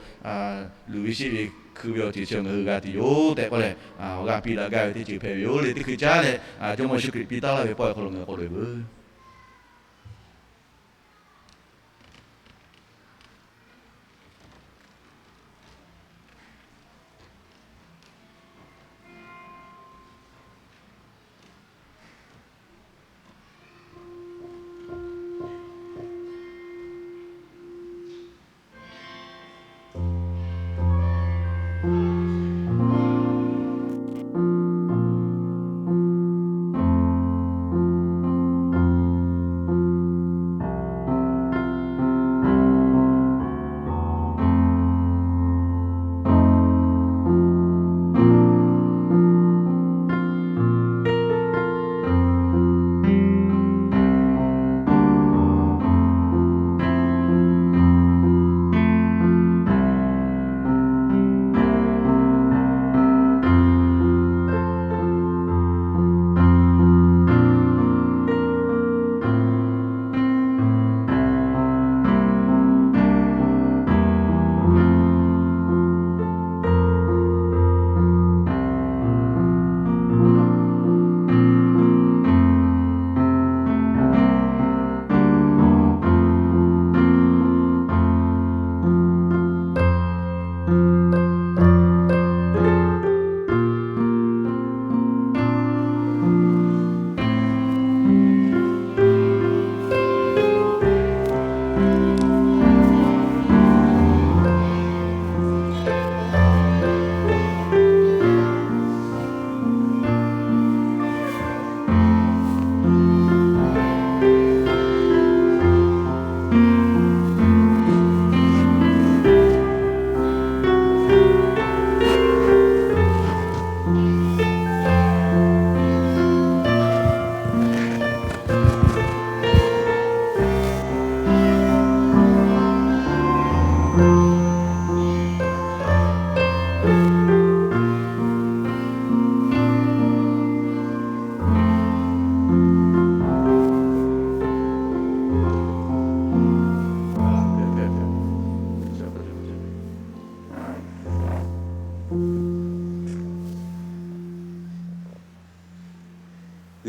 luˬ ve sheˆ ve hkui ve awˬ ceuˬ chi ngaˬ hui g'a tuˬ yoˬ tehꞈ k'oˆ leh, awˬ g'aˇ piˇ daꞈ gaˇ ve teˇ ceuˬ hpehꞈ ve yoˬ le. Teˇ hkui caˉ leh, Jawˇmawˇ Yeˍsuˆ Hkriꞈ piˇ taˉ laˇ ve pawˆ awˬ hk'aw lo ngaˬ hui k'awꞈ loꞈ e veuˬ.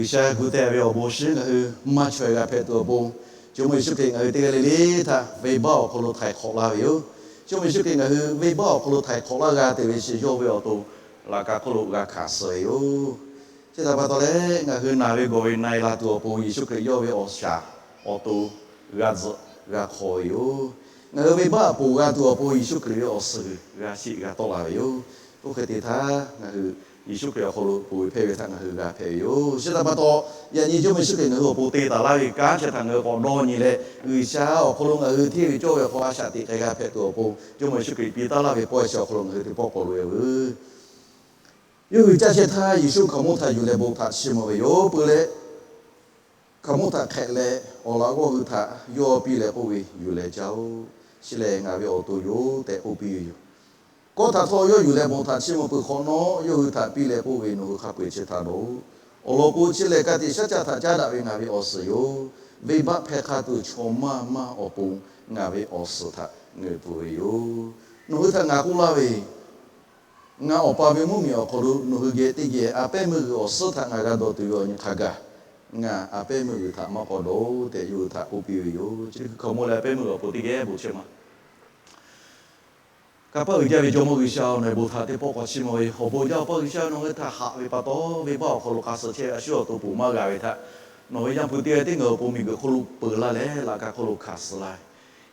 G'uiˬsha gu teh ve awˬ bon shinˉ ngaˬ hui maˇ chaweh g'a hpehꞈ tuˬ awˬ pon, Jawˇmawˇ Yeˍsuˆ Hkriꞈ ngaˬ hui teˇ g'aˇ le le htaꞈ venˇbaˆ awˬ hk'aw lo htaiˍ hk'awꞈ laˇ ve yoˬ. Jawˇmawˇ Yeˍsuˆ Hkriꞈ ngaˬ hui venˇbaˆ awˬ hk'aw lo htaiˍ hk'awꞈ laˇ g'a te ve chi yawˇ ve awˬ to laꞈ ka hk'oˆ lo g'a hkanˍ suh ve yoˬ. Chi htaꞈ pa taw leh, ngaˬ hui naˬ ve gawˬ ve na e la tuˬ awˬ pon Yeˍsuˆ Hkriꞈ yawˇ ve awˬ shaˍ awˬ to g'a tzuhꞈ g'a hk'aw ve yoˬ. Ngaˬ hui venˇbaˆ aꞈ poˬ g'a tuˬ awˬ pon Yeˍsuˆ Hkriꞈ ve awˬ suhˍ g'a sheˆ g'a tawˆ la ve yoˬ. Oˇ hk'e te htaˇ, ngaˬ hui Yeˍsuˆ Hkriꞈ awˬ hk'aw lo poˬ ve hpehˇ ve htaꞈ ngaˬ hui g'a hpehꞈ ve yoˬ. Chi htaꞈ pa taw, yaꞈ nyi Jawˇmawˇ Yeˍsuˆ Hkriꞈ ngaˬ hui awˬ pon te taˍ laˇ ve kanˉ chi htaꞈ ngaˬ hui k'awꞈ dawˇ nyi leh, G'uiˬsha awˬ hk'aw lo ngaˬ hui hteˇ ve cawˇ ve awˬ hk'aw a shaꞈ teꞈ k'ai g'a hpehꞈ tuˬ awˬ pon, Jawˇmawˇ Yeˍsuˆ Hkriꞈ piˇ taˉ laˇ ve pawehˇ chi awˬ hk'aw lo ngaˬ hui teˇ pawˆ k'awꞈ loꞈ e veuˬ. Yawˇ hui caˇ chehˇ htaˇ, Yeˍsuˆ hkaoˍmonˇ htaꞈ yuˬ leh bon htaꞈ chiˇ mvuh ve yoˬ. Peuˬ leh, hkaoˍmonˇ htaꞈ hk'ehꞈ leh, awˬ laꞈ g'awˇ hui htaꞈ yawˇ piˇ leh k'oˆ ve, Yuˬ leh caˇ-oˆ. Chi lehˬ ngaˬ ve awˬ to yoˬ tehꞈ k'oˆ piˇ ve yoˬ. Kawˆ htaꞈ htawˇ yawˇ yuˬ leh bon htaꞈ chiˇ mvuh peuˬ hk'awꞈ nawˉ, yawˇ hui htaꞈ piˇ leh k'oˆ ve, Nawˬ hui hk'a peu-eˬ chi htaꞈ dawˬ-oꞈ. Awˬ lawn k'o, chi lehˬ ka tiꞈ shaˉ caˆ htaꞈ caˉ daꞈ ve ngaˬ ve awˬ suhˍ yoˬ. Venˇbaˆ hpehˇ hk'a tuˬ chaw maˇ maˇ awˬ pon ngaˬ ve awˬ suhˍ htaꞈ ngeuˍ peuˬ ve yoˬ. Nawˬ hui htaꞈ ngaˬ k'oˆ laˇ ve, ngaˬ Awˬ pa ve mvuhˇmiˬ awˬ hk'aw lo nawˬ hui geh teˇ geh a pehˉ meuˇ g'uiˬ awˬ suhˉ htaꞈ ngaˬ g'a dawˬ tuˬ ve awˬ nyi hk'a gaˬ, ngaˬ a pehˉ meuˇ g'uiˬ htaꞈ maˇ k'awꞈ dawˬ-oˬ tehꞈ yawˇ hui htaꞈ k'oˆ piˇ ve yoˬ. Chi teˇ hkui hkaoˍmonˇ leh a pehˉ meuˇ g'uiˬ awˬ pon teˇ geh bon chehˇ ma. Kanˇ paˆ uiˍ jaˇ ve Jawˇmawˇ G'uiˬsha-oˬ, nawˬ ve bon htaꞈ teˇ pawˆ k'awꞈ chiˇ mvuh ve, awˬ bon jaˇ Awˬ pa G'uiˬsha, nawˬ hui htaꞈ haꞈ ve pa taw, venˇbaˆ awˬ hk'aw lo hk'a suh chehˇ ve a shu awˬ to poˬ maˇ g'a ve htaꞈ, nawˬ ve Yaˇ hpu teˇ g'aˇ tiˉ ngaˬ hui awˬ pon miˬguiˬ hk'oˆ lo peuˬ laˇ leh laꞈ ka hk'oˆ lo hkanˍ suh laˇ ve,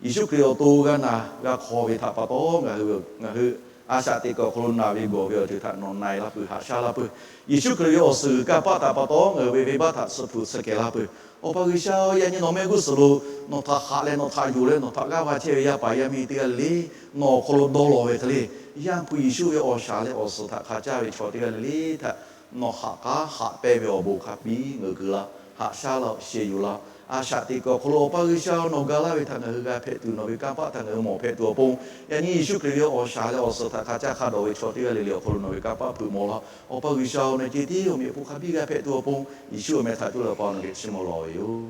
Yeˍsuˆ Hkriꞈ awˬ to g'a naˬ g'a hk'aw ve htaꞈ pa taw, ngaˬ hui, ngaˬ hui a shaꞈ teꞈ kuiˬ awˬ hk'aw lo naˬ ve gawˬ ve awˬ ceuˬ htaꞈ nawˬ na e laˇ peuˬ, haꞈ shaˉ laˇ peuˬ. Yeˍsuˆ Hkriꞈ ve awˬ suhˍ g'uiˬ kanˇ paˆ htaꞈ pa taw ngaˬ hui ve venˇbaˆ htaꞈ suh hpu suh kehˬ laˇ peuˬ. Awˬ pa G'uiˬsha-oˬ, yaꞈ nyi nawˬ mehˆ g'uˇ suhˍ lo nawˬ htaꞈ haꞈ leh nawˬ htaꞈ yonˍ leh nawˬ htaꞈ g'aˇ va chehˇ ve yaˇ paˍ yaˇ miˇ teˇ g'aˇ le le, nawˬ awˬ hk'aw lo dawˇ lawˬ ve hk'e le, Yaˇ hpu Yeˍsuˆ ve awˬ shaˍ leh awˬ suhˍ htaꞈ hk'a caˇ ve chaw teˇ g'aˇ le le htaꞈ nawˬ haꞈ k'aˉ haꞈ pehnˇ ve awˬ bon hk'a biˇ ngeuˍ keu laˇ, haꞈ shaˉ laˇ, sheh yuˬ laˇ. A shaꞈ teꞈ kuiˬ awˬ hk'aw lo Awˬ pa G'uiˬsha-oˬ, nawˬ ga laˇ ve htaꞈ ngaˬ hui g'a hpehꞈ tuˬ, nawˬ ve kanˇ paˆ htaꞈ ngaˬ hui mawˬ hpehꞈ tuˬ awˬ pon, yaꞈ nyi Yeˍsuˆ Hkriꞈ ve awˬ shaˍ leh awˬ suhˍ htaꞈ hk'a caˇ hk'a dawˬ ve chaw teˇ g'aˇ le le awˬ hk'aw lo nawˬ ve kanˇ paˆ hpeuꞈ mawˬ laˇ. Awˬ pa G'uiˬsha-oˬ, nawˬ ceh tiˉ awˬ meh awˬ hpon hk'a biˇ g'a hpehꞈ tuˬ awˬ pon, Yeˍsuˆ awˬ meh htaꞈ coˇ leh Awˬ pa nawˬ geh chiˇ mvuh lawˬ ve yoˬ.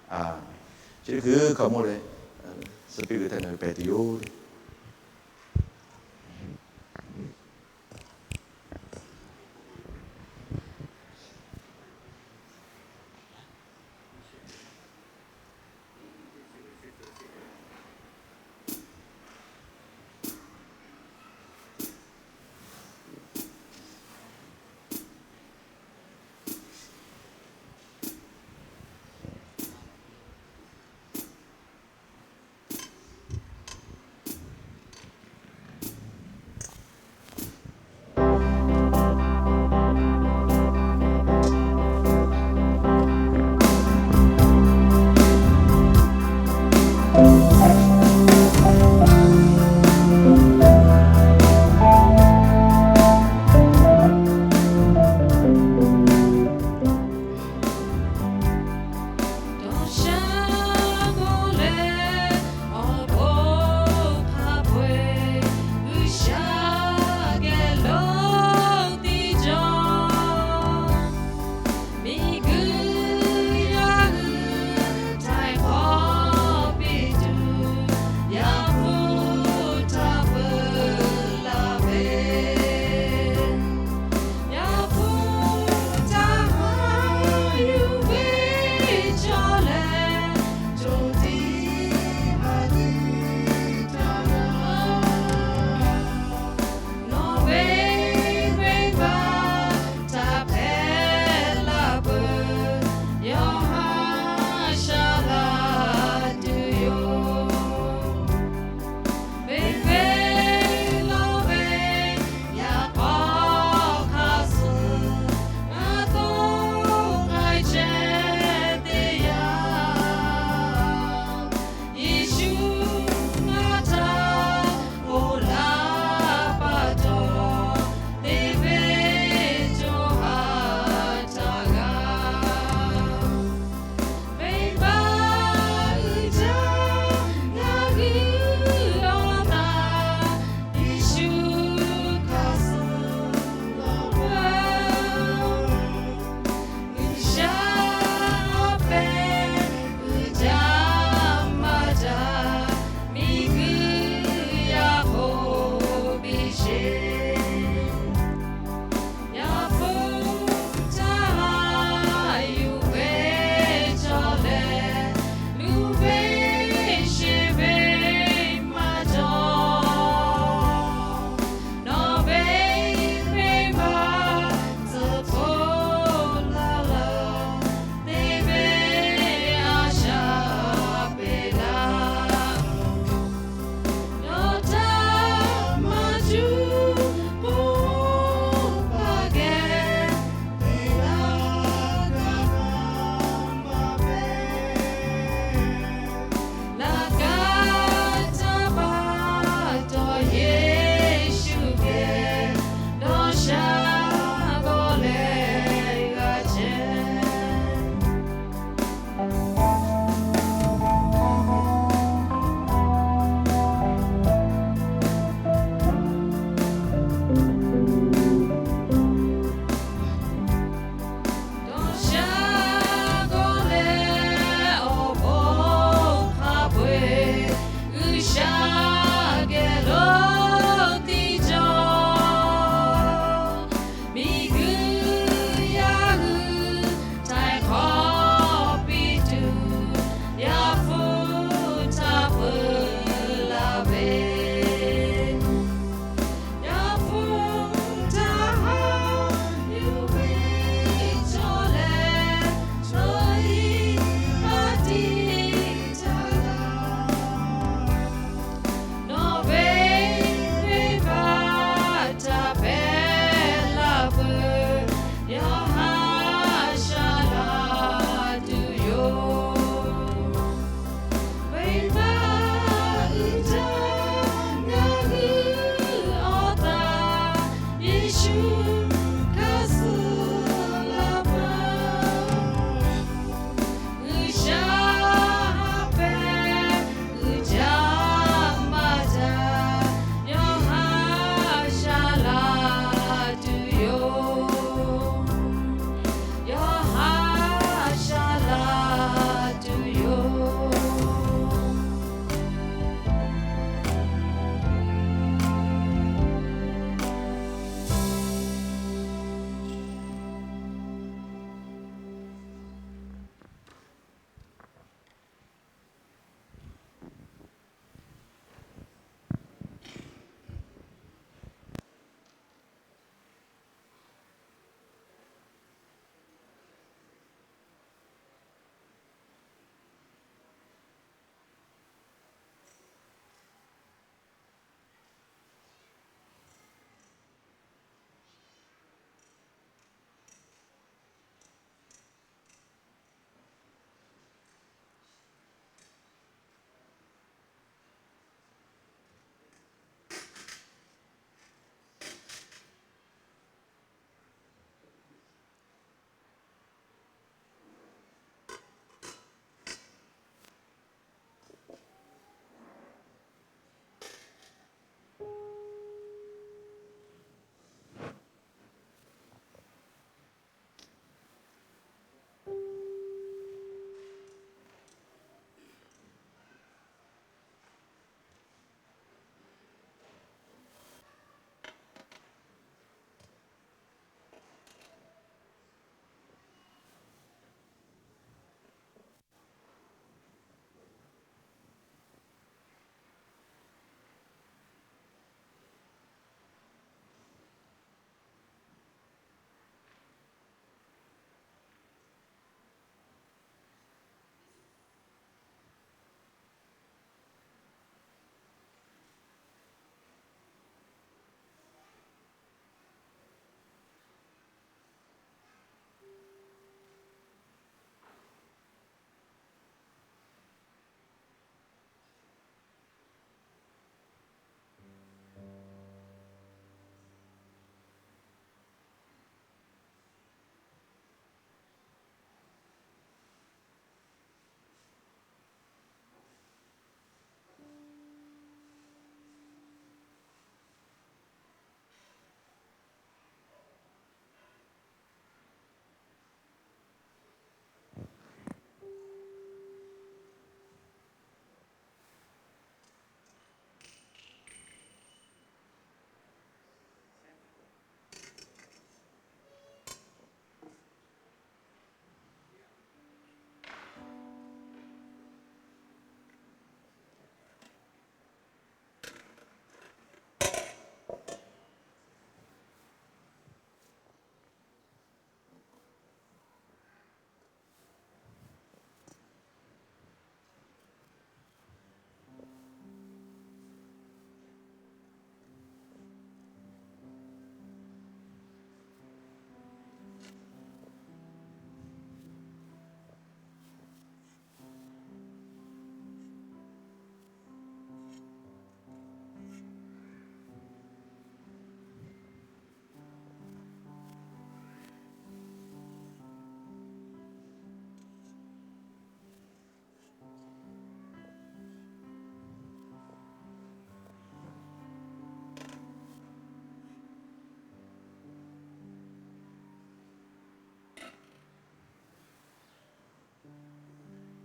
Aˬ, chi teˇ hkui hkaoˍmonˇ leh suh piˇ g'uiˬ htaꞈ ngaˬ hui pehˬ tuˬ yoˬ.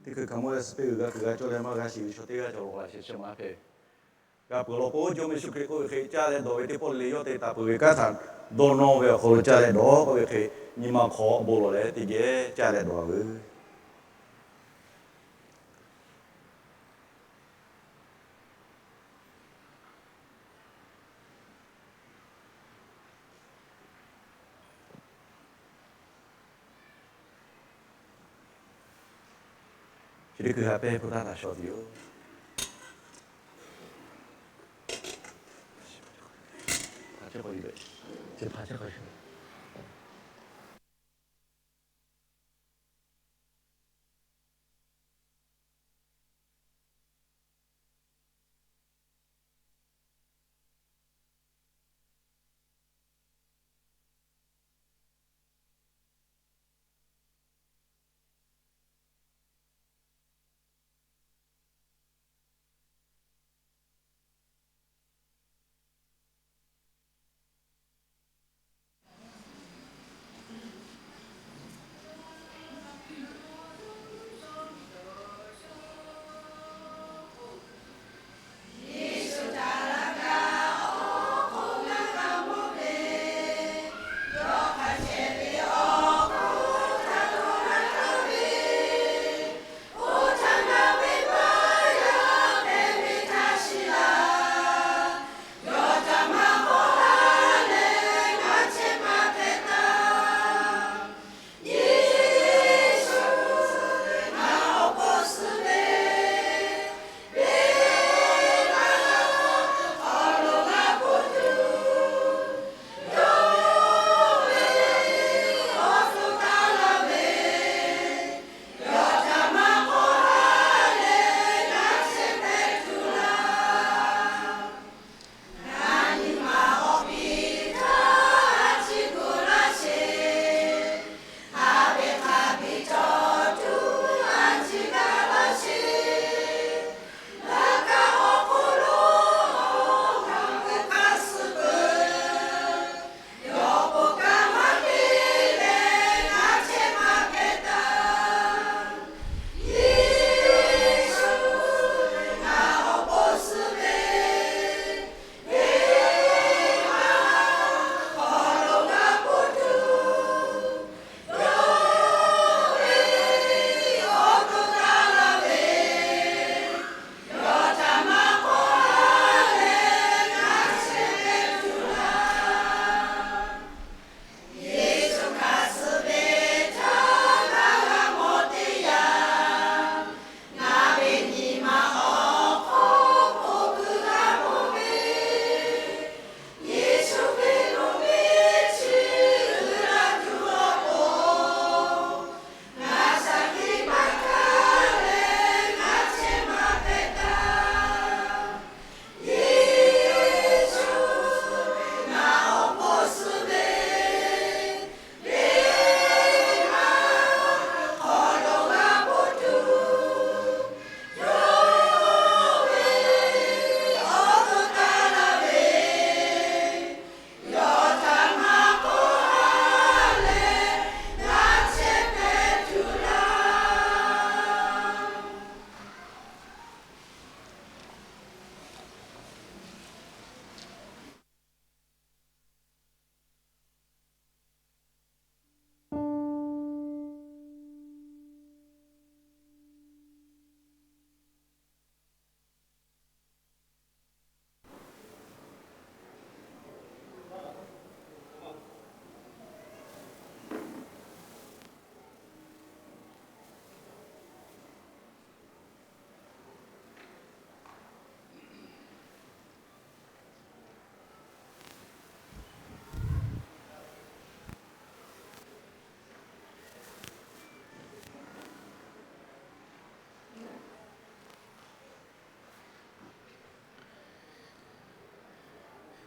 Teˇ hkui hkaoˍmonˇ leh suhˍ teˇ g'uiˬ g'a kuiˬ g'a cawˇ leh maˇ g'a shiˍ ve chaw teˇ g'aˇ cawˬ law laꞈ sheh chi maˇ hpehꞈ. G'a peuˬ law k'o, Jawˇmawˇ Yeˍsuˆ Hkriꞈ k'oˆ ve hk'e caˇ leh dawˬ ve teˇ pawˆ le le yawˇ te taˍ peuˬ ve kanˉ htaꞈ dawˇ nawˇ ve awˬ hk'aw lo caˇ leh dawˬ k'oˆ ve hk'e, nyi ma hk'aw bon lawˬ leh teˇ geh caˇ leh dawˬ-a veuˬ. Chi teˇ hkui ha pehˇ hpu taˇ htaꞈ shaw tuˬ yoˬ.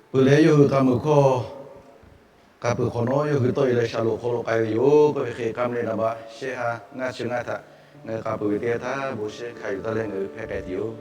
Peuˬ leh yawˇ hui k'a muiˬ hkawˇ k'a peuˬ hk'awꞈ nawˉ, yawˇ hui tawˆ e leh shaˍlonˍ hk'aw lo k'ai ve yoˬ. K'oˆ ve hk'e, k'a mvuh leh naˍ baꞈ shehˆ ha ngaˇ chi ngaˇ htaꞈ ngaˬ hui k'a peuˬ ve teˇ g'aˇ htaˇ bon shehˆ hkanˍ yuˬ taˇ leh ngaˬ hui hpehˇ k'ai tuˬ yoˬ.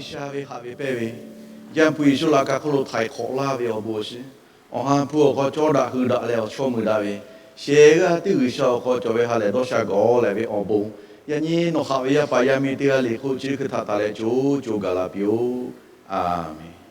G'uiˬsha ve haꞈ ve pehnˇ ve, Yaˇ hpu Yeˍsuˆ laꞈ ka hk'oˆ lo htaiˍ hk'awꞈ laˇ ve awˬ bon awˬ shiˍ, Awˬ ha hpu awˬ hk'aw cawˇ daꞈ hui daꞈ leh awˬ chawˇ mui daꞈ ve, shehˍ g'aˇ teˇ G'uiˬsha awˬ hk'aw cawˬ ve ha lehˬ dawˇ sha gawˬ lehˬ ve awˬ bon, yaꞈ nyi nawˬ haꞈ ve yaˇ paˍ yaˇ miˇ teˇ g'aˇ le hk'oˆ chi hkui htaꞈ taˍ leh co co gaˬ la piˇ-oˆ. A menˬ.